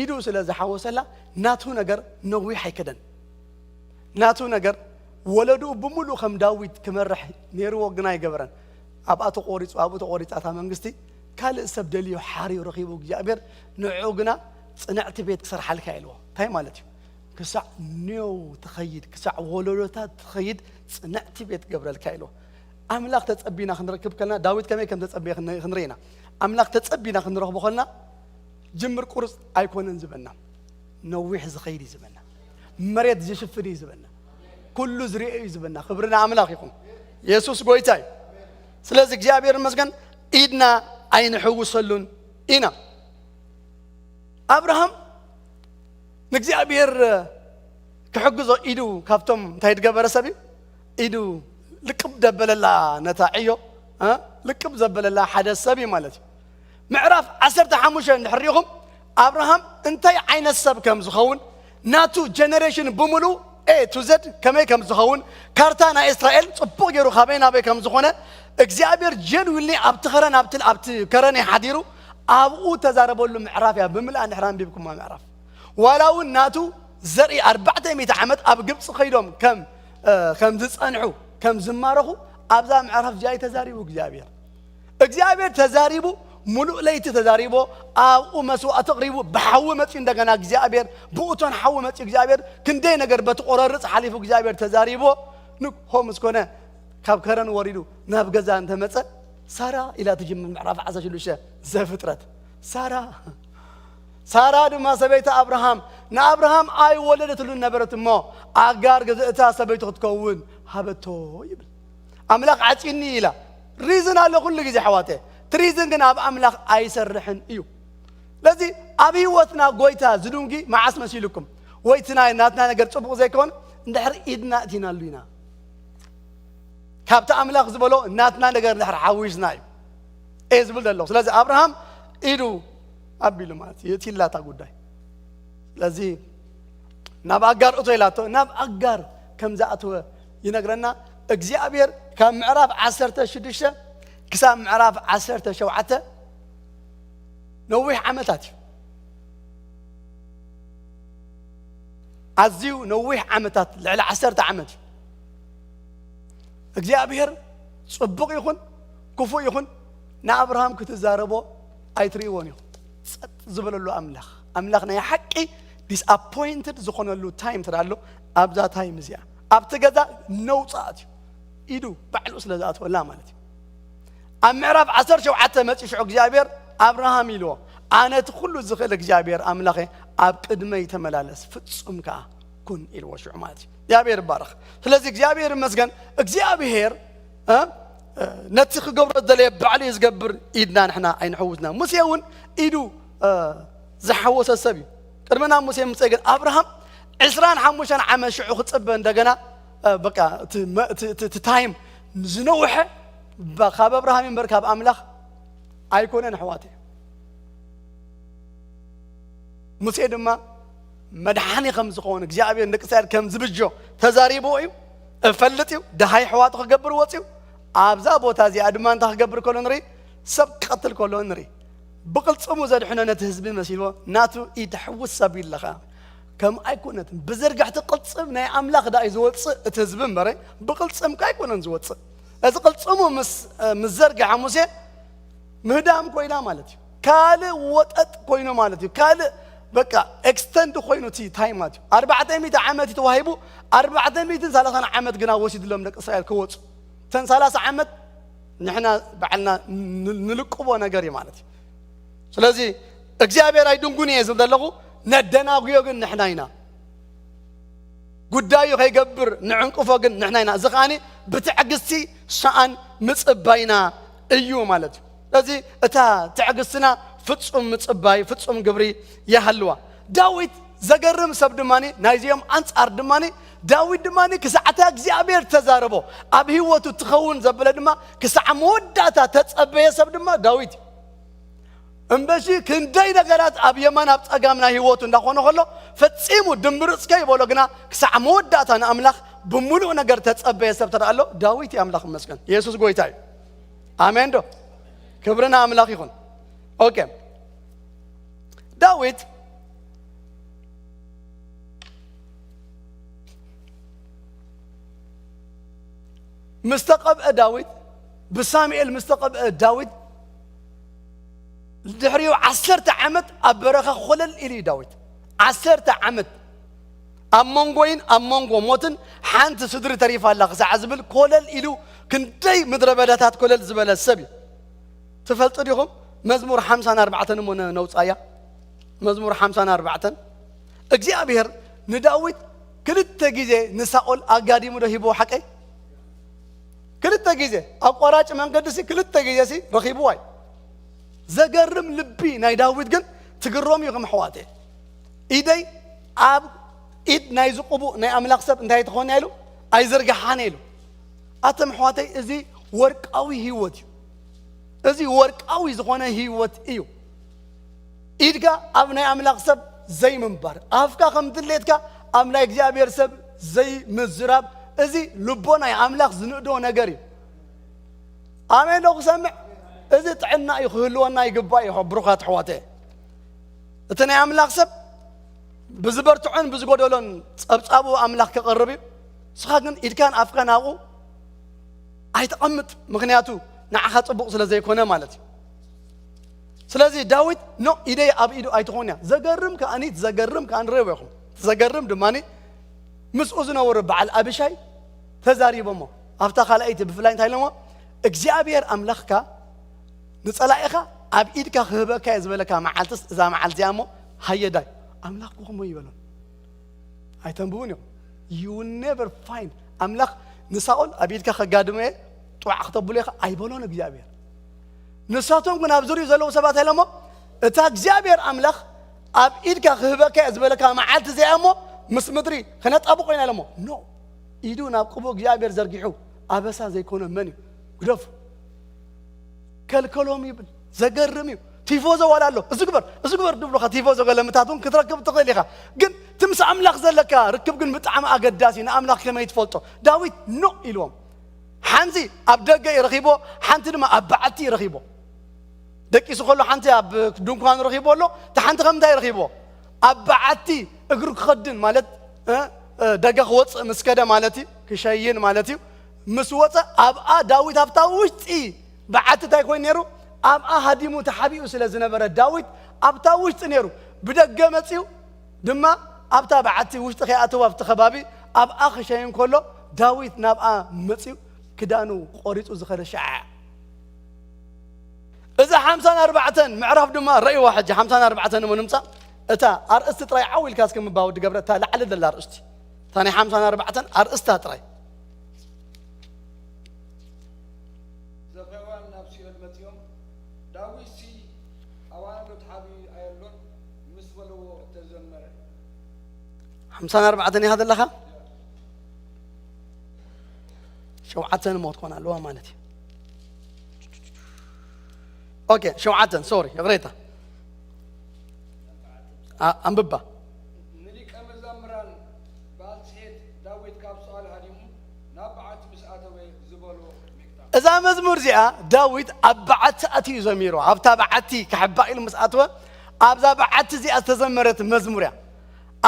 ኢዱ ስለ ዝሓወሰላ ናቱ ነገር ነዊሕ ኣይከደን። ናቱ ነገር ወለድኡ ብምሉእ ከም ዳዊት ክመርሕ ነይርዎ፣ ግና ኣይገበረን። ኣብኣ ተቖሪጹ፣ ኣብኡ ተቖሪጻ እታ መንግስቲ። ካልእ ሰብ ደልዩ ሓርዩ ረኺቡ እግዚኣብሔር፣ ንዕኡ ግና ጽንዕቲ ቤት ክሰርሓልካ ኢልዎ። እንታይ ማለት እዩ? ክሳዕ ኔው ትኸይድ፣ ክሳዕ ወለዶታት ትኸይድ ጽንዕቲ ቤት ክገብረልካ ኢልዎ። ኣምላኽ ተጸቢና ክንረክብ ከለና፣ ዳዊት ከመይ ከም ተጸበየ ክን-፣ ክንርኢ ኢና። ኣምላኽ ተጸቢና ክንረኽቦ ከለና፣ ጅምር ቁርጽ ኣይኮነን ዝበና፣ ነዊሕ ዝኸይድ እዩ ዝበና፣ መሬት ዝሽፍን እዩ ዝበና፣ ኩሉ ዝርአ እዩ ዝበና። ክብሪ ንኣምላኽ ይኹን። የሱስ ጎይታ እዩ። ስለዚ እግዚኣብሔር ይመስገን፣ ኢድና ኣይንሕውሰሉን ኢና። ኣብርሃም ንእግዚኣብሔር ክሕግዞ ኢዱ ካብቶም እንታይ ዝገበረ ሰብ እዩ? ኢዱ ልቅብ ዘበለላ ነታ ዕዮ፣ እ? ልቅብ ዘበለላ ሓደ ሰብ እዩ ማለት እዩ። ምዕራፍ ዓሰርተ ሓሙሽተ እንድሕር ሪኢኹም፣ ኣብርሃም እንታይ ዓይነት ሰብ ከም ዝኸውን፣ ናቱ ጀነሬሽን ብምሉእ ኤ ቱ ዘድ ከመይ ከም ዝኸውን፣ ካርታ ናይ እስራኤል ጽቡቕ ገይሩ ካበይ ናበይ ከም ዝኾነ፣ እግዚኣብሔር ጀንዊንሊ ኣብቲ ከረን፣ ኣብቲ፣ ኣብቲ ከረን ሓዲሩ ኣብኡ ተዛረበሉ ምዕራፍ እያ። ብምልኣ እንድሕር ኣንቢብኩማ ምዕራፍ፣ ዋላ እውን ናቱ ዘርኢ ኣርባዕተ ሚእቲ ዓመት ኣብ ግብፂ ከይዶም ከም፣ እ፣ ከም ዝጸንሑ፣ ከም ዝማረኹ ኣብዛ ምዕራፍ እዚኣ እዩ ተዛሪቡ እግዚኣብሔር። እግዚኣብሔር ተዛሪቡ፣ ሙሉእ ለይቲ ተዛሪቦ፣ ኣብኡ መስዋዕቲ ኣቕሪቡ፣ ብሓዊ መፂኡ እንደገና እግዚኣብሔር፣ ብእቶን ሓዊ መፂኡ እግዚኣብሔር፣ ክንደይ ነገር በቲ ቆረርፅ ሓሊፉ እግዚኣብሔር ተዛሪቦ። ንግሆ ምስ ኮነ ካብ ከረን ወሪዱ ናብ ገዛ እንተመፀ፣ ሳራ ኢላ ትጅምር ምዕራፍ ዓሰርተ ሽዱሽተ ዘፍጥረት። ሳራ፣ ሳራ ድማ ሰበይቲ ኣብርሃም ንኣብርሃም ኣይወለደትሉን ነበረት እሞ፣ ኣጋር ግዝእታ ሰበይቱ ክትከውን ሃበቶ ይብል። ኣምላኽ ዓጺኒ ኢላ። ሪዝን ኣሎ ኩሉ ግዜ ኣሕዋተ። እቲ ሪዝን ግን ኣብ ኣምላኽ ኣይሰርሕን እዩ። ስለዚ ኣብ ህይወትና ጎይታ ዝድንጊ መዓስ መሲልኩም? ወይ እቲ ናይ ናትና ነገር ጽቡቕ ዘይኮን እንድሕር ኢድና እቲናሉ ኢና። ካብቲ ኣምላኽ ዝበሎ ናትና ነገር እንድሕር ሓዊስና እዩ እየ ዝብል ዘለኹ። ስለዚ ኣብርሃም ኢዱ ኣቢሉ ማለት እዩ፣ እቲ ኢላታ ጉዳይ። ስለዚ ናብ ኣጋር እቶ ኢላቶ፣ ናብ ኣጋር ከም ዝኣተወ ይነግረና። እግዚኣብሔር ካብ ምዕራፍ ዓሰርተ ሽዱሽተ ክሳብ ምዕራፍ ዓሰርተ ሸውዓተ ነዊሕ ዓመታት እዩ። ኣዝዩ ነዊሕ ዓመታት፣ ልዕሊ ዓሰርተ ዓመት እዩ። እግዚኣብሔር ጽቡቕ ይኹን ክፉእ ይኹን ንኣብርሃም ክትዛረቦ ኣይትርእይዎን ኢኹም። ጸጥ ዝበለሉ ኣምላኽ፣ ኣምላኽ ናይ ሓቂ ዲስኣፖይንትድ ዝኾነሉ ታይም ትርኣ ኣሎ። ኣብዛ ታይም እዚኣ ኣብቲ ገዛ ነውጻእ እዩ። ኢዱ ባዕሉ ስለ ዝኣተወላ ማለት እዩ። ኣብ ምዕራፍ ዓሰርተ ሸውዓተ መጺኡ ሽዑ እግዚኣብሔር ኣብርሃም ኢልዎ፣ ኣነ እቲ ኩሉ ዝኽእል እግዚኣብሔር ኣምላኸ ኣብ ቅድመይ ተመላለስ፣ ፍጹም ከኣ ኩን ኢልዎ ሽዑ ማለት እዩ። እግዚኣብሔር ይባረኽ። ስለዚ እግዚኣብሔር ይመስገን። እግዚኣብሔር፣ እ፣ እ፣ ነቲ ክገብሮ ዝደለየ ባዕሉ እዩ ዝገብር፣ ኢድና ንሕና ኣይንሕውስና። ሙሴ እውን ኢዱ፣ እ፣ ዝሓወሰ ሰብ እዩ። ቅድሚ ናብ ሙሴ ምምፀእ ግን ኣብርሃም ዕስራን ሓሙሽተን ዓመት ሽዑ ክፅበ እንደገና፣ እ፣ በቃ እቲ መ-፣ እቲ፣ እቲ፣ እቲ ታይም ዝነውሐ ባ-፣ ካብ ኣብርሃም እምበር ካብ ኣምላኽ ኣይኮነን ኣሕዋተይ። ሙሴ ድማ መድሓኒ ከም ዝኸውን እግዚኣብሔር ንደቂ እስራኤል ከም ዝብጆ ተዛሪብዎ እዩ። እፈልጥ እዩ። ደሃይ ኣሕዋቱ ክገብር ወፅዩ። ኣብዛ ቦታ እዚኣ ድማ እንታይ ክገብር ከሎ ንርኢ? ሰብ ክቐትል ከሎ ንርኢ። ብቕልጽሙ ዘድሕኖ ነቲ ህዝቢ መሲልዎ ናቱ ኢድ ሕውስ ኣቢሉ ለኸ። ከም ኣይኮነትን። ብዝርግሕቲ ቅልጽም ናይ ኣምላኽ ደኣ እዩ ዝወጽእ እቲ ህዝቢ እምበረ፣ ብቕልጽምካ ኣይኮነን ዝወጽእ። እዚ ቅልጽሙ ምስ፣ ምስ ዘርግሐ ሙሴ ምህዳም ኮይና ማለት እዩ። ካልእ ወጠጥ ኮይኑ ማለት እዩ። ካልእ በቃ ኤክስተንድ ኮይኑ እቲ ታይም ማለት እዩ። ኣርባዕተ ሚእቲ ዓመት እዩ ተዋሂቡ፣ ኣርባዕተ ሚእትን ሰላሳን ዓመት ግና ወሲድሎም ደቂ እስራኤል ክወጹ። እተን ሰላሳ ዓመት ንሕና ባዕልና ን-፣ ንልቅቦ ነገር እዩ ማለት እዩ። ስለዚ እግዚኣብሔር ኣይድንጉን እየ ዝብል ዘለኹ፣ ነደናጉዮ ግን ንሕና ኢና። ጉዳዩ ከይገብር ንዕንቅፎ ግን ንሕና ኢና። እዚ ከኣኒ ብትዕግስቲ ሰኣን ምጽባይና እዩ ማለት እዩ። ስለዚ እታ ትዕግስትና ፍጹም ምጽባይ፣ ፍጹም ግብሪ ይሃልዋ። ዳዊት ዘገርም ሰብ ድማኒ፣ ናይዚኦም ኣንጻር ድማኒ፣ ዳዊት ድማኒ ክሳዕ እታ እግዚኣብሔር ተዛረቦ፣ ኣብ ህይወቱ ትኸውን ዘበለ ድማ ክሳዕ መወዳእታ ተጸበየ ሰብ ድማ ዳዊት እዩ። እምበሺ ክንደይ ነገራት ኣብ የማን ኣብ ጸጋም ናይ ህይወቱ እንዳኾነ ከሎ፣ ፈጺሙ ድምብርጽ ከይበሎ ግና ክሳዕ መወዳእታ ንኣምላኽ ብምሉእ ነገር ተጸበየ ሰብ ተደኣ ኣሎ፣ ዳዊት እዩ። ኣምላኽ ይመስገን። የሱስ ጎይታ እዩ። ኣሜን ዶ? ክብሪ ንኣምላኽ ይኹን። ኦኬ። ዳዊት፣ እ፣ ምስ ተቐብአ ዳዊት፣ ብሳሙኤል ምስ ተቐብአ ዳዊት፣ ድሕሪኡ ዓሰርተ ዓመት ኣብ በረኻ ኮለል ኢሉ እዩ ዳዊት። ዓሰርተ ዓመት ኣብ መንጎይን ኣብ መንጎ ሞትን ሓንቲ ስድሪ ተሪፋ ኣላ ክሳዕ ዝብል ኮለል ኢሉ፣ ክንደይ ምድረ በዳታት ኮለል ዝበለ ሰብ እዩ። ትፈልጡ ዲኹም? መዝሙር ሓምሳን ኣርባዕተን እሞ ነ-፣ ነውጻያ። መዝሙር ሓምሳን ኣርባዕተን፣ እግዚኣብሔር ንዳዊት ክልተ ግዜ ንሳኦል ኣጋዲሙ ዶ ሂብዎ ሓቀይ? ክልተ ግዜ፣ ኣቋራጭ መንገዲ ሲ ክልተ ግዜ ሲ ረኺብዎ እዩ። ዘገርም ልቢ ናይ ዳዊት ግን ትግረሙ ኢኹም ኣሕዋተይ። ኢደይ ኣብ ኢድ ናይ ዝቕቡእ ናይ ኣምላኽ ሰብ እንታይ ትኾን ኢሉ ኣይዘርግሓን ኢሉ። ኣቶም ኣሕዋተይ፣ እዚ ወርቃዊ ህይወት እዩ። እዚ ወርቃዊ ዝኾነ ህይወት እዩ። ኢድካ ኣብ ናይ ኣምላኽ ሰብ ዘይምንባር፣ ኣፍካ ከም ድሌትካ ኣብ ናይ እግዚኣብሔር ሰብ ዘይምዝራብ፣ እዚ ልቦ ናይ ኣምላኽ ዝንእዶ ነገር እዩ። ኣሜን ዶ ክሰምዕ? እዚ ጥዕና እዩ ክህልወና ይግባእ እዩ። ብሩኻት ኣሕዋተይ፣ እቲ ናይ ኣምላኽ ሰብ ብዝበርትዖን ብዝጎደሎን ጸብጻቡ ኣምላኽ ክቐርብ እዩ። ንስኻ ግን ኢድካን ኣፍካን ኣብኡ ኣይተቐምጥ፣ ምኽንያቱ ንዓኻ ጽቡቕ ስለ ዘይኮነ ማለት እዩ። ስለዚ ዳዊት፣ ኖ፣ ኢደይ ኣብ ኢዱ ኣይትኾን እያ። ዘገርም ከኣኒ፣ ዘገርም ከኣ ንርእይዎ ኢኹም። ዘገርም ድማ ምስኡ ዝነበሩ በዓል ኣቢሻይ ተዛሪቦሞ። ኣብታ ካልኣይቲ ብፍላይ እንታይ ኢሎሞ? እግዚኣብሔር ኣምላኽካ ንጸላኢኻ ኣብ ኢድካ ክህበካ እየ ዝበለካ መዓልትስ እዛ መዓልቲ እዚኣ እሞ ሃየዳይ ኣምላኽ ክኹሞ ይበሎም። ኣይተንብቡን ኢኹም። You will never find ኣምላኽ ንሳኦል ኣብ ኢድካ ከጋድሞ እየ ጥዋዕ ክተብሎ ኢኻ ኣይበሎን እግዚኣብሔር። ንሳቶም ግን ኣብ ዙርዩ ዘለዉ ሰባት ኢሎሞ፣ እታ እግዚኣብሔር ኣምላኽ ኣብ ኢድካ ክህበካ እየ ዝበለካ መዓልቲ እዚኣ እሞ ምስ ምድሪ ክነጣብቆ ኢና ኢሎሞ። ኖ፣ ኢዱ ናብ ቅቡእ እግዚኣብሔር ዘርጊሑ ኣበሳ ዘይኮነ መን እዩ? ግደፉ። ከልከሎም ይብል። ዘገርም እዩ። ቲፎዞ ዋላ ኣሎ፣ እዚ ግበር፣ እዚ ግበር ድብሉኻ፣ ቲፎዞ ገለ ምታት እውን ክትረክብ ትኽእል ኢኻ። ግን እቲ ምስ ኣምላኽ ዘለካ ርክብ ግን ብጣዕሚ ኣገዳሲ እዩ። ንኣምላኽ ከመይ ትፈልጦ? ዳዊት ኖ ኢልዎም። ሓንቲ ኣብ ደገ እዩ ረኺቦ፣ ሓንቲ ድማ ኣብ በዓቲ እዩ ረኺቦ። ደቂሱ ከሎ ሓንቲ ኣብ ድንኳኑ ረኺቦ ኣሎ፣ እቲ ሓንቲ ከም እንታይ ረኺቦ? ኣብ በዓቲ እግሩ ክኸድን ማለት፣ እ፣ እ፣ ደገ ክወፅእ ምስ ከደ ማለት እዩ፣ ክሸይን ማለት እዩ። ምስ ወፀ ኣብኣ ዳዊት ኣብታ ውሽጢ በዓቲ እንታይ ኮይኑ ነይሩ? ኣብኣ ሃዲሙ ተሓቢኡ ስለ ዝነበረ ዳዊት ኣብታ ውሽጢ ነይሩ። ብደገ መፂኡ ድማ ኣብታ በዓቲ ውሽጢ ከይኣተው ኣብቲ ከባቢ ኣብኣ ክሸይን ከሎ ዳዊት ናብኣ መፂኡ ክዳኑ ቆሪፁ ዝኸደ ሸዓ። እዛ ሓምሳን ኣርባዕተን ምዕራፍ ድማ ረእይዋ። ሕጂ ሓምሳን ኣርባዕተን እሞ ንምጻእ፣ እታ ኣርእስቲ ጥራይ ዓው ኢልካ እስከ ምባወድ ገብረ፣ እታ ላዕሊ ዘላ ኣርእስቲ፣ እታ ናይ ሓምሳን ኣርባዕተን ኣርእስታ ጥራይ። ዘፈዋን ናብ ሲኦል መጺኦም፣ ዳዊትሲ ኣባና ዶ ተሓቢኡ ኣየሎን? ምስ በልዎ እተዘመረ። ሓምሳን ኣርባዕተን ኢኻ ዘለኻ? ሸውዓተ ንሞት ኮን ኣለዋ ማለት እዩ። ኦኬ፣ ሸውዓተን፣ ሶሪ፣ ይቕሬታ። ኣ-፣ ኣንብባ። ንሊቀ መዛምራን ባልትሄት ዳዊት ካብ ሰኣል ሃዲሙ ናብ በዓቲ ምስ ኣተወ ዝበሎ ሜቅታ። እዛ መዝሙር እዚኣ ዳዊት ኣብ በዓቲ ኣትዩ ዘሚሩ። ኣብታ በዓቲ ክሕባእ ኢሉ ምስ ኣተወ ኣብዛ በዓቲ እዚኣ ዝተዘመረት መዝሙር እያ።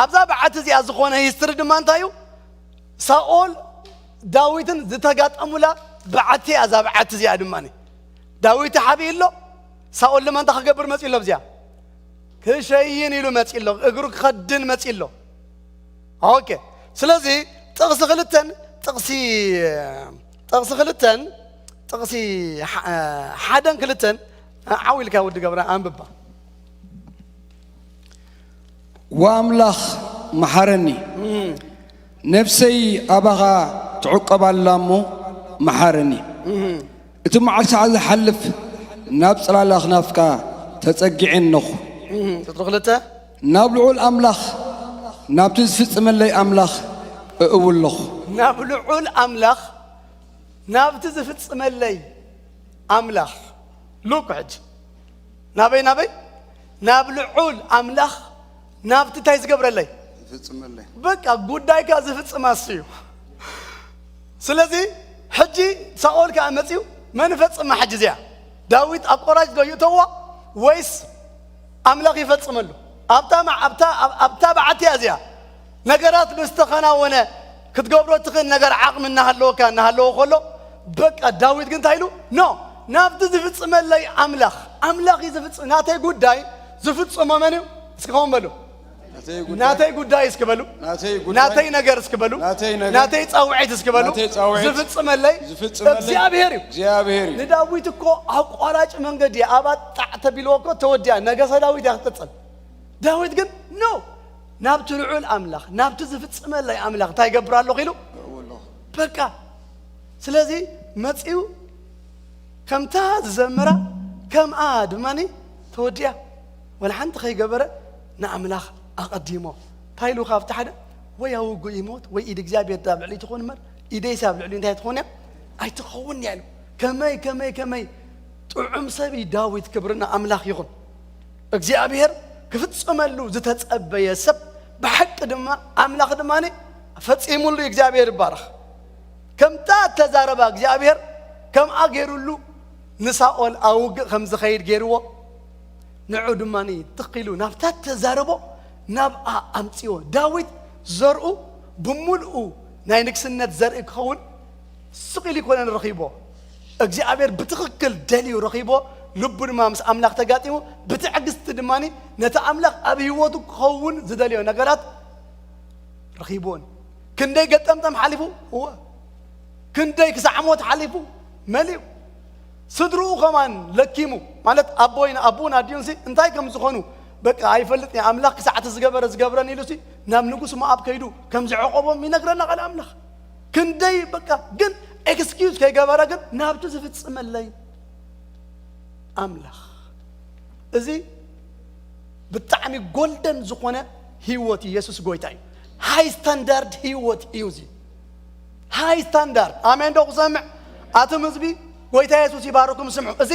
ኣብዛ በዓቲ እዚኣ ዝኾነ ሂስትሪ ድማ እንታይ እዩ? ሳኦል ዳዊትን ዝተጋጠሙላ በዓቲ እያ። እዛ በዓቲ እዚኣ ድማ ዳዊት ሓቢኡ ኣሎ። ሳኦል ድማ እንታይ ክገብር መፂኡ ኣሎ? ኣብዚኣ ክሸይን ኢሉ መፂኡ ኣሎ። እግሩ ክኸድን መፂኡ ኣሎ። ኦኬ። ስለዚ ጥቕሲ ክልተን ጥቕሲ፣ ጥቕሲ ክልተን ጥቕሲ ሓ-፣ ሓደን ክልተን ዓው ኢልካ ወዲ ገብረ ኣንብባ። ወኣምላኽ መሓረኒ፣ ነፍሰይ ኣባኻ ትዕቆብ ኣላ እሞ መሓረኒ። እቲ መዓልቲ ዝሓልፍ ናብ ጽላል ኣኽናፍካ ተጸጊዐ ኣለኹ። ቁጽሪ ክልተ። ናብ ልዑል ኣምላኽ፣ ናብቲ ዝፍጽመለይ ኣምላኽ እእዊ ኣለኹ። ናብ ልዑል ኣምላኽ፣ ናብቲ ዝፍጽመለይ ኣምላኽ። ሉክ ሕጂ ናበይ፣ ናበይ? ናብ ልዑል ኣምላኽ፣ ናብቲ እንታይ ዝገብረለይ? ዝፍጽመለይ። በቃ ጉዳይካ ዝፍጽም ኣሱ እዩ። ስለዚ ሕጂ ሳኦል ከኣ መጺኡ፣ መን ይፈጽማ ሕጂ እዚኣ? ዳዊት ኣቆራጭ ዶ ይእተዎ ወይስ ኣምላኽ ይፈጽመሉ? ኣብታ ማ-፣ ኣብታ፣ ኣብ-፣ ኣብታ በዓቲ እያ እዚኣ። ነገራት ምስ ተኸናወነ ክትገብሮ ትኽእል ነገር ዓቕሚ እናሃለወካ፣ እናሃለዎ ከሎ፣ በቃ ዳዊት ግን እንታይ ኢሉ? ኖ፣ ናብቲ ዝፍጽመለይ ኣምላኽ፣ ኣምላኽ እዩ ዝፍጽም። ናተይ ጉዳይ ዝፍጽሞ መን እዩ? እስኪ ኸም በሉ። ናተይ እስኪ በሉ። ናተይ ነገር እስኪ በሉ። ናተይ ጻውዒት እስኪ በሉ። ዝፍጽመለይ እግዚኣብሔር እዩ። ንዳዊት እኮ ኣቋራጭ መንገዲ ኣብ ኣጣዕ ተቢልዎ እኮ ተወዲኣ ነገሰ ዳዊት እያ ክትቅጽል። ዳዊት ግን ኖ፣ ናብቲ ልዑል ኣምላኽ፣ ናብቲ ዝፍጽመለይ ኣምላኽ እንታይ ይገብር ኣለኹ ኢሉ። በቃ ስለዚ መጺኡ ከምታ ዝዘመራ ከምኣ ድማ ተወዲኣ፣ ወላ ሓንቲ ከይገበረ ንኣምላኽ ኣቐዲሞ። እንታይ ኢሉ ካብቲ ሓደ? ወይ ኣብ ውጉእ ይሞት ወይ ኢድ እግዚኣብሔር ኣብ ልዕሊ ትኾን እምበር፣ ኢደይሲ ኣብ ልዕሊ እንታይ ትኾን እያ? ኣይትኸውን እያ ኢሉ። ከመይ ከመይ ከመይ ጥዑም ሰብ እዩ ዳዊት። ክብርና ኣምላኽ ይኹን። እግዚኣብሔር ክፍጸመሉ ዝተጸበየ ሰብ ብሓቂ ድማ ኣምላኽ ድማ ፈጺሙሉ። እግዚኣብሔር ይባረኽ። ከምታ እተዛረባ እግዚኣብሔር ከምኣ ገይሩሉ ንሳኦል ኣብ ውግእ ከም ዝኸይድ ገይርዎ፣ ንዑ ድማ ትኺሉ ናብታ ተዛረቦ ናብኣ ኣምጽዎ። ዳዊት ዘርኡ ብምልኡ ናይ ንግስነት ዘርኢ ክኸውን ስቕ ኢሉ ይኮነን ረኺቦ። እግዚኣብሔር ብትኽክል ደልዩ ረኺቦ። ልቡ ድማ ምስ ኣምላኽ ተጋጢሙ፣ ብትዕግስቲ ድማ ነቲ ኣምላኽ ኣብ ህይወቱ ክኸውን ዝደልዮ ነገራት ረኺብዎን። ክንደይ ገጠምጠም ሓሊፉ፣ እወ፣ ክንደይ ክሳዕ ሞት ሓሊፉ መሊኡ። ስድርኡ ኸማን ለኪሙ፣ ማለት ኣቦይን ኣቦን ኣዲኡንሲ እንታይ ከም ዝኾኑ በቃ ኣይፈልጥን እየ። ኣምላኽ ክሳዕቲ ዝገበረ ዝገብረን ኢሉሲ ናብ ንጉስ ሞኣብ ከይዱ ከም ዝዕቆቦም ይነግረና ቃል ኣምላኽ። ክንደይ በቃ ግን ኤክስኪዩዝ ከይገበረ ግን ናብቲ ዝፍጽመለይ ኣምላኽ። እዚ ብጣዕሚ ጎልደን ዝኾነ ህይወት ኢየሱስ ጎይታ እዩ። ሃይ ስታንዳርድ ህይወት እዩ እዚ። ሃይ ስታንዳርድ። ኣሜን ዶ ክሰምዕ? ኣቶም ህዝቢ ጎይታ የሱስ ይባርኩም ስምዑ። እዚ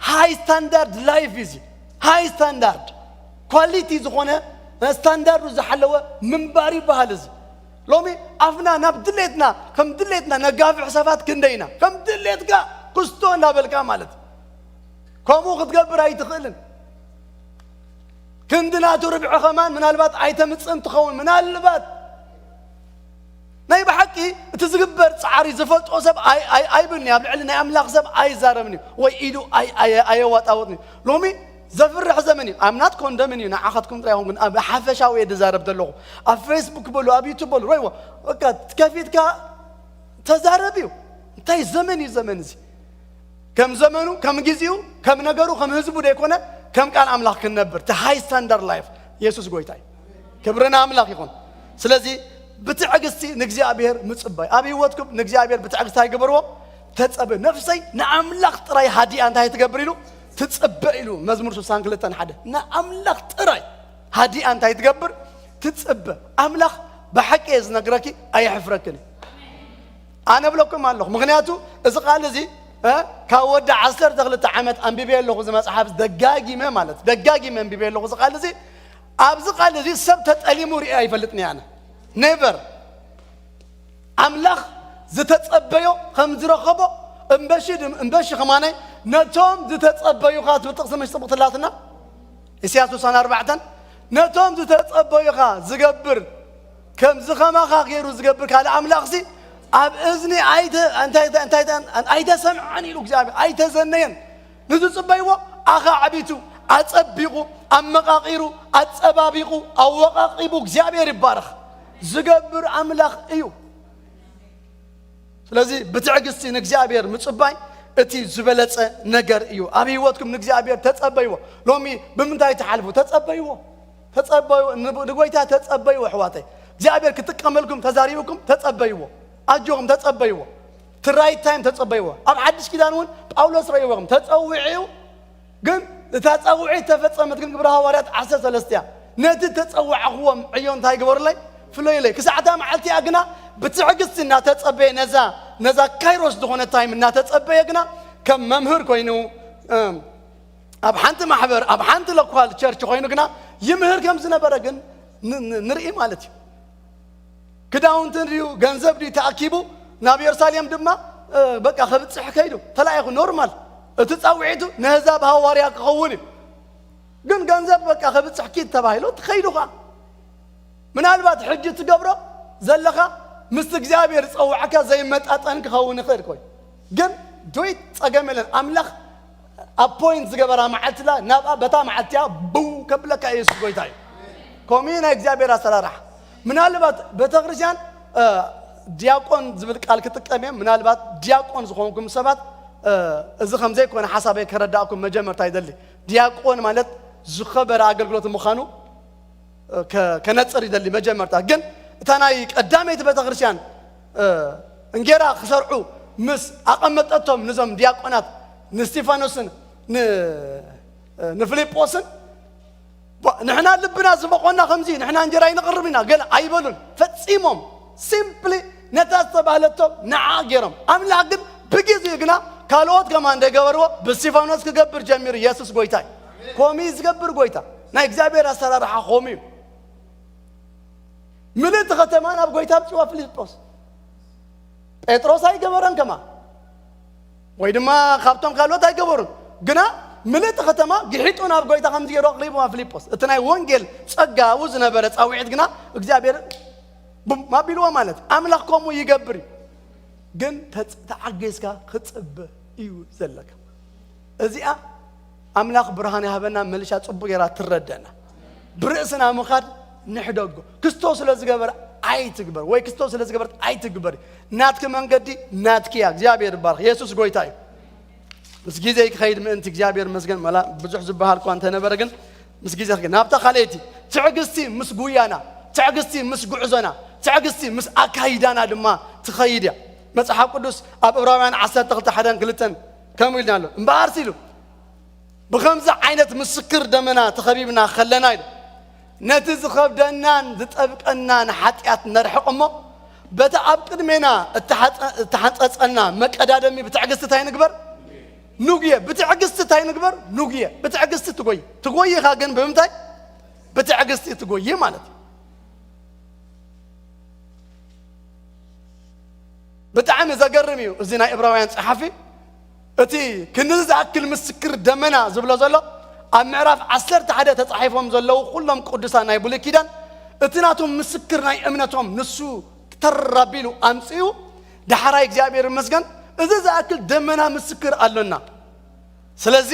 ሃይ ስታንዳርድ ላይፍ እዩ እዚ። ሃይ ስታንዳርድ ኳሊቲ ዝኾነ ስታንዳርዱ ዝሓለወ ምንባር ይበሃል እዚ። ሎሚ ኣፍና ናብ ድሌትና ከም ድሌትና ነጋፍሕ ሰባት ክንደይና ከም ድሌትካ ክስቶ እናበልካ ማለት ከምኡ ክትገብር ኣይትኽእልን። ክንዲ ናቱ ርብዒ ኸማን ምናልባት ኣይተምጽእን ትኸውን። ምናልባት ናይ ብሓቂ እቲ ዝግበር ጻዕሪ ዝፈልጦ ሰብ ኣይ- ኣይ- ኣይብልኒ፣ ኣብ ልዕሊ ናይ ኣምላኽ ሰብ ኣይዛረብኒ ወይ ኢዱ ኣይ- ኣየ- ኣየዋጣወጥኒ። ሎሚ ዘፍርሕ ዘመን እዩ። ኣምናት ኮንደምን እዩ ንዓኻትኩም ጥራይ ይኹን፣ ግን ኣብ ሓፈሻዊ እየ ዝዛረብ ዘለኹ። ኣብ ፌስቡክ በሉ፣ ኣብ ዩቱብ በሉ፣ ረይዎ በቃ ከፊትካ ተዛረብ እዩ። እንታይ ዘመን እዩ ዘመን እዚ? ከም ዘመኑ ከም ግዚኡ ከም ነገሩ ከም ህዝቡ ዘይኮነ ከም ቃል ኣምላኽ ክንነብር እቲ ሃይ ስታንዳርድ ላይፍ የሱስ ጎይታ እዩ። ክብሪ ንኣምላኽ ይኹን። ስለዚ ብትዕግስቲ ንእግዚኣብሔር ምጽባይ ኣብ ህይወትኩም ንእግዚኣብሔር ብትዕግስቲ ኣይግበርዎ። ተጸበ ነፍሰይ ንኣምላኽ ጥራይ ሃዲኣ እንታይ ትገብር ኢሉ ትጽበ ኢሉ መዝሙር ስሳን ክልተን ሓደ ንኣምላኽ ጥራይ ሃዲኣ እንታይ ትገብር ትጽበ። ኣምላኽ ብሓቂ እየ ዝነግረኪ ኣየሕፍረክን እዩ። ኣነ ብለኩም ኣለኹ ምክንያቱ እዚ ቃል እዚ ካብ ወዲ ዓሰርተ ክልተ ዓመት ኣንቢበ ኣለኹ እዚ መፅሓፍ ደጋጊመ ማለት ደጋጊመ ኣንቢበ ኣለኹ እዚ ቃል እዚ። ኣብዚ ቃል እዚ ሰብ ተጠሊሙ ሪአ ኣይፈልጥን ኣነ። ኔቨር። ኣምላኽ ዝተጸበዮ ከም ዝረኸቦ እምበሺ ድም- እምበሺ ከማናይ ነቶም ዝተጸበዩኻ ትብል ጥቕሲ መሽ ጽብቕትላትና ኢሳያስ ስሳን ኣርባዕተን ነቶም ዝተጸበዩኻ ዝገብር ከምዚ ኸማኻ ገይሩ ዝገብር ካልእ ኣምላኽሲ ኣብ እዝኒ ኣይተ- እንታይ- እንታይ- እንታይ- ኣይተሰምዐን ኢሉ እግዚኣብሔር ኣይተዘነየን። ንዝጽበይዎ ኣኻዕቢቱ፣ ኣጸቢቑ፣ ኣመቓቒሩ፣ ኣጸባቢቑ፣ ኣወቓቒቡ እግዚኣብሔር ይባረኽ ዝገብር ኣምላኽ እዩ። ስለዚ ብትዕግስቲ ንእግዚኣብሔር ምጽባይ እቲ ዝበለጸ ነገር እዩ። ኣብ ህይወትኩም ንእግዚኣብሔር ተጸበይዎ። ሎሚ ብምንታይ ትሓልፉ? ተጸበይዎ። ተጸበዩ ንብ- ንጎይታ ተጸበይዎ ኣሕዋተይ። እግዚኣብሔር ክጥቀመልኩም ተዛሪብኩም ተጸበይዎ። ኣጆኹም ተጸበይዎ። ትራይት ታይም ተጸበይዎ። ኣብ ሓድሽ ኪዳን እውን ጳውሎስ ረእይዎም ተጸዊዑ ግን እታ ጸውዒት ተፈጸመት ግን ግብረ ሃዋርያት ዓሰርተ ሰለስተ እያ። ነቲ ተጸዋዕኽዎም ዕዮ እንታይ ግበሩለይ? ፍለዩለይ። ክሳዕ እታ መዓልቲ እያ ግና ብትዕግስቲ እናተጸበየ ነዛ ነዛ ካይሮስ ዝኾነ ታይም እናተጸበየ ግና ከም መምህር ኮይኑ እም፣ ኣብ ሓንቲ ማሕበር ኣብ ሓንቲ ሎኳል ቸርች ኮይኑ ግና ይምህር ከም ዝነበረ ግን ን- ን- ንርኢ ማለት እዩ። ክዳውንቲ እንድዩ ገንዘብ ድዩ ተኣኪቡ ናብ የሩሳሌም ድማ እ፣ በቃ ከብፅሕ ከይዱ ተላኢኹ ኖርማል እቲ ፃውዒቱ ነህዛብ ሃዋርያ ክኸውን እዩ። ግን ገንዘብ በቃ ከብፅሕ ኪድ ተባሂሉ ትኸይዱ ኸዓ ምናልባት ሕጂ ትገብሮ ዘለኻ ምስ እግዚኣብሔር ዝፀውዐካ ዘይመጣጠን ክኸውን ይኽእል ኮይኑ ግን ዶይት ጸገም የለን። ኣምላኽ ኣፖይንት ዝገበራ መዓልትላ ናብኣ በታ መዓልትያ ብው ከብለካ ኢየሱስ ጎይታ እዩ። ከምኡ ናይ እግዚኣብሔር ኣሰራርሓ። ምናልባት ቤተክርስትያን ዲያቆን ዝብል ቃል ክጥቀም እየ። ምናልባት ዲያቆን ዝኾንኩም ሰባት እዚ ከም ዘይኮነ ሓሳበይ ከረዳእኩም መጀመርታ ይደሊ። ዲያቆን ማለት ዝኸበረ ኣገልግሎት ምዃኑ ከነጽር ይደሊ። መጀመርታ ግን እታ ናይ ቀዳመይቲ ቤተክርስትያን እንጌራ ክሰርዑ ምስ ኣቐመጠቶም ንዞም ዲያቆናት ንስቲፋኖስን ንፍልጶስን ንሕና ልብና ዝበቆና ከምዚ ንሕና እንጀራ ይንቕርብ ኢና ገለ ኣይበሉን። ፈጺሞም ሲምፕሊ ነታ ዝተባህለቶም ንዓ ገይሮም። ኣምላኽ ግን ብግዜኡ ግና ካልኦት ከማ እንደገበርዎ ብስቲፋኖስ ክገብር ጀሚሩ። ኢየሱስ ጎይታይ ኮሚ ዝገብር ጎይታ ናይ እግዚኣብሔር ኣሰራርሓ ኮሚ እዩ። ምልእቲ ከተማ ናብ ጎይታ ኣምፅዋ። ፊልጶስ ጴጥሮስ ኣይገበረን ከማ ወይ ድማ ካብቶም ካልኦት ኣይገበሩን። ግና ምልእቲ ከተማ ግሒጡ ናብ ጎይታ ከም ዝገይሩ ኣቕሪብዋ ፊልጶስ። እቲ ናይ ወንጌል ጸጋ ኣብኡ ዝነበረ ጻውዒት ግና እግዚኣብሔር ቡም ኣቢልዎ ማለት ኣምላኽ ከምኡ ይገብር እዩ። ግን ተዓጌዝካ ክጽበ እዩ ዘለካ። እዚኣ ኣምላኽ ብርሃን ይሃበና። መልሻ ጽቡቅ ገይራ ትረደና። ብርእስና ምኻድ ንሕደጎ። ክስቶ ስለ ዝገበረ ኣይትግበር ወይ ክስቶ ስለ ዝገበረት ኣይትግበር። ናትኪ መንገዲ ናትኪ እያ። እግዚኣብሔር ይባርኽ። የሱስ ጎይታ እዩ። ምስ ግዜ ክኸይድ ምእንቲ እግዚኣብሔር መስገን መላ ብዙሕ ዝበሃል እኳ እንተነበረ ግን ምስ ግዜ ክኸይድ ናብታ ካልኣይቲ ትዕግስቲ ምስ ጉያና ትዕግስቲ ምስ ጉዕዞና ትዕግስቲ ምስ ኣካይዳና ድማ ትኸይድ እያ። መጽሓፍ ቅዱስ ኣብ ዕብራውያን ዓሰርተ ክልተ ሓደን ክልተን ከምኡ ኢልና ኣሎ። እምበኣርሲ ኢሉ ብኸምዚ ዓይነት ምስክር ደመና ተኸቢብና ከለና ኢሉ ነቲ ዝኸብደናን ዝጠብቀናን ሓጢኣት ነርሕቕ እሞ በቲ ኣብ ቅድሜና እተሓንጸጸና መቀዳደሚ ብትዕግስቲ እንታይ ንግበር? ንጉየ። ብትዕግስቲ እንታይ ንግበር? ንጉየ። ብትዕግስቲ ትጎይ ትጎይኻ ግን ብምንታይ? ብትዕግስቲ ትጎይ ማለት እዩ። ብጣዕሚ ዘገርም እዩ። እዚ ናይ እብራውያን ጸሓፊ እቲ ክንዲ ዝኣክል ምስክር ደመና ዝብሎ ዘሎ ኣብ ምዕራፍ ዓሰርተ ሓደ ተጻሒፎም ዘለዉ ኩሎም ቅዱሳን ናይ ብሉይ ኪዳን እቲ ናቶም ምስክር ናይ እምነቶም ንሱ ተራቢሉ ኣምጽኡ። ዳሕራይ እግዚኣብሔር ይመስገን እዚ ዝኣክል ደመና ምስክር ኣሎና። ስለዚ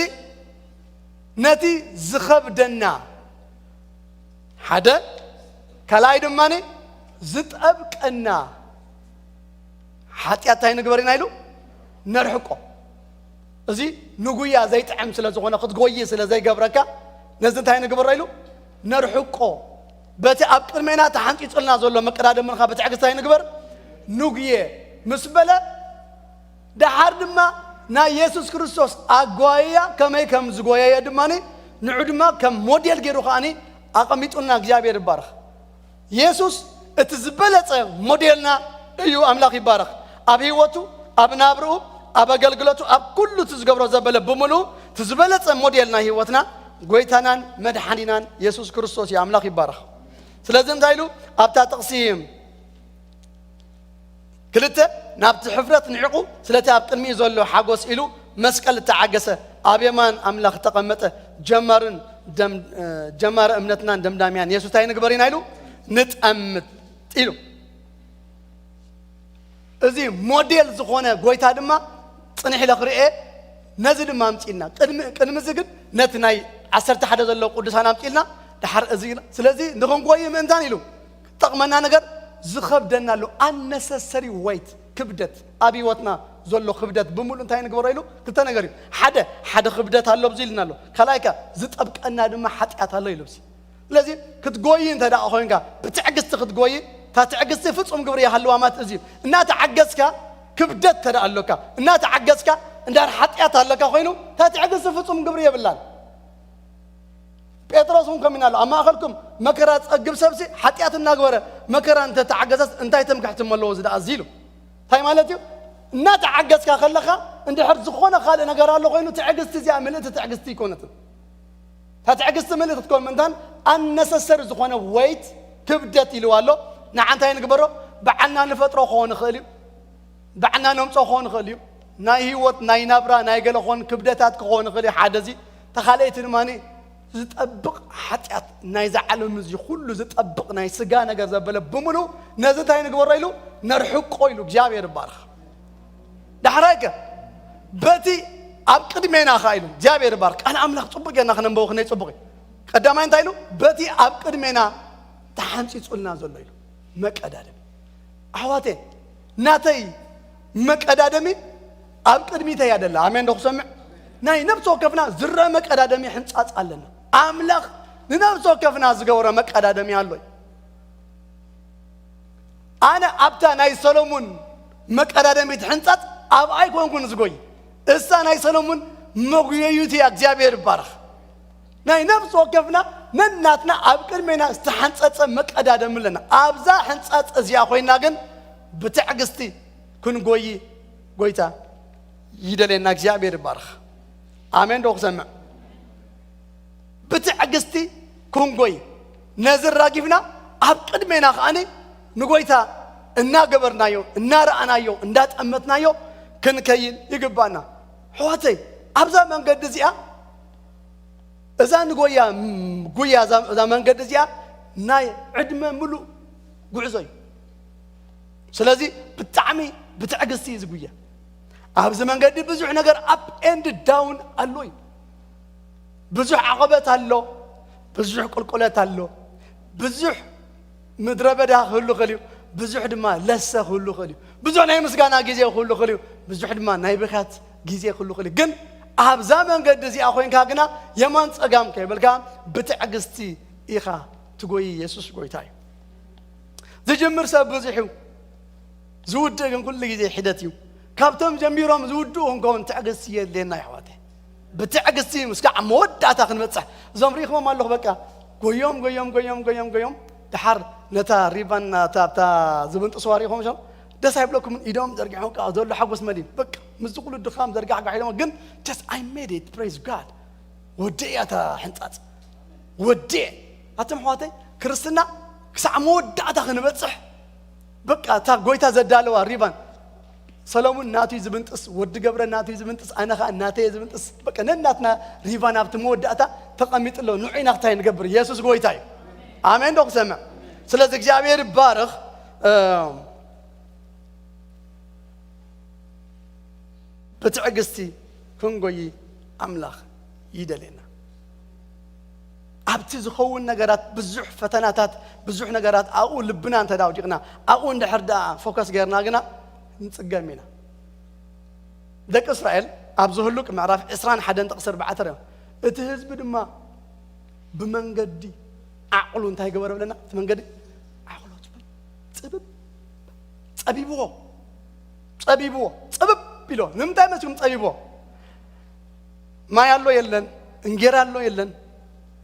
ነቲ ዝኸብደና ሓደ ካልኣይ ድማ ዝጠብቀና ሓጢኣት እንታይ ንግበር ኢና ኢሉ ነርሕቆ። እዚ ንጉያ ዘይጥዕም ስለ ዝኾነ ክትጎይ ስለ ዘይገብረካ ነዚ እንታይ ንግበሮ ኢሉ ነርሕቆ። በቲ ኣብ ቅድሜና ተሓንፂፁልና ዘሎ መቀዳደምንካ ብትዕግስቲ እንታይ ንግበር ንጉየ ምስ በለ ደሓር ድማ ናይ የሱስ ክርስቶስ ኣጓይያ ከመይ ከም ዝጎየየ ድማ ንዑ ድማ ከም ሞዴል ገይሩ ከዓኒ ኣቐሚጡና እግዚኣብሔር ይባረኽ። የሱስ እቲ ዝበለጸ ሞዴልና እዩ። ኣምላኽ ይባረኽ። ኣብ ህይወቱ ኣብ ናብርኡ ኣብ ኣገልግሎቱ ኣብ ኩሉ እቲ ዝገብሮ ዘበለ ብምሉኡ እቲ ዝበለጸ ሞዴል ናይ ህይወትና ጎይታናን መድሓኒናን የሱስ ክርስቶስ እዩ። ኣምላኽ ይባረኽ። ስለዚ እንታይ ኢሉ ኣብታ ጥቕሲ ክልተ ናብቲ ሕፍረት ንዕቑ ስለቲ ኣብ ቅድሚኡ ዘሎ ሓጎስ ኢሉ መስቀል እተዓገሰ ኣብ የማን ኣምላኽ እተቐመጠ ጀማርን ጀማሪ እምነትናን ደምዳሚያን የሱስ እንታይ ንግበር ኢና ኢሉ ንጠምት ኢሉ። እዚ ሞዴል ዝኾነ ጎይታ ድማ ጽንሕ ኢለ ክርኤ ነዚ ድማ ኣምጺእና ቅድሚ እዚ ግን ነቲ ናይ ዓሰርተ ሓደ ዘለዉ ቅዱሳን ኣምጺእልና ድሓር እዚ ስለዚ ንኽንጎይ ምእንታን ኢሉ ጠቕመና ነገር ዝኸብደና ኣሎ ኣነሰሰሪ ወይት ክብደት ኣብ ህይወትና ዘሎ ክብደት ብምሉ እንታይ ንግበሮ ኢሉ ክልተ ነገር እዩ። ሓደ ሓደ ክብደት ኣሎ ብዚ ኢልና ኣሎ። ካልኣይካ ዝጠብቀና ድማ ሓጢኣት ኣሎ ኢሉ ብዚ ስለዚ ክትጎይ እንተ ደኣ ኮይንካ ብትዕግስቲ ክትጎይ እታ ትዕግስቲ ፍጹም ግብሪ ይሃልዋ ማለት እዚ እናተዓገዝካ ክብደት እንተ ደኣ ኣሎካ እናተዓገዝካ እንዳር ሓጢኣት ኣለካ ኮይኑ እታ ትዕግስቲ ፍጹም ግብሪ የብላን። ጴጥሮስ እውን ከሚና ኣሎ ኣብ ማእኸልኩም መከራ ዝጸግብ ሰብሲ ሓጢኣት እናግበረ መከራ እንተተዓገዘስ እንታይ ትምክሕቲ ኣለዎ እዚ ደኣ እዚ ኢሉ እንታይ ማለት እዩ? እናተዓገዝካ ከለኻ እንድሕር ዝኾነ ካልእ ነገር ኣሎ ኮይኑ ትዕግስቲ እዚኣ ምልእቲ ትዕግስቲ ኣይኮነትን። እታ ትዕግስቲ ምልእቲ ክትኮን ምእንታን ኣነሰሰሪ ዝኾነ ወይት ክብደት ኢልዋ ኣሎ። ንዓ እንታይ ንግበሮ? በዓልና ንፈጥሮ ክኾን ይኽእል እዩ። በዓልና ነምጾ ክኾን ይኽእል እዩ። ናይ ህይወት ናይ ናብራ ናይ ገለ ክኾን ክብደታት ክኾን ይኽእል እዩ። ሓደ እዚ ተኻልአይቲ ድማ ዝጠብቕ ሓጢኣት ናይዛ ዓለም እዚ ኩሉ ዝጠብቕ ናይ ስጋ ነገር ዘበለ ብምሉ ነዚ እንታይ ንግበሮ ኢሉ ነርሕቆ ኢሉ እግዚኣብሔር ይባርኽ። ዳሕራይ ከ በቲ ኣብ ቅድሜና ኸዓ ኢሉ እግዚኣብሔር ይባርክ። ቃል ኣምላኽ ጽቡቅ ጌርና ክነንበቦ ክነይ ጽቡቅ እዩ። ቀዳማይ እንታይ ኢሉ? በቲ ኣብ ቅድሜና ተሓንጺጹልና ዘሎ ኢሉ መቀዳደሚ። ኣሕዋቴ፣ ናተይ መቀዳደሚ ኣብ ቅድሚተይ ኣደላ። ኣሜን ዶ ክሰምዕ? ናይ ነፍሲ ወከፍና ዝረአ መቀዳደሚ ሕንጻጽ ኣለና። ኣምላኽ ንነፍሲ ወከፍና ዝገብሮ መቀዳደሚ ኣሎ። ኣነ ኣብታ ናይ ሰሎሙን መቀዳደሚት ሕንጻጽ ኣብ ኣይኮንኩን ዝጎይ። እሳ ናይ ሰሎሙን መጉየዩት እያ። እግዚኣብሔር ይባረኽ። ናይ ነፍሲ ወከፍና ነናትና ኣብ ቅድሜና ዝተሓንጸጸ መቀዳደሚ ኣለና። ኣብዛ ሕንጻጽ እዚኣ ኮይና ግን ብትዕግስቲ ክንጎይ ጎይታ ይደልየና። እግዚኣብሔር ይባረኽ። ኣሜን ዶ ክሰምዕ? ብትዕግስቲ ክንጎይ ነዚ ራጊፍና ኣብ ቅድሜና ከዓኒ ንጎይታ እናገበርናዮ፣ እናረኣናዮ፣ እንዳጠመትናዮ ክንከይን ይግባና። ኣሕዋተይ፣ ኣብዛ መንገዲ እዚኣ፣ እዛ ንጎያ፣ ጉያ፣ እዛ፣ እዛ መንገዲ እዚኣ ናይ ዕድመ ምሉእ ጉዕዞ እዩ። ስለዚ ብጣዕሚ ብትዕግስቲ እዩ ዝጉየ። ኣብዚ መንገዲ ብዙሕ ነገር up and down ኣሎ እዩ። ብዙሕ ዓቐበት ኣሎ፣ ብዙሕ ቁልቁለት ኣሎ፣ ብዙሕ ምድረ በዳ ክህሉ ይኽእል እዩ፣ ብዙሕ ድማ ለሰ ክህሉ ይኽእል እዩ፣ ብዙሕ ናይ ምስጋና ግዜ ክህሉ ይኽእል እዩ፣ ብዙሕ ድማ ናይ ብኽያት ግዜ ክህሉ ይኽእል እዩ። ግን ኣብዛ መንገዲ እዚኣ ኮይንካ ግና የማን ጸጋም ከይበልካ ብትዕግስቲ ኢኻ ትጎይ። የሱስ ጎይታ እዩ። ዝጅምር ሰብ ብዙሕ እዩ፣ ዝውድእ ግን ኩሉ ግዜ ሒደት እዩ። ካብቶም ጀሚሮም ዝውድኡ ክንከውን ትዕግስቲ የድልየና፣ ኣሕዋተይ። ብትዕግስቲ እስካዕ መወዳእታ ክንበጽሕ። እዞም ርኢኹዎም ኣለኹ፣ በቃ ጎዮም፣ ጎዮም፣ ጎዮም፣ ጎዮም፣ ጎዮም። ድሓር ነታ ሪቫን፣ ናታ ኣብታ ዝብንጥስዋ ርኢኹም ሸም? ደስ ኣይብለኩምን? ኢዶም ዘርጊሖም፣ በቃ ዘሎ ሓጎስ መሊም። በቃ ምስዚ ኩሉ ድኻም ዘርጋሕጋሕ ኢሎም፣ ግን just I made it, praise God። ወዲኤ እያ እታ ሕንጻጽ። ወዲኤ። ኣቶም ኣሕዋተይ፣ ክርስትና ክሳዕ መወዳእታ ክንበጽሕ፣ በቃ እታ ጎይታ ዘዳለዋ ሪቫን፣ ሰሎሙን ናቱ እዩ ዝብንጥስ፣ ወዲ ገብረ ናቱ እዩ ዝብንጥስ፣ ኣነ ኸኣ ናተይ እየ ዝብንጥስ። በቃ ነናትና ሪቫን ኣብቲ መወዳእታ ተቐሚጡ ኣሎ። ንዑ ኢና ክታይ ንገብር። የሱስ ጎይታ እዩ። ኣሜን ዶ ክሰምዕ? ስለዚ እግዚኣብሔር ይባረኽ። እም፣ ብትዕግስቲ ክንጎይ ኣምላኽ ይደልየና። ኣብቲ ዝኸውን ነገራት፣ ብዙሕ ፈተናታት፣ ብዙሕ ነገራት ኣብኡ ልብና እንተ ኣውዲቕና፣ ኣብኡ እንድሕር ደኣ ፎከስ ጌርና ግና ንጽገም ኢና። ደቂ እስራኤል ኣብ ዝህሉቅ ምዕራፍ ዕስራን ሓደን ጥቕሲ ኣርባዕተ ርኢና፣ እቲ ህዝቢ ድማ ብመንገዲ ዓቕሉ እንታይ ገበረ ብለና? እቲ መንገዲ ዓቕሉ ጽብብ፣ ጸቢብዎ፣ ጸቢብዎ፣ ጽብብ ኢሎ። ንምንታይ መሲኩም ጸቢብዎ? ማይ ኣሎ የለን፣ እንጌራ ኣሎ የለን።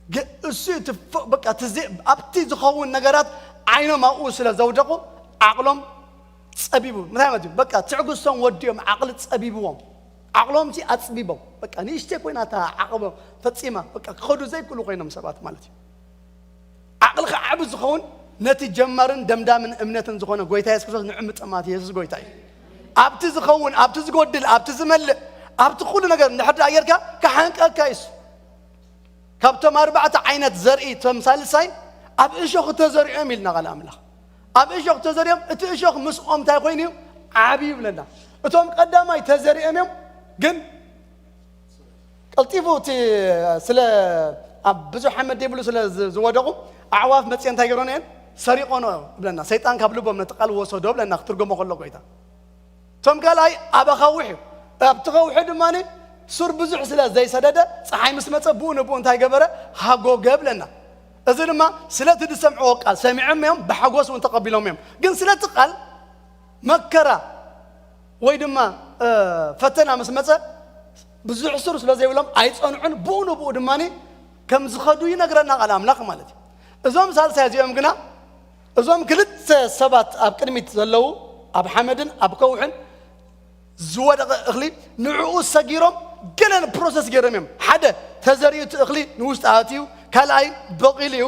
ገ-፣ እሱ እቲ ፎ-፣ በቃ እቲ ዘ-፣ ኣብቲ ዝኸውን ነገራት ዓይኖም ኣብኡ ስለ ዘውደቑ ዓቕሎም ጸቢቡ። ምንታይ ማለት እዩ? በቃ ትዕግስቶም ወዲኦም፣ ዓቕሊ ጸቢብዎም። ዓቕሎምሲ ኣጽቢቦም። በቃ ንእሽተይ ኮይና እታ ዓቕቦም ፈጺማ፣ በቃ ክኸዱ ዘይክእሉ ኮይኖም ሰባት ማለት እዩ። ዓቕልኻ ዓቢ ዝኸውን ነቲ ጀማርን ደምዳምን እምነትን ዝኾነ ጎይታ የሱስ ክርስቶስ ንዑ ምጥማት። የሱስ ጎይታ እዩ። ኣብቲ ዝኸውን፣ ኣብቲ ዝጎድል፣ ኣብቲ ዝመልእ፣ ኣብቲ ኩሉ ነገር እንድሕር ደኣ ጌርካ ክሓንቀካ እዩ። ካብቶም ኣርባዕተ ዓይነት ዘርኢ እቶም ሳልሳይ ኣብ እሾኽ ተዘሪዖም ኢልና ቃል ኣምላኽ። ኣብ እሾኽ ተዘሪዖም፣ እቲ እሾኽ ምስኦም እንታይ ኮይኑ እዩ? ዓብዩ ይብለና። እቶም ቀዳማይ ተዘሪዖም እዮም፣ ግን ቀልጢፉ እቲ ስለ ኣብ ብዙሕ ሓመድ ዘይብሉ ስለ ዝ-፣ ዝወደቑ ኣዕዋፍ መጽየን እንታይ ገይሮን እየን? ሰሪቖን እየን ብለና። ሰይጣን ካብ ልቦም ነቲ ቃል ወሰዶ ብለና፣ ክትርጎሞ ከሎ ጎይታ። እቶም ካልኣይ ኣብ ኣኻውሕ እዩ። ኣብቲ ኸውሒ ድማ ሱር ብዙሕ ስለ ዘይሰደደ፣ ጸሓይ ምስ መጸ ብኡ ንብኡ እንታይ ገበረ? ሃጎገ ብለና። እዚ ድማ ስለቲ ዝሰምዕዎ ቃል ሰሚዖም እዮም፣ ብሓጎስ እውን ተቐቢሎም እዮም። ግን ስለቲ ቃል መከራ ወይ ድማ፣ እ፣ ፈተና ምስ መጸ ብዙሕ ሱር ስለ ዘይብሎም ኣይጸንዑን፣ ብኡ ንብኡ ድማ ከም ዝኸዱ ይነግረና ቃል ኣምላኽ ማለት እዩ። እዞም ሳልሳይ እዚኦም ግና፣ እዞም ክልተ ሰባት ኣብ ቅድሚት ዘለዉ፣ ኣብ ሓመድን ኣብ ከውሕን ዝወደቐ እኽሊ፣ ንዕኡ ሰጊሮም ገለ ፕሮሰስ ገይሮም እዮም። ሓደ ተዘሪኡ እቲ እኽሊ ንውሽጢ ኣትዩ፣ ካልኣይ በቒሉ እዩ፣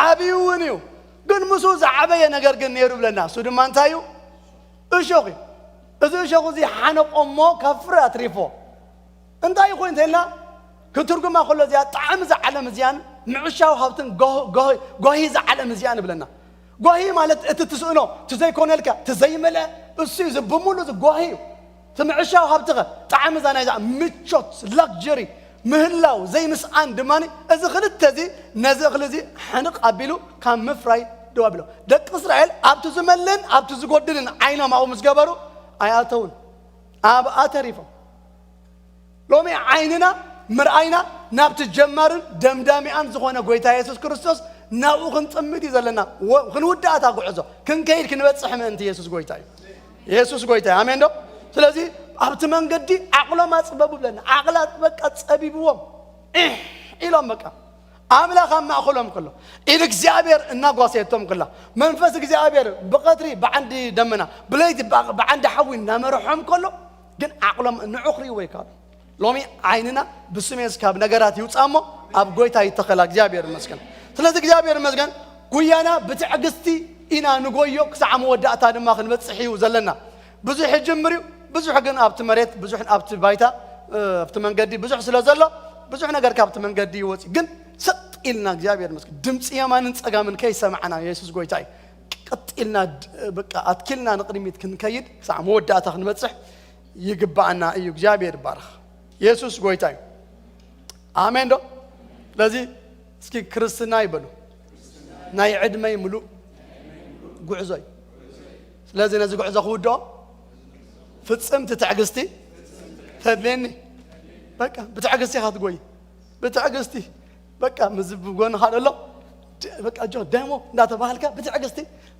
ዓብዩ እውን እዩ። ግን ምስኡ ዝዓበየ ነገር ግን ነይሩ ብለና። እሱ ድማ እንታይ እዩ? እሾኽ እዩ። እዚ እሾኽ እዚ ሓነቆ እሞ ካብ ፍረ ኣትሪፎ። እንታይ ኮይኑ እንተኢልና፣ ክትርጉማ ከሎ እዚኣ ጣዕሚ እዛ ዓለም እዚኣን ምዕሻው ሃብትን ጎህ-፣ ጎህ-፣ ጓሂ እዛ ዓለም እዚኣን ይብለና። ጓሂ ማለት እቲ ትስእኖ፣ እቲ ዘይኮነልካ፣ እቲ ዘይመልአ፣ እሱ እዩ። እዚ ብምሉ እዚ ጓሂ እዩ። እቲ ምዕሻው ሃብትኸ፣ ጣዕሚ እዛ ናይዛ ምቾት፣ ላግጀሪ፣ ምህላው ዘይምስኣን ድማ፣ እዚ ክልተ እዚ ነዚ እኽሊ እዚ ሕንቕ ኣቢሉ ካብ ምፍራይ ደው ኣቢሎ። ደቂ እስራኤል ኣብቲ ዝመልን ኣብቲ ዝጎድልን ዓይኖም ኣብኡ ምስ ገበሩ ኣይኣተውን፣ ኣብኣ ተሪፎም። ሎሚ ዓይንና ምርኣይና ናብቲ ጀማርን ደምዳሚኣን ዝኾነ ጎይታ የሱስ ክርስቶስ ናብኡ ክንጥምት እዩ ዘለና። ወ-፣ ክንውዳእ እታ ጉዕዞ፣ ክንከይድ ክንበጽሕ ምእንቲ የሱስ ጎይታ እዩ። የሱስ ጎይታ እዩ። ኣሜን ዶ? ስለዚ ኣብቲ መንገዲ ዓቕሎም ኣጽበቡ ብለና። ዓቕላ በቃ ጸቢብዎም። ኢሕ ኢሎም በቃ። ኣምላኽ ኣብ ማእከሎም ከሎ፣ ኢድ እግዚኣብሔር እናጓሰየቶም ከላ፣ መንፈስ እግዚኣብሔር ብቐትሪ ብዓንዲ ደመና፣ ብለይቲ ብ-፣ ብዓንዲ ሓዊ እናመርሖም ከሎ፣ ግን ዓቕሎም ንዑ ክርእይዎ ኣይከኣሉን። ሎሚ ዓይንና ብስሜስ ካብ ነገራት ይውጻእ እሞ ኣብ ጎይታ ይተኸላ። እግዚኣብሔር ይመስገን። ስለዚ እግዚኣብሔር ይመስገን፣ ጉያና ብትዕግስቲ ኢና ንጎዮ፣ ክሳዕ መወዳእታ ድማ ክንበጽሕ እዩ ዘለና። ብዙሕ ይጅምር እዩ፣ ብዙሕ ግን ኣብቲ መሬት፣ ብዙሕ ኣብቲ ባይታ፣ እ፣ ኣብቲ መንገዲ ብዙሕ ስለ ዘሎ፣ ብዙሕ ነገር ካብቲ መንገዲ ይወጽእ። ግን ሰጥ ኢልና እግዚኣብሔር ይመስገን፣ ድምፂ የማንን ጸጋምን ከይሰማዕና፣ የሱስ ጎይታ እዩ። ቀጥ ኢልና ድ-፣ በቃ ኣትኪልና ንቕድሚት ክንከይድ፣ ክሳዕ መወዳእታ ክንበጽሕ ይግባኣና እዩ። እግዚኣብሔር ይባረኽ። የሱስ ጎይታ እዩ። ኣሜን ዶ? ስለዚ እስኪ ክርስትና ይበሉ፣ ናይ ዕድመይ ምሉእ ጉዕዞ እዩ። ስለዚ ነዚ ጉዕዞ ክውድኦ ፍጽምቲ ትዕግስቲ ተድልየኒ። በቃ ብትዕግስቲ ኢኻ ትጎይ። ብትዕግስቲ በቃ፣ ምስ ብጎንኻ ዘሎ ደ-፣ በቃ ጆ ደሞ እንዳተባሃልካ ብትዕግስቲ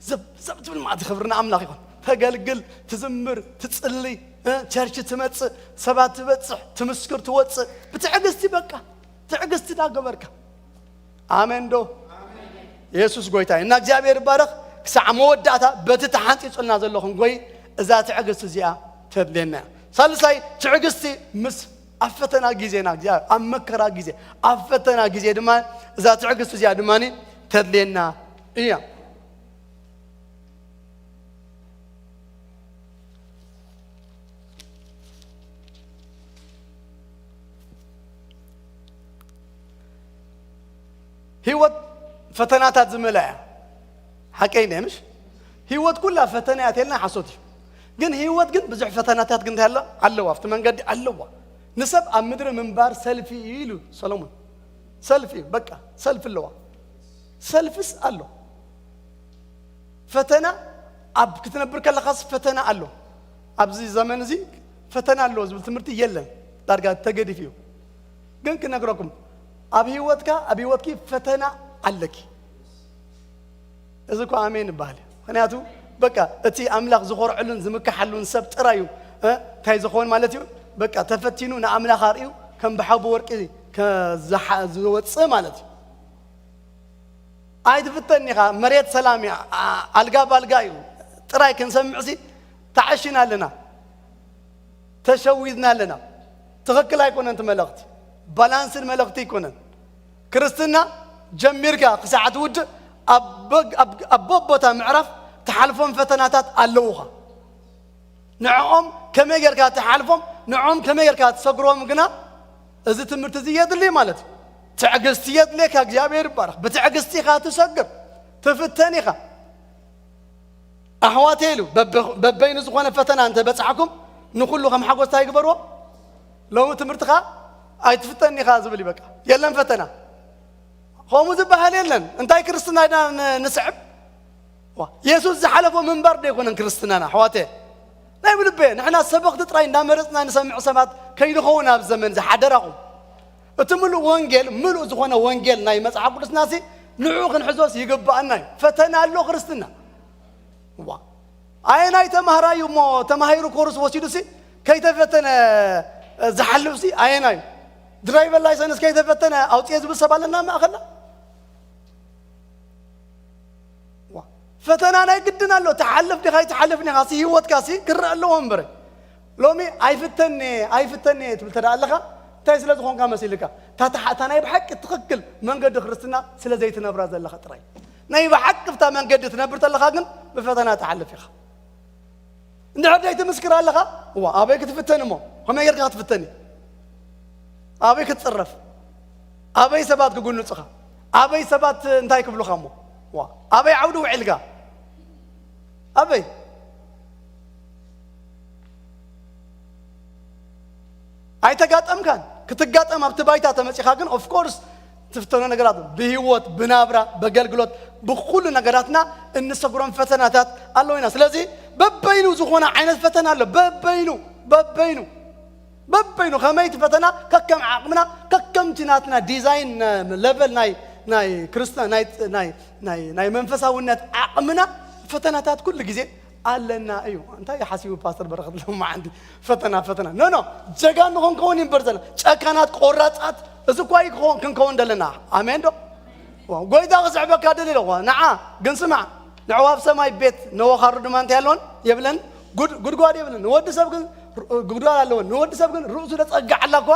ዘብ-፣ ዘብ ትብል ማለት ክብሪ ንኣምላኽ ይኹን። ተገልግል፣ ትዝምር፣ ትጽሊ፣ እ፣ ቸርች ትመጽእ፣ ሰባት ትበጽሕ፣ ትምስክር፣ ትወጽእ ብትዕግስቲ በቃ። ትዕግስቲ እንዳገበርካ። ኣሜን ዶ? የሱስ ጎይታ እዩ። እና እግዚኣብሔር ይባረኽ። ክሳዕ መወዳእታ በቲ ተሓንጺጹልና ዘሎ ክንጎይ እዛ ትዕግስቲ እዚኣ ተድልየና እያ። ሳልሳይ፣ ትዕግስቲ ምስ ኣብ ፈተና ግዜና፣ እግዚኣብሔር ኣብ መከራ ግዜ፣ ኣብ ፈተና ግዜ ድማ እዛ ትዕግስቲ እዚኣ ድማ ተድልየና እያ። ህይወት ፈተናታት ዝመልኣ እያ። ሓቀይ እንደ ምሽ? ህይወት ኩላ ፈተና እያ ተልና ሓሶት እዩ። ግን ህይወት ግን ብዙሕ ፈተናታት ግን እንታይ ኣሎ? ኣለዋ። ኣብቲ መንገዲ ኣለዋ። ንሰብ ኣብ ምድሪ ምንባር ሰልፊ እዩ ኢሉ ሰሎሞን። ሰልፊ እዩ፣ በቃ ሰልፊ ኣለዋ። ሰልፍስ ኣሎ። ፈተና ኣብ ክትነብር ከለኻስ ፈተና ኣሎ። ኣብዚ ዘመን እዚ ፈተና ኣሎ ዝብል ትምህርቲ የለን። ዳርጋ ተገዲፉ እዩ። ግን ክነግረኩም፣ ኣብ ህይወትካ፣ ኣብ ህይወትኪ ፈተና ኣለኪ። እዚ እኮ ኣሜን ይበሃል እዩ። ምኽንያቱ በቃ እቲ ኣምላኽ ዝኾርዐሉን ዝምክሓሉን ሰብ ጥራይ እዩ፣ እ፣ እንታይ ዝኾን ማለት እዩ? በቃ ተፈቲኑ ንኣምላኽ ኣርእዩ ከም ብሓዊ ወርቂ ከ-፣ ዝሓ-፣ ዝወጽእ ማለት እዩ። ኣይትፍተን ኢኻ። መሬት ሰላም እያ። ኣ-፣ ኣልጋ ባልጋ እዩ። ጥራይ ክንሰምዕሲ ተዓሺና ኣለና። ተሸዊድና ኣለና። ትኽክል ኣይኮነን እቲ መልእኽቲ። ባላንስድ መልእኽቲ ኣይኮነን። ክርስትና ጀሚርካ ክሳዕ ትውድእ ኣብ በግ-፣ ኣብ፣ ኣብ በቦታ ምዕራፍ ትሓልፎም ፈተናታት ኣለዉኻ። ንዕኦም ከመይ ጌርካ ትሓልፎም፣ ንዕኦም ከመይ ጌርካ ትሰግሮም ግና እዚ ትምህርቲ እዚ የድሊ ማለት እዩ። ትዕግስቲ የድልየካ። እግዚኣብሔር ይባረኽ። ብትዕግስቲ ኢኻ ትሰግር፣ ትፍተን ኢኻ። ኣሕዋተይ ኢሉ በበ-፣ በበይኑ ዝኾነ ፈተና እንተ በጻሕኩም ንኹሉ ከም ሓጎስ እንታይ ይግበርዎ? ሎሚ ትምህርትኻ ኣይትፍተን ኢኻ ዝብል እዩ። በቃ የለን ፈተና። ከምኡ ዝበሃል የለን። እንታይ ክርስትና ኢና ን-፣ ንስዕብ? ዋ፣ የሱስ ዝሓለፎ ምንባር ዶ ኣይኮነን ክርስትናና? ኣሕዋተ፣ ናይ ብልቤ ንሕና ሰበኽቲ ጥራይ እንዳመረጽና ንሰምዕ ሰባት ከይንኸውን ኣብ ዘመን እዚ ሓደራኹም። እቲ ምሉእ ወንጌል፣ ምሉእ ዝኾነ ወንጌል ናይ መጽሓፍ ቅዱስናሲ ንዕኡ ክንሕዞስ ይግባኣና እዩ። ፈተና ኣሎ ክርስትና። ዋ፣ ኣየናይ ተማሃራይ እዩ እሞ ተማሂሩ ኮርስ ወሲዱሲ ከይተፈተነ ዝሓልፍሲ ኣየናይ እዩ? ድራይቨር ላይሰንስ ከይተፈተነ ኣውፅኤ ዝብል ሰብ ኣለና ማእኸልና? ዋ፣ ፈተና ናይ ግድን ኣሎ። ትሓልፍ ዲኻ ኣይትሓልፍን ኢኻ፣ ሲ ህይወትካ ሲ ክረአ ኣለዎ እምበር። ሎሚ ኣይፍተን እየ፣ ኣይፍተን እየ ትብል ተደኣ ኣለኻ፣ እንታይ ስለ ዝኾንካ መሲልካ? እታ ተሓ-፣ እታ ናይ ብሓቂ ትኽክል መንገዲ ክርስትና ስለ ዘይትነብራ ዘለኻ ጥራይ። ናይ ብሓቂ ብታ መንገዲ ትነብር ተለኻ ግን ብፈተና ትሓልፍ ኢኻ። እንድሕር ዘይትምስክር ኣለኻ፣ እዋ፣ ኣበይ ክትፍተን እሞ? ከመይ ጌርካ ክትፍተን እዩ? ኣበይ ክትጽረፍ? ኣበይ ሰባት ክጉንጹኻ? ኣበይ ሰባት እንታይ ክብሉኻ እሞ? ዋ፣ ኣበይ ዓውዲ ውዒልካ? ኣበይ? ኣይተጋጠምካን። ክትጋጠም ኣብቲ ባይታ ተመጺኻ ግን ኦፍኮርስ ትፍተኖ ነገራት ኣሎ። ብህይወት፣ ብናብራ፣ በገልግሎት፣ ብኩሉ ነገራትና እንሰግሮም ፈተናታት ኣለዉ ኢና። ስለዚ በበይኑ ዝኾነ ዓይነት ፈተና ኣሎ። በበይኑ በበይኑ በበይኑ ከመይ እቲ ፈተና ከከም ዓቕምና ከከምቲ ናትና ዲዛይን፣ ሌቨል ናይ ናይ ክርስትና ናይ ናይ ናይ ናይ መንፈሳውነት ዓቕምና ፈተናታት ኩሉ ግዜ ኣለና እዩ። እንታይ ሓሲቡ ፓስተር በረኸት ሎማዓንቲ ፈተና ፈተና ኖ ኖ ጀጋኑ ክንከውን ይንበር ዘለና ጨካናት ቆራጻት እዚ እኳ እዩ ክኸውን- ክንከውን ዘለና። ኣሜን ዶ? ጎይታ ክስዕበካ ደሊ ኣለዎ። ንዓ ግን ስማዕ ንዕዋ ኣብ ሰማይ ቤት ነወኻሩ ድማ እንታይ ኣለዎን የብለን ጉድ- ጉድጓድ የብለን። ንወዲ ሰብ ግን ር- ጉድጓድ ኣለዎን ንወዲ ሰብ ግን ርእሱ ደጸግዓላ እኳ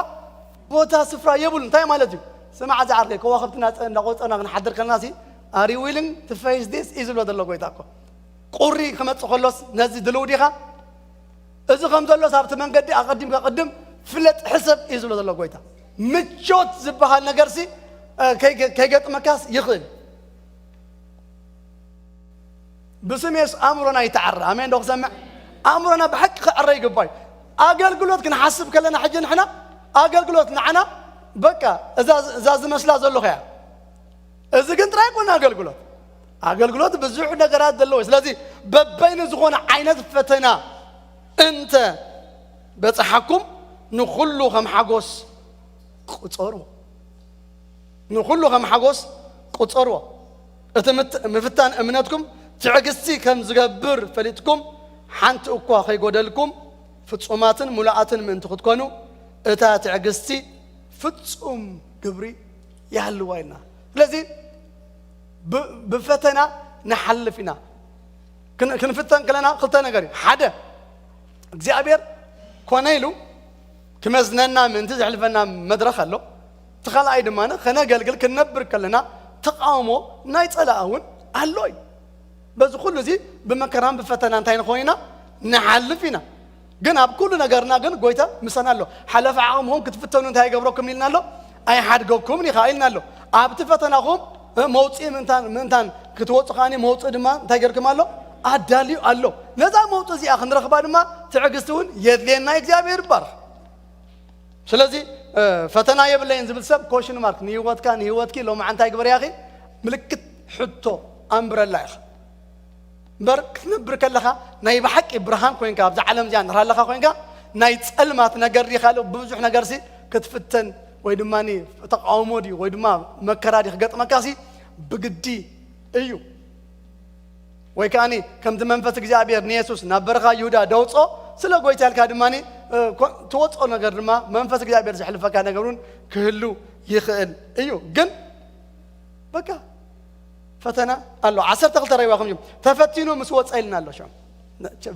ቦታ ስፍራ የብሉ። እንታይ ማለት እዩ? ስማዕ ዝዓርከይ ከዋኽብትና እንዳቆጸና ክንሓድር ከለና ሲ are you willing to face this እዩ ዝብሎ ዘሎ ጎይታ እኮ። ቁሪ ክመጽእ ከሎስ ነዚ ድልው ዲኻ? እዚ ከም ዘሎስ ኣብቲ መንገዲ ኣቐዲምካ ቅድም ፍለጥ ሕሰብ እዩ ዝብሎ ዘሎ ጎይታ። ምቾት ዝበሃል ነገርሲ እ፣ ከይ- ከይገጥመካስ ይኽእል። ብስሜስ ኣእምሮና ይተዓረ ኣሜን ዶ ክሰምዕ? ኣእምሮና ብሓቂ ክዕረ ይግባዩ። ኣገልግሎት ክንሓስብ ከለና ሕጂ ንሕና ኣገልግሎት ንዓና በቃ እዛ እዛ ዝመስላ ዘለኹ እያ። እዚ ግን ጥራይ ኮነ ኣገልግሎት ኣገልግሎት ብዙሕ ነገራት ዘለዎ። ስለዚ በበይኑ ዝኾነ ዓይነት ፈተና እንተ በጽሓኩም ንኹሉ ከም ሓጎስ ቁጸሩ። ንኹሉ ከም ሓጎስ ቁጸርዎ። እቲ ምት- ምፍታን እምነትኩም ትዕግስቲ ከም ዝገብር ፈሊጥኩም ሓንቲ እኳ ከይጎደልኩም ፍጹማትን ሙሉኣትን ምእንቲ ክትኮኑ እታ ትዕግስቲ ፍጹም ግብሪ ይሃልዋ ኢልና። ስለዚ ብ- ብፈተና ንሓልፍ ኢና። ክን- ክንፍተን ከለና ክልተ ነገር እዩ። ሓደ እግዚኣብሔር ኮነ ኢሉ ክመዝነና ምእንቲ ዘሕልፈና መድረኽ ኣሎ። እቲ ካልኣይ ድማ ከነገልግል ክንነብር ከለና ተቃውሞ ናይ ጸላእ እውን ኣሎ እዩ። በዚ ኩሉ እዚ ብመከራን ብፈተና እንታይ ንኾን ኢና ንሓልፍ ኢና። ግን ኣብ ኩሉ ነገርና ግን ጎይታ ምሳና ኣሎ። ሓለፈ ዓቕምኹም ክትፍተኑ እንታይ ይገብረኩም ኢልና ኣሎ? ኣይሓድገኩምን ኢኻ ኢልና ኣሎ። ኣብቲ ፈተናኹም እ፣ መውፅኢ ምእንታን ምእንታን ክትወፁ ከኣኒ መውፅኢ ድማ እንታይ ገርኩም ኣሎ? ኣዳልዩ ኣሎ። ነዛ መውፅኢ እዚኣ ክንረኽባ ድማ ትዕግስቲ እውን የድልየና። እግዚኣብሔር ይባረኽ። ስለዚ እ፣ ፈተና የብለይን ዝብል ሰብ ኮሽን ማርክ ንህይወትካ ንህይወትኪ ሎማዓ እንታይ ግበር ያኺ ምልክት ሕቶ ኣንብረላ ኢኻ። እምበር ክትነብር ከለኻ ናይ ብሓቂ ብርሃን ኮይንካ ኣብዛ ዓለም እዚኣ ንራ ኣለኻ ኮይንካ ናይ ጸልማት ነገር ዲኻ ኣሎ ብዙሕ ነገርሲ ክትፍተን ወይ ድማ ተቃውሞ ድዩ ወይ ድማ መከራ ድዩ ክገጥመካሲ ብግዲ እዩ። ወይ ከኣኒ ከምቲ መንፈስ እግዚኣብሔር ንየሱስ ናብ በረኻ ይሁዳ ደውጾ ስለ ጎይታ ኢልካ ድማ ትወጾ ነገር ድማ መንፈስ እግዚኣብሔር ዘሕልፈካ ነገር እውን ክህሉ ይኽእል እዩ። ግን በቃ ፈተና ኣሎ። ዓሰርተ ክልተ ረይዋ ከም ተፈቲኑ ምስ ወፀ ኢልና ኣሎ። ሸም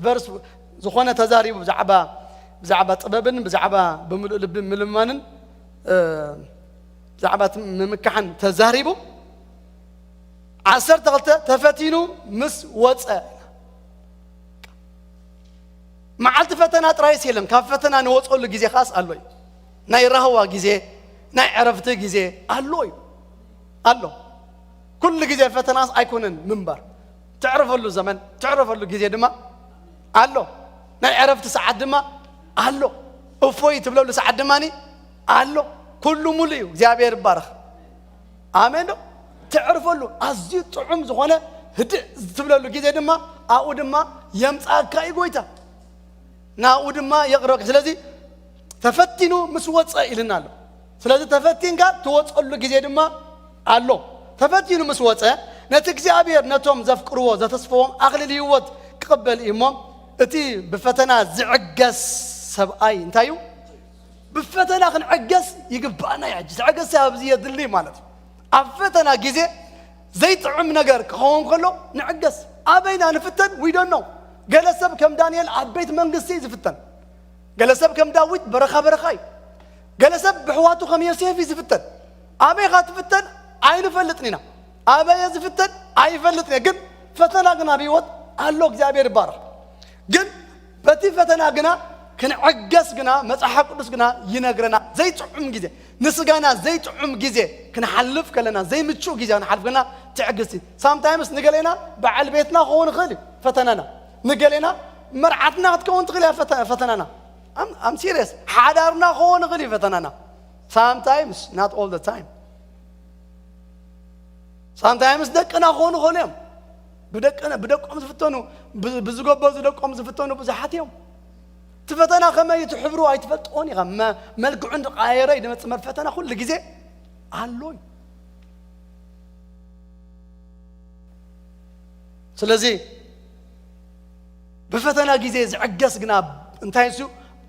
ቨርስ ዝኾነ ተዛሪቡ ብዛዕባ ብዛዕባ ጥበብን ብዛዕባ ብምሉእ ልቢ ምልማንን እ፣ ብዛዕባ እቲ ምምካሕን ተዛሪቡ ዓሰርተ ክልተ ተፈቲኑ ምስ ወፀ መዓልቲ ፈተና ጥራይስ የለን፣ ካብ ፈተና ንወፀሉ ግዜ ኻስ ኣሎ እዩ። ናይ ራህዋ ግዜ፣ ናይ ዕረፍቲ ግዜ ኣሎ እዩ ኣሎ። ኩሉ ግዜ ፈተናስ ኣይኮነን ምንባር፣ ትዕረፈሉ ዘመን ትዕረፈሉ ግዜ ድማ ኣሎ። ናይ ዕረፍቲ ሰዓት ድማ ኣሎ። እፎይ ትብለሉ ሰዓት ድማ ኣሎ። ኩሉ ሙሉ እዩ። እግዚኣብሔር ይባረኽ። ኣሜን ዶ? ትዕርፈሉ ኣዝዩ ጥዑም ዝኾነ ህድእ ትብለሉ ግዜ ድማ ኣብኡ ድማ የምፃእካ እዩ ጎይታ። ናብኡ ድማ የቕርበካ። ስለዚ ተፈቲኑ ምስ ወፀ ኢልና ኣሎ። ስለዚ ተፈቲንካ ትወፀሉ ግዜ ድማ ኣሎ። ተፈቲኑ ምስ ወፀ ነቲ እግዚኣብሔር ነቶም ዘፍቅርዎ ዘተስፈዎም ኣኽሊል ህይወት ክቕበል እዩ እሞ እቲ ብፈተና ዝዕገስ ሰብኣይ እንታይ እዩ? ብፈተና ክንዕገስ ይግባእና እዩ። ሕጂ ዝዕገስ ኣብዚ የድሊ ማለት እዩ። ኣብ ፈተና ግዜ ዘይጥዕም ነገር ክኸውን ከሎ ንዕገስ። ኣበይና ንፍተን ዊዶን ነው። ገለ ሰብ ከም ዳንኤል ኣብ ቤት መንግስቲ እዩ ዝፍተን። ገለ ሰብ ከም ዳዊት በረኻ በረኻ እዩ። ገለ ሰብ ብሕዋቱ ከም ዮሴፍ እዩ ዝፍተን። ኣበይኻ ትፍተን ኣይንፈልጥን ኢና። ኣበየ ዝፍተን ኣይፈልጥን እየ። ግን ፈተና ግን ኣብ ህይወት ኣሎ። እግዚኣብሔር ይባረኽ። ግን በቲ ፈተና ግና ክንዕገስ ግና መጽሓፍ ቅዱስ ግና ይነግረና። ዘይጥዑም ግዜ፣ ንስጋና ዘይጥዑም ግዜ ክንሓልፍ ከለና፣ ዘይምቹእ ግዜ ክንሓልፍ ከለና ትዕግስቲ። ሳምታይምስ ንገሌና በዓል ቤትና ክኸውን ይኽእል እዩ ፈተናና። ንገሌና መርዓትና ክትከውን ትኽእል እያ ፈተ- ፈተናና። I'm serious. ሓዳርና ክኾን ይኽእል እዩ ፈተናና። Sometimes, not all the time. Sometimes ደቅና ክኾኑ ይኽእሉ እዮም። ብደቅና ብደቆም ዝፍተኑ፣ ብ- ብዝጎበዙ ደቆም ዝፍተኑ ብዙሓት እዮም። እቲ ፈተና ከመይ እዩ፣ እቲ ሕብሩ ኣይትፈልጥዎን ኢኻ። መ- መልክዑ እንዳቐያየረ እዩ ዝመጽእ። መር ፈተና ኩሉ ግዜ ኣሎ እዩ። ስለዚ ብፈተና ግዜ ዝዕገስ ግና እንታይ እሱ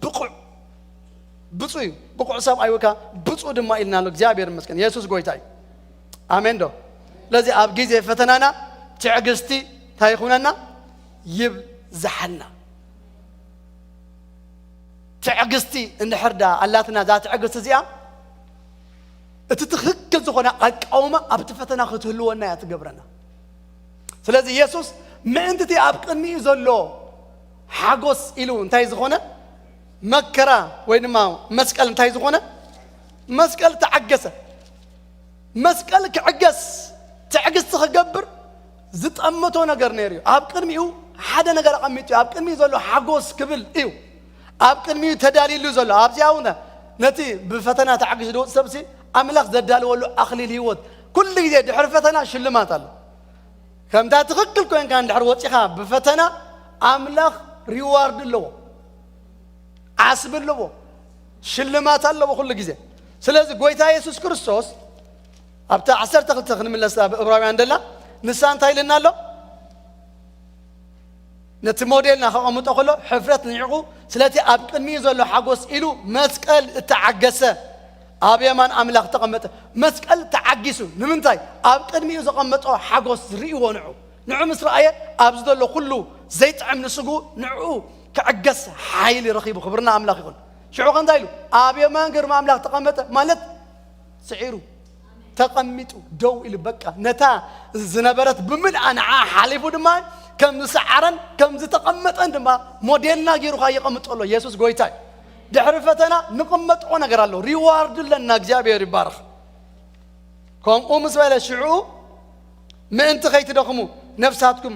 ብቑዕ ብፁዕ እዩ። ብቑዕ ሰብኣይ ወይ ከዓ ብፁዕ ድማ ኢልና ኣሎ። እግዚኣብሔር ይመስገን። የሱስ ጎይታ እዩ። ኣሜን ዶ? ስለዚ ኣብ ግዜ ፈተናና ትዕግስቲ እንታይ ይኹነና? ይብዝሓልና። ትዕግስቲ እንድሕር ዳ ኣላትና እዛ ትዕግስቲ እዚኣ፣ እቲ ትኽክል ዝኾነ ኣቃውማ ኣብቲ ፈተና ክትህልወና እያ ትገብረና። ስለዚ የሱስ ምእንቲ እቲ ኣብ ቅድሚኡ ዘሎ ሓጎስ ኢሉ እንታይ ዝኾነ መከራ ወይ ድማ መስቀል እንታይ ዝኾነ መስቀል ተዓገሰ። መስቀል ክዕገስ ትዕግስቲ ክገብር ዝጠመቶ ነገር ነይሩ እዩ። ኣብ ቅድሚኡ ሓደ ነገር ኣቐሚጡ እዩ። ኣብ ቅድሚኡ ዘሎ ሓጎስ ክብል እዩ። ኣብ ቅድሚኡ ተዳልዩሉ ዘሎ ኣብዚኣ እውን ነቲ ብፈተና ተዓጊሱ ዝወፅ ሰብሲ ኣምላኽ ዘዳልወሉ ኣኽሊል ህይወት። ኩሉ ግዜ ድሕሪ ፈተና ሽልማት ኣሎ። ከምታ ትኽክል ኮንካ እንድሕር ወፂኻ ብፈተና ኣምላኽ ሪዋርድ ኣለዎ፣ ዓስቢ ኣለዎ፣ ሽልማት ኣለዎ ኩሉ ግዜ። ስለዚ ጎይታ የሱስ ክርስቶስ ኣብታ ዓሰርተ ክልተ ክንምለስ ኣብ እብራውያን ደላ ንሳ እንታይ ኢልና ኣሎ? ነቲ ሞዴልና ከቐምጦ ከሎ ሕፍረት ንዒቑ ስለቲ ኣብ ቅድሚኡ ዘሎ ሓጎስ ኢሉ መስቀል እተዓገሰ ኣብ የማን ኣምላኽ ተቐመጠ። መስቀል ተዓጊሱ ንምንታይ? ኣብ ቅድሚኡ ዘቐመጦ ሓጎስ ርእይዎ ንዑ። ንዑ ምስ ረኣየ ኣብዚ ዘሎ ኩሉ ዘይጥዕም ንስጉ ንዕኡ ክዕገስ ሓይሊ ረኺቡ። ክብርና ኣምላኽ ይኹን። ሽዑ ከ እንታይ ኢሉ? ኣብ የማን ግርማ ኣምላኽ ተቐመጠ ማለት ስዒሩ ተቐሚጡ ደው ኢሉ በቃ ነታ ዝነበረት ብምልኣ ንዓ ሓሊፉ ድማ ከም ዝሰዓረን ከም ዝተቐመጠን ድማ ሞዴልና ገይሩ ካ የቐምጦ ኣሎ። የሱስ ጎይታ እዩ። ድሕሪ ፈተና ንቕመጥኦ ነገር ኣሎ። ሪዋርድ ኣለና። እግዚኣብሔር ይባረኽ። ከምኡ ምስ በለ ሽዑ ምእንቲ ከይትደኽሙ ነፍሳትኩም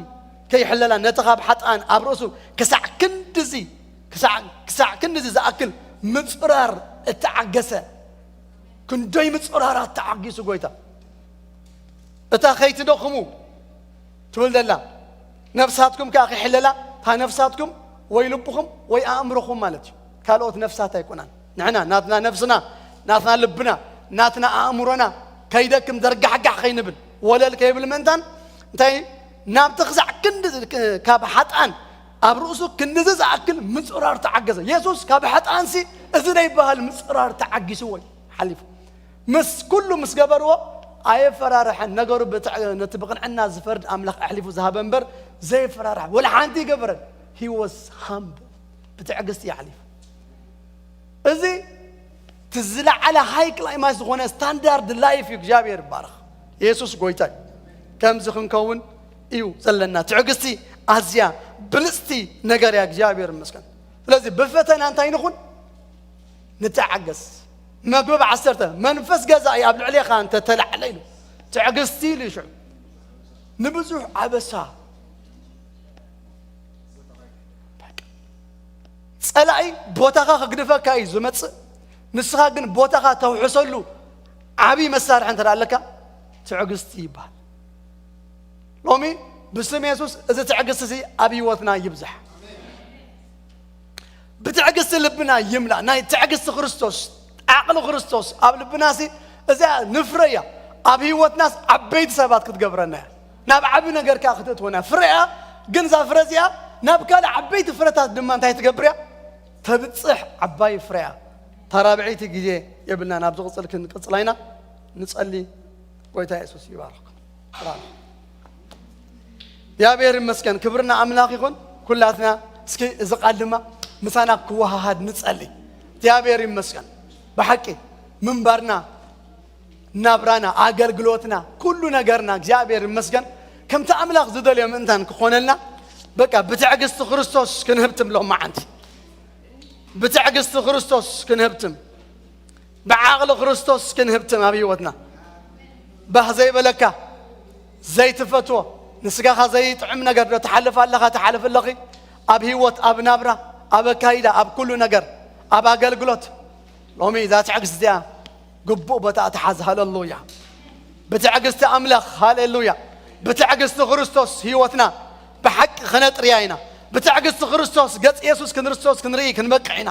ከይሕለላ ነቲ ካብ ሓጥኣን ኣብ ርእሱ ክሳዕ ክንድዚ ክሳዕ ክሳዕ ክንድዚ ዝኣክል ምጽራር እተዓገሰ። ክንደይ ምጽራራት ተዓጊሱ ጎይታ። እታ ከይትደኽሙ ትብል ዘላ ነፍሳትኩም ከኣ ከይሕለላ እታ ነፍሳትኩም ወይ ልብኹም ወይ ኣእምሮኹም ማለት እዩ። ካልኦት ነፍሳት ኣይኮናን። ንሕና ናትና ነፍስና ናትና ልብና ናትና ኣእምሮና ከይደክም ዘርጋሕጋሕ ከይንብል ወለል ከይብል ምእንታን እንታይ ናብቲ ክሳዕ ክንዲ ካብ ሓጣን ኣብ ርእሱ ክንድዚ ዝኣክል ምጽራር ተዓገሰ። የሱስ ካብ ሓጣንሲ እዚ ዘይበሃል ምጽራር ተዓጊስዎ እዩ ሓሊፉ። ምስ ኩሉ ምስ ገበርዎ ኣየፈራርሐን። ነገሩ ብትዕ- ነቲ ብቕንዕና ዝፈርድ ኣምላኽ ኣሕሊፉ ዝሃበ እምበር ዘየፈራርሐ ወላ ሓንቲ ይገበረን። He was humble። ብትዕግስቲ ይሓሊፉ። እዚ እቲ ዝለዓለ ሃይ ክላይማክስ ዝኾነ ስታንዳርድ ላይፍ እዩ። እግዚኣብሔር ይባረኽ። የሱስ ጎይታ እዩ። ከምዚ ክንከውን እዩ ዘለና። ትዕግስቲ ኣዝያ ብልፅቲ ነገር እያ። እግዚኣብሔር ይመስገን። ስለዚ ብፈተና እንታይ ንኹን ንተዓገስ። መግብብ ዓሰርተ መንፈስ ገዛኢ ኣብ ልዕሌኻ እንተ ተላዕለ ኢሉ ትዕግስቲ ኢሉ ይሽዑ ንብዙሕ ኣበሳ ጸላኢ ቦታኻ ክግድፈካ እዩ ዝመጽእ። ንስኻ ግን ቦታኻ ተውሕሰሉ ዓብዪ መሳርሒ እንተ ኣለካ ትዕግስቲ ይበሃል። ሎሚ ብስም የሱስ እዚ ትዕግስቲ እዚ ኣብ ህይወትና ይብዛሕ። ብትዕግስቲ ልብና ይምላእ። ናይ ትዕግስቲ ክርስቶስ ዓቕሊ ክርስቶስ ኣብ ልብናሲ እዚኣ ንፍረ እያ። ኣብ ህይወትናስ ዓበይቲ ሰባት ክትገብረና እያ። ናብ ዓቢ ነገር ከኣ ክትእትወና እያ። ፍረ እያ። ግን እዛ ፍረ እዚኣ ናብ ካልእ ዓበይቲ ፍረታት ድማ እንታይ ትገብር እያ? ተብጽሕ ዓባይ ፍረ እያ። ታራብዐይቲ ግዜ የብልና። ናብ ዝቕጽል ክንቅጽል ኣይና ንጸሊ። ጎይታ የሱስ ይባርኽኩም። ብርሃን። እግዚኣብሔር ይመስገን። ክብርና ኣምላኽ ይኹን። ኩላትና እስኪ እዚ ቃል ድማ ምሳና ክወሃሃድ ንጸሊ። እግዚኣብሔር ይመስገን። ብሓቂ ምንባርና ናብራና ኣገልግሎትና ኩሉ ነገርና እግዚኣብሔር ይመስገን ከምቲ ኣምላኽ ዝደልዮ ምእንታን ክኾነልና በቃ ብትዕግስቲ ክርስቶስ ክንህብትም ሎማዓንቲ ብትዕግስቲ ክርስቶስ ክንህብትም ብዓቕሊ ክርስቶስ ክንህብትም ኣብ ህይወትና ባህ ዘይበለካ ዘይትፈትዎ ንስጋኻ ዘይጥዕም ነገር ዶ ትሓልፍ ኣለኻ ትሓልፍ ኣለኺ ኣብ ህይወት ኣብ ናብራ ኣብ ኣካይዳ ኣብ ኩሉ ነገር ኣብ ኣገልግሎት ሎሚ እዛ ትዕግስቲ እዚኣ ግቡእ ቦታ ትሓዝ። ሃለሉያ። ብትዕግስቲ ኣምላኽ፣ ሃሌሉያ። ብትዕግስቲ ክርስቶስ ህይወትና ብሓቂ ክነጥርያ ኢና። ብትዕግስቲ ክርስቶስ ገጽ የሱስ ክንርስቶስ ክንርኢ ክንበቅዕ ኢና።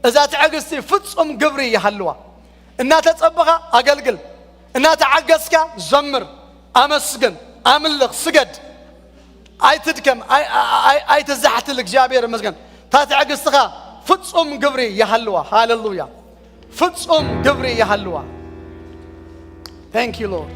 እዛ ትዕግስቲ ፍጹም ግብሪ ይሃልዋ። እናተጸበኻ ኣገልግል፣ እናተዓገስካ ዘምር፣ ኣመስግን፣ ኣምልኽ፣ ስገድ። ኣይትድከም፣ ኣይ-፣ ኣይ-፣ ኣይትዛሕትል። እግዚኣብሔር ይመስገን። እታ ትዕግስትኻ ፍጹም ግብሪ ይሃልዋ። ሃሌሉያ። ፍጹም ግብሪ ይሃልዋ። Thank you, Lord.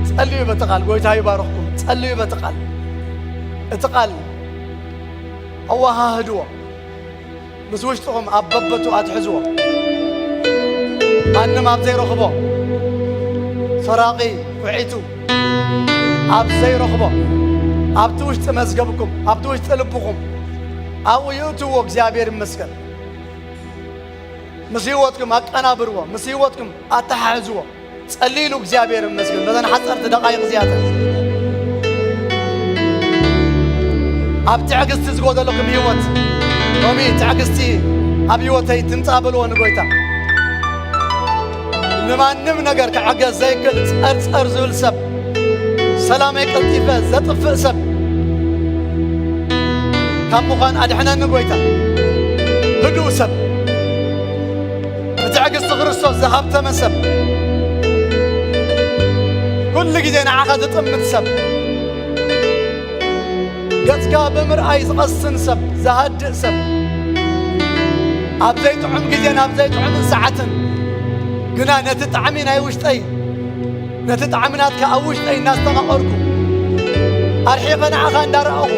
ጸልዩ በቲ ቃል። ጎይታ ይባርኽኩም። ጸልዩ በቲ ቃል። እቲ ቃል ኣወሃህድዎ። ምስ ውሽጥኹም ኣብ በበቱ ኣትሕዝዎ። ማንም ኣብ ዘይረኽቦ፣ ሰራቒ፣ ውዒቱ ኣብ ዘይረኽቦ፣ ኣብቲ ውሽጢ መዝገብኩም፣ ኣብቲ ውሽጢ ልብኹም ኣብኡ ይእትዎ። እግዚኣብሔር ይመስገን። ምስ ህይወትኩም ኣቀናብርዎ፣ ምስ ህይወትኩም ኣተሓሕዝዎ። ጸልይሉ፣ እግዚኣብሔር ይመስገን። በዘን ሓጸርቲ ደቓይቕ እዚኣተን ኣብ ትዕግስቲ ዝጎደለኩም ህይወት፣ ሎሚ ትዕግስቲ ኣብ ህይወተይ ትምጻእ በልዎ ንጎይታ። ንማንም ነገር ክዕገስ ዘይክእል ጸርጸር ዝብል ሰብ፣ ሰላመይ ቀልጢፈ ዘጥፍእ ሰብ ካብ ምዃን ኣድሕነኒ ጎይታ። ህዱእ ሰብ፣ ብትዕግስቲ ክርስቶስ ዝሃብተመ ሰብ፣ ኩሉ ግዜ ንዓኻ ዝጥምት ሰብ፣ ገጽካ ብምርኣይ ዝቐስን ሰብ፣ ዝሃድእ ሰብ፣ ኣብ ዘይጥዑም ግዜን ኣብ ዘይጥዑምን ሰዓትን ግና ነቲ ጣዕሚ ናይ ውሽጠይ፣ ነቲ ጣዕሚ ናትካ ኣብ ውሽጠይ እናስተማቐርኩ፣ ኣርሒቐ ንዓኻ እንዳረኣኹ፣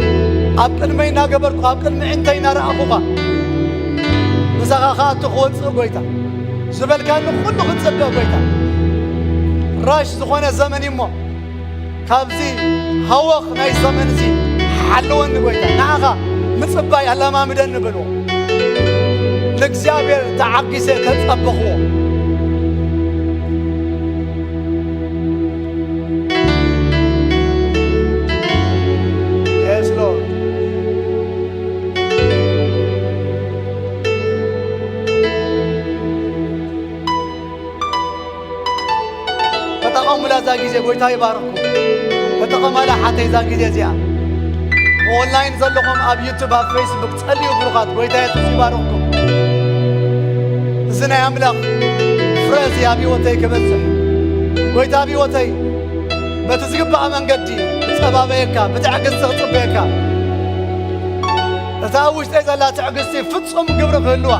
ኣብ ቅድመይ እናገበርኩ፣ ኣብ ቅድሚ ዕንተይ እናረኣኹኻ፣ ምሳኻ ክኣቱ ክወጽእ ጎይታ፣ ዝበልካኒ ኩሉ ክጽበ ጎይታ። ራሽ ዝኾነ ዘመን እሞ፣ ካብዚ ሃወኽ ናይ ዘመን እዚ ሓልወኒ ጎይታ፣ ንዓኻ ምጽባይ ኣለማምደኒ በልዎ። ንእግዚኣብሔር ተዓጊሰ ተጸበኽዎ። Yes, Lord. ተጠቐሙላ እዛ ግዜ፣ ጎይታ ይባርኽኩም። ተጠቐማላ ሓተይ እዛ ግዜ እዚኣ። ብኦንላይን ዘለኹም ኣብ ዩቱብ፣ ኣብ ፌስቡክ ጸልዩ ብሩኻት፣ ጎይታ የሱስ ይባርኽኩም። እዚ ናይ ኣምላኽ ፍረ እዚ ኣብ ህይወተይ ክበጽሕ፣ ጎይታ ኣብ ህይወተይ በቲ ዝግባእ መንገዲ ክጸባበየካ፣ ብትዕግስቲ ክጽበየካ። እታ ኣብ ውሽጠይ ዘላ ትዕግስቲ ፍጹም ግብሪ ክህልዋ።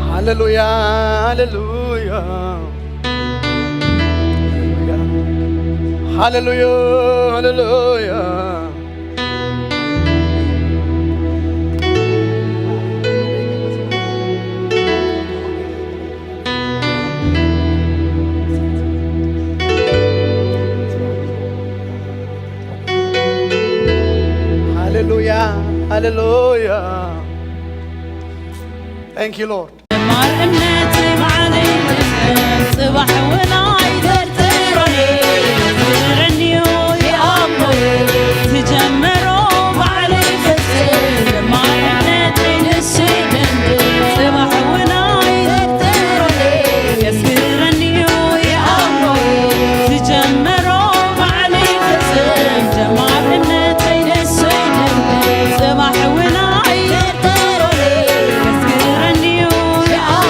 ሃሌሉያ፣ ሃሌሉያ፣ ሃሌሉያ፣ ሃሌሉያ። ሃሌሉያ፣ ሃሌሉያ። Thank you, Lord. ማርነተይ ባዕለይ ጽባሕ እውን ኣይጠርጥሮን፣ ዝረንዮ ይኣምኖ፣ ዝጀመሮ ባዕለይ ፈጽም። ማርነተይ ንሱ ይደንድ፣ ጽባሕ እውን ኣይጠርጥሮን፣ የስግረንዮ ይኣምኖ፣ ዝጀመሮ ባዕለይ ፈጽም። ጀማሪ እምነተይ ንሱ ይደንድ፣ ጽባሕ እውን ኣይጠርጥሮን፣ የስግረንዮ ይኣምኖ።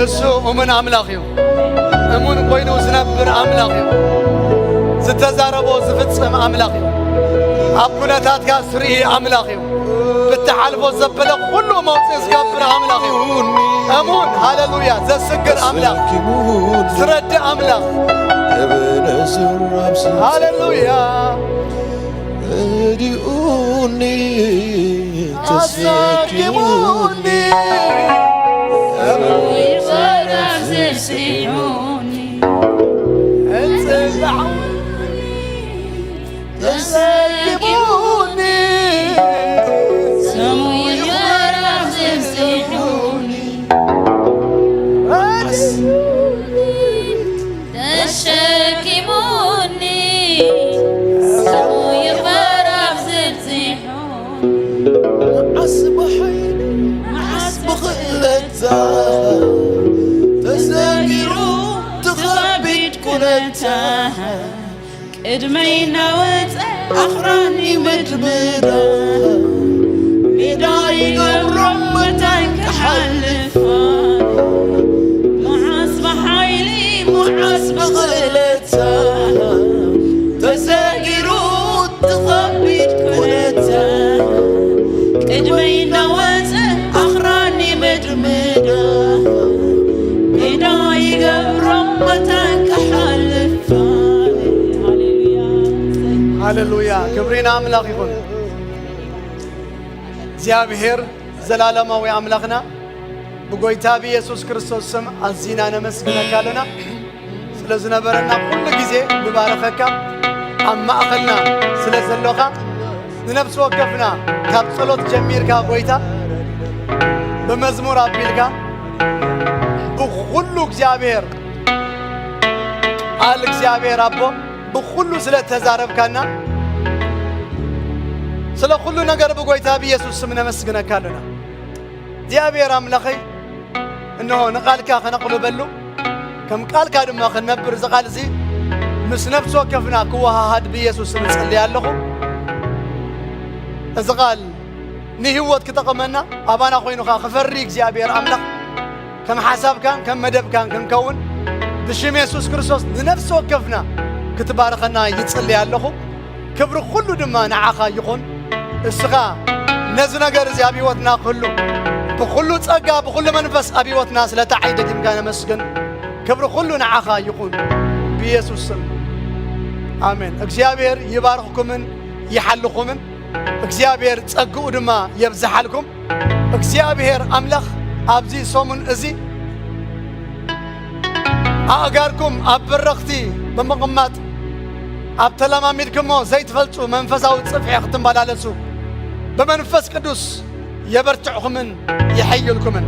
እሱ እሙን ኣምላኽ እዩ። እሙን ኮይኑ ዝነብር ኣምላኽ እዩ። ዝተዛረቦ ዝፍጽም ኣምላኽ እዩ። ኣብ ኩነታትካ ዝርኢ ኣምላኽ እዩ። ብትሓልፎ ዘበለ ኩሉ መውፅኢ ዝገብር ኣምላኽ እዩ። እሙን፣ ሃሌሉያ፣ ዘስግር ኣምላኽ፣ ዝረድእ ኣምላኽ። እብነዝር ኣብዚ ሃሌሉያ። ረዲኡኒ፣ ተሰኪሙኒ፣ ሰሙይ በራፍ ዘርሲሑኒ፣ እጽላዕ ተሰኪሙኒ፣ ሰሙይ በራፍ ዘርሲሑኒ፣ ረዲኡኒ። ተሸኪሙኒ፣ ሰሙይ በራፍ ዘርሲሑ፣ መዓስ ብሓይሊ፣ መዓስ ብኽእለታ፣ ተሰጊሩ ትኸቢድ ኩነታ፣ ቅድመይ እናወፀ ኣኽራኒ ምድምዳ፣ ሜዳ ይገብሮ መታን ክሓልፋ፣ መዓስ ብሓይሊ፣ መዓስ ብኽእለታ፣ ተሰጊሩ ትኸቢድ ኩነታ፣ ቅድመይ እናወፀ ኣኽራኒ ምድምዳ፣ ሜዳ ይገብሮ መታን ክሓልፋ። ሃሌሉያ። ሃሌሉያ፣ ክብሪ ንኣምላኽ ይኹን። እግዚኣብሔር ዘላለማዊ ኣምላኽና፣ ብጎይታ ብኢየሱስ ክርስቶስ ስም ኣዚና ነመስግነካ ኣለና። ስለ ዝነበረና ኩሉ ግዜ ንባረኸካ፣ ኣብ ማእኸልና ስለ ዘሎኻ፣ ንነፍሲ ወከፍና ካብ ጸሎት ጀሚርካ፣ ጎይታ፣ ብመዝሙር ኣቢልካ፣ ብኹሉ እግዚኣብሔር፣ ቃል እግዚኣብሔር ኣቦ፣ ብኹሉ ስለ ተዛረብካና፣ ስለ ኩሉ ነገር ብጎይታ ብኢየሱስ ስም ነመስግነካ ኣለና። እግዚኣብሔር ኣምላኸይ፣ እንሆ ንቓልካ ከነቕርበሉ፣ ከም ቃልካ ድማ ክንነብር፣ እዚ ቃል እዚ ምስ ነፍሲ ወከፍና ክወሃሃድ ብኢየሱስ ስም እጸልይ ኣለኹ። እዚ ቃል ንህይወት ክጠቕመና፣ ኣባና ኮይኑ ኸኣ ክፈሪ እግዚኣብሔር ኣምላኽ፣ ከም ሓሳብካን ከም መደብካን ክንከውን፣ ብሽም የሱስ ክርስቶስ ንነፍሲ ወከፍና ክትባርኸና ይጽሊ ኣለኹ። ክብሪ ኩሉ ድማ ንዓኻ ይኹን። እስኻ ነዚ ነገር እዚ ኣብ ህይወትና ክህሉ፣ ብኹሉ ጸጋ፣ ብኹሉ መንፈስ ኣብ ህይወትና ስለ ተዓይ ደጊምካ ነመስግን። ክብሪ ኩሉ ንዓኻ ይኹን፣ ብየሱስ ስም፣ ኣሜን። እግዚኣብሔር ይባርኽኩምን ይሓልኹምን። እግዚኣብሔር ጸግኡ ድማ የብዝሓልኩም። እግዚኣብሔር ኣምላኽ ኣብዚ ሰሙን እዚ ኣእጋርኩም ኣብ በረኽቲ ብምቕማጥ፣ ኣብ ተለማሚድኩሞ ዘይትፈልጡ መንፈሳዊ ጽፍሒ ክትመላለሱ፣ ብመንፈስ ቅዱስ የበርትዕኹምን የሐይልኩምን።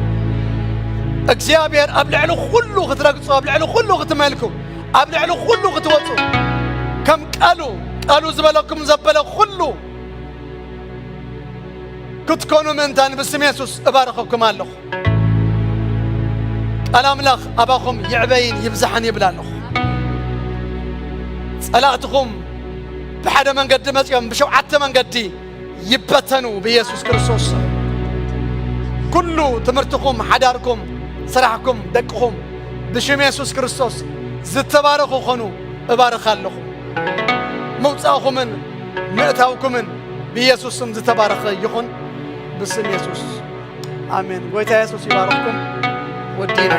እግዚኣብሔር ኣብ ልዕሊ ኩሉ ክትረግጹ፣ ኣብ ልዕሊ ኩሉ ክትመልኩ፣ ኣብ ልዕሊ ኩሉ ክትወጹ፣ ከም ቃሉ፣ ቃሉ ዝበለኩም ዘበለ ኩሉ ክትኮኑ ምእንታን ብስም የሱስ እባርኸኩም ኣለኹ። ቃል ኣምላኽ ኣባኹም ይዕበይን ይብዛሕን ይብል ኣለኹ። ጸላእትኹም ብሓደ መንገዲ መጺኦም ብሸውዓተ መንገዲ ይበተኑ ብኢየሱስ ክርስቶስ ስም። ኩሉ ትምህርትኹም፣ ሓዳርኩም፣ ስራሕኩም፣ ደቅኹም ብሽም የሱስ ክርስቶስ ዝተባረኹ ኾኑ እባርኽ ኣለኹ። ምውጻእኹምን ምእታውኩምን ብኢየሱስ ስም ዝተባረኸ ይኹን ብስም የሱስ። ኣሜን። ጎይታ የሱስ ይባርኽኩም። ወዲና።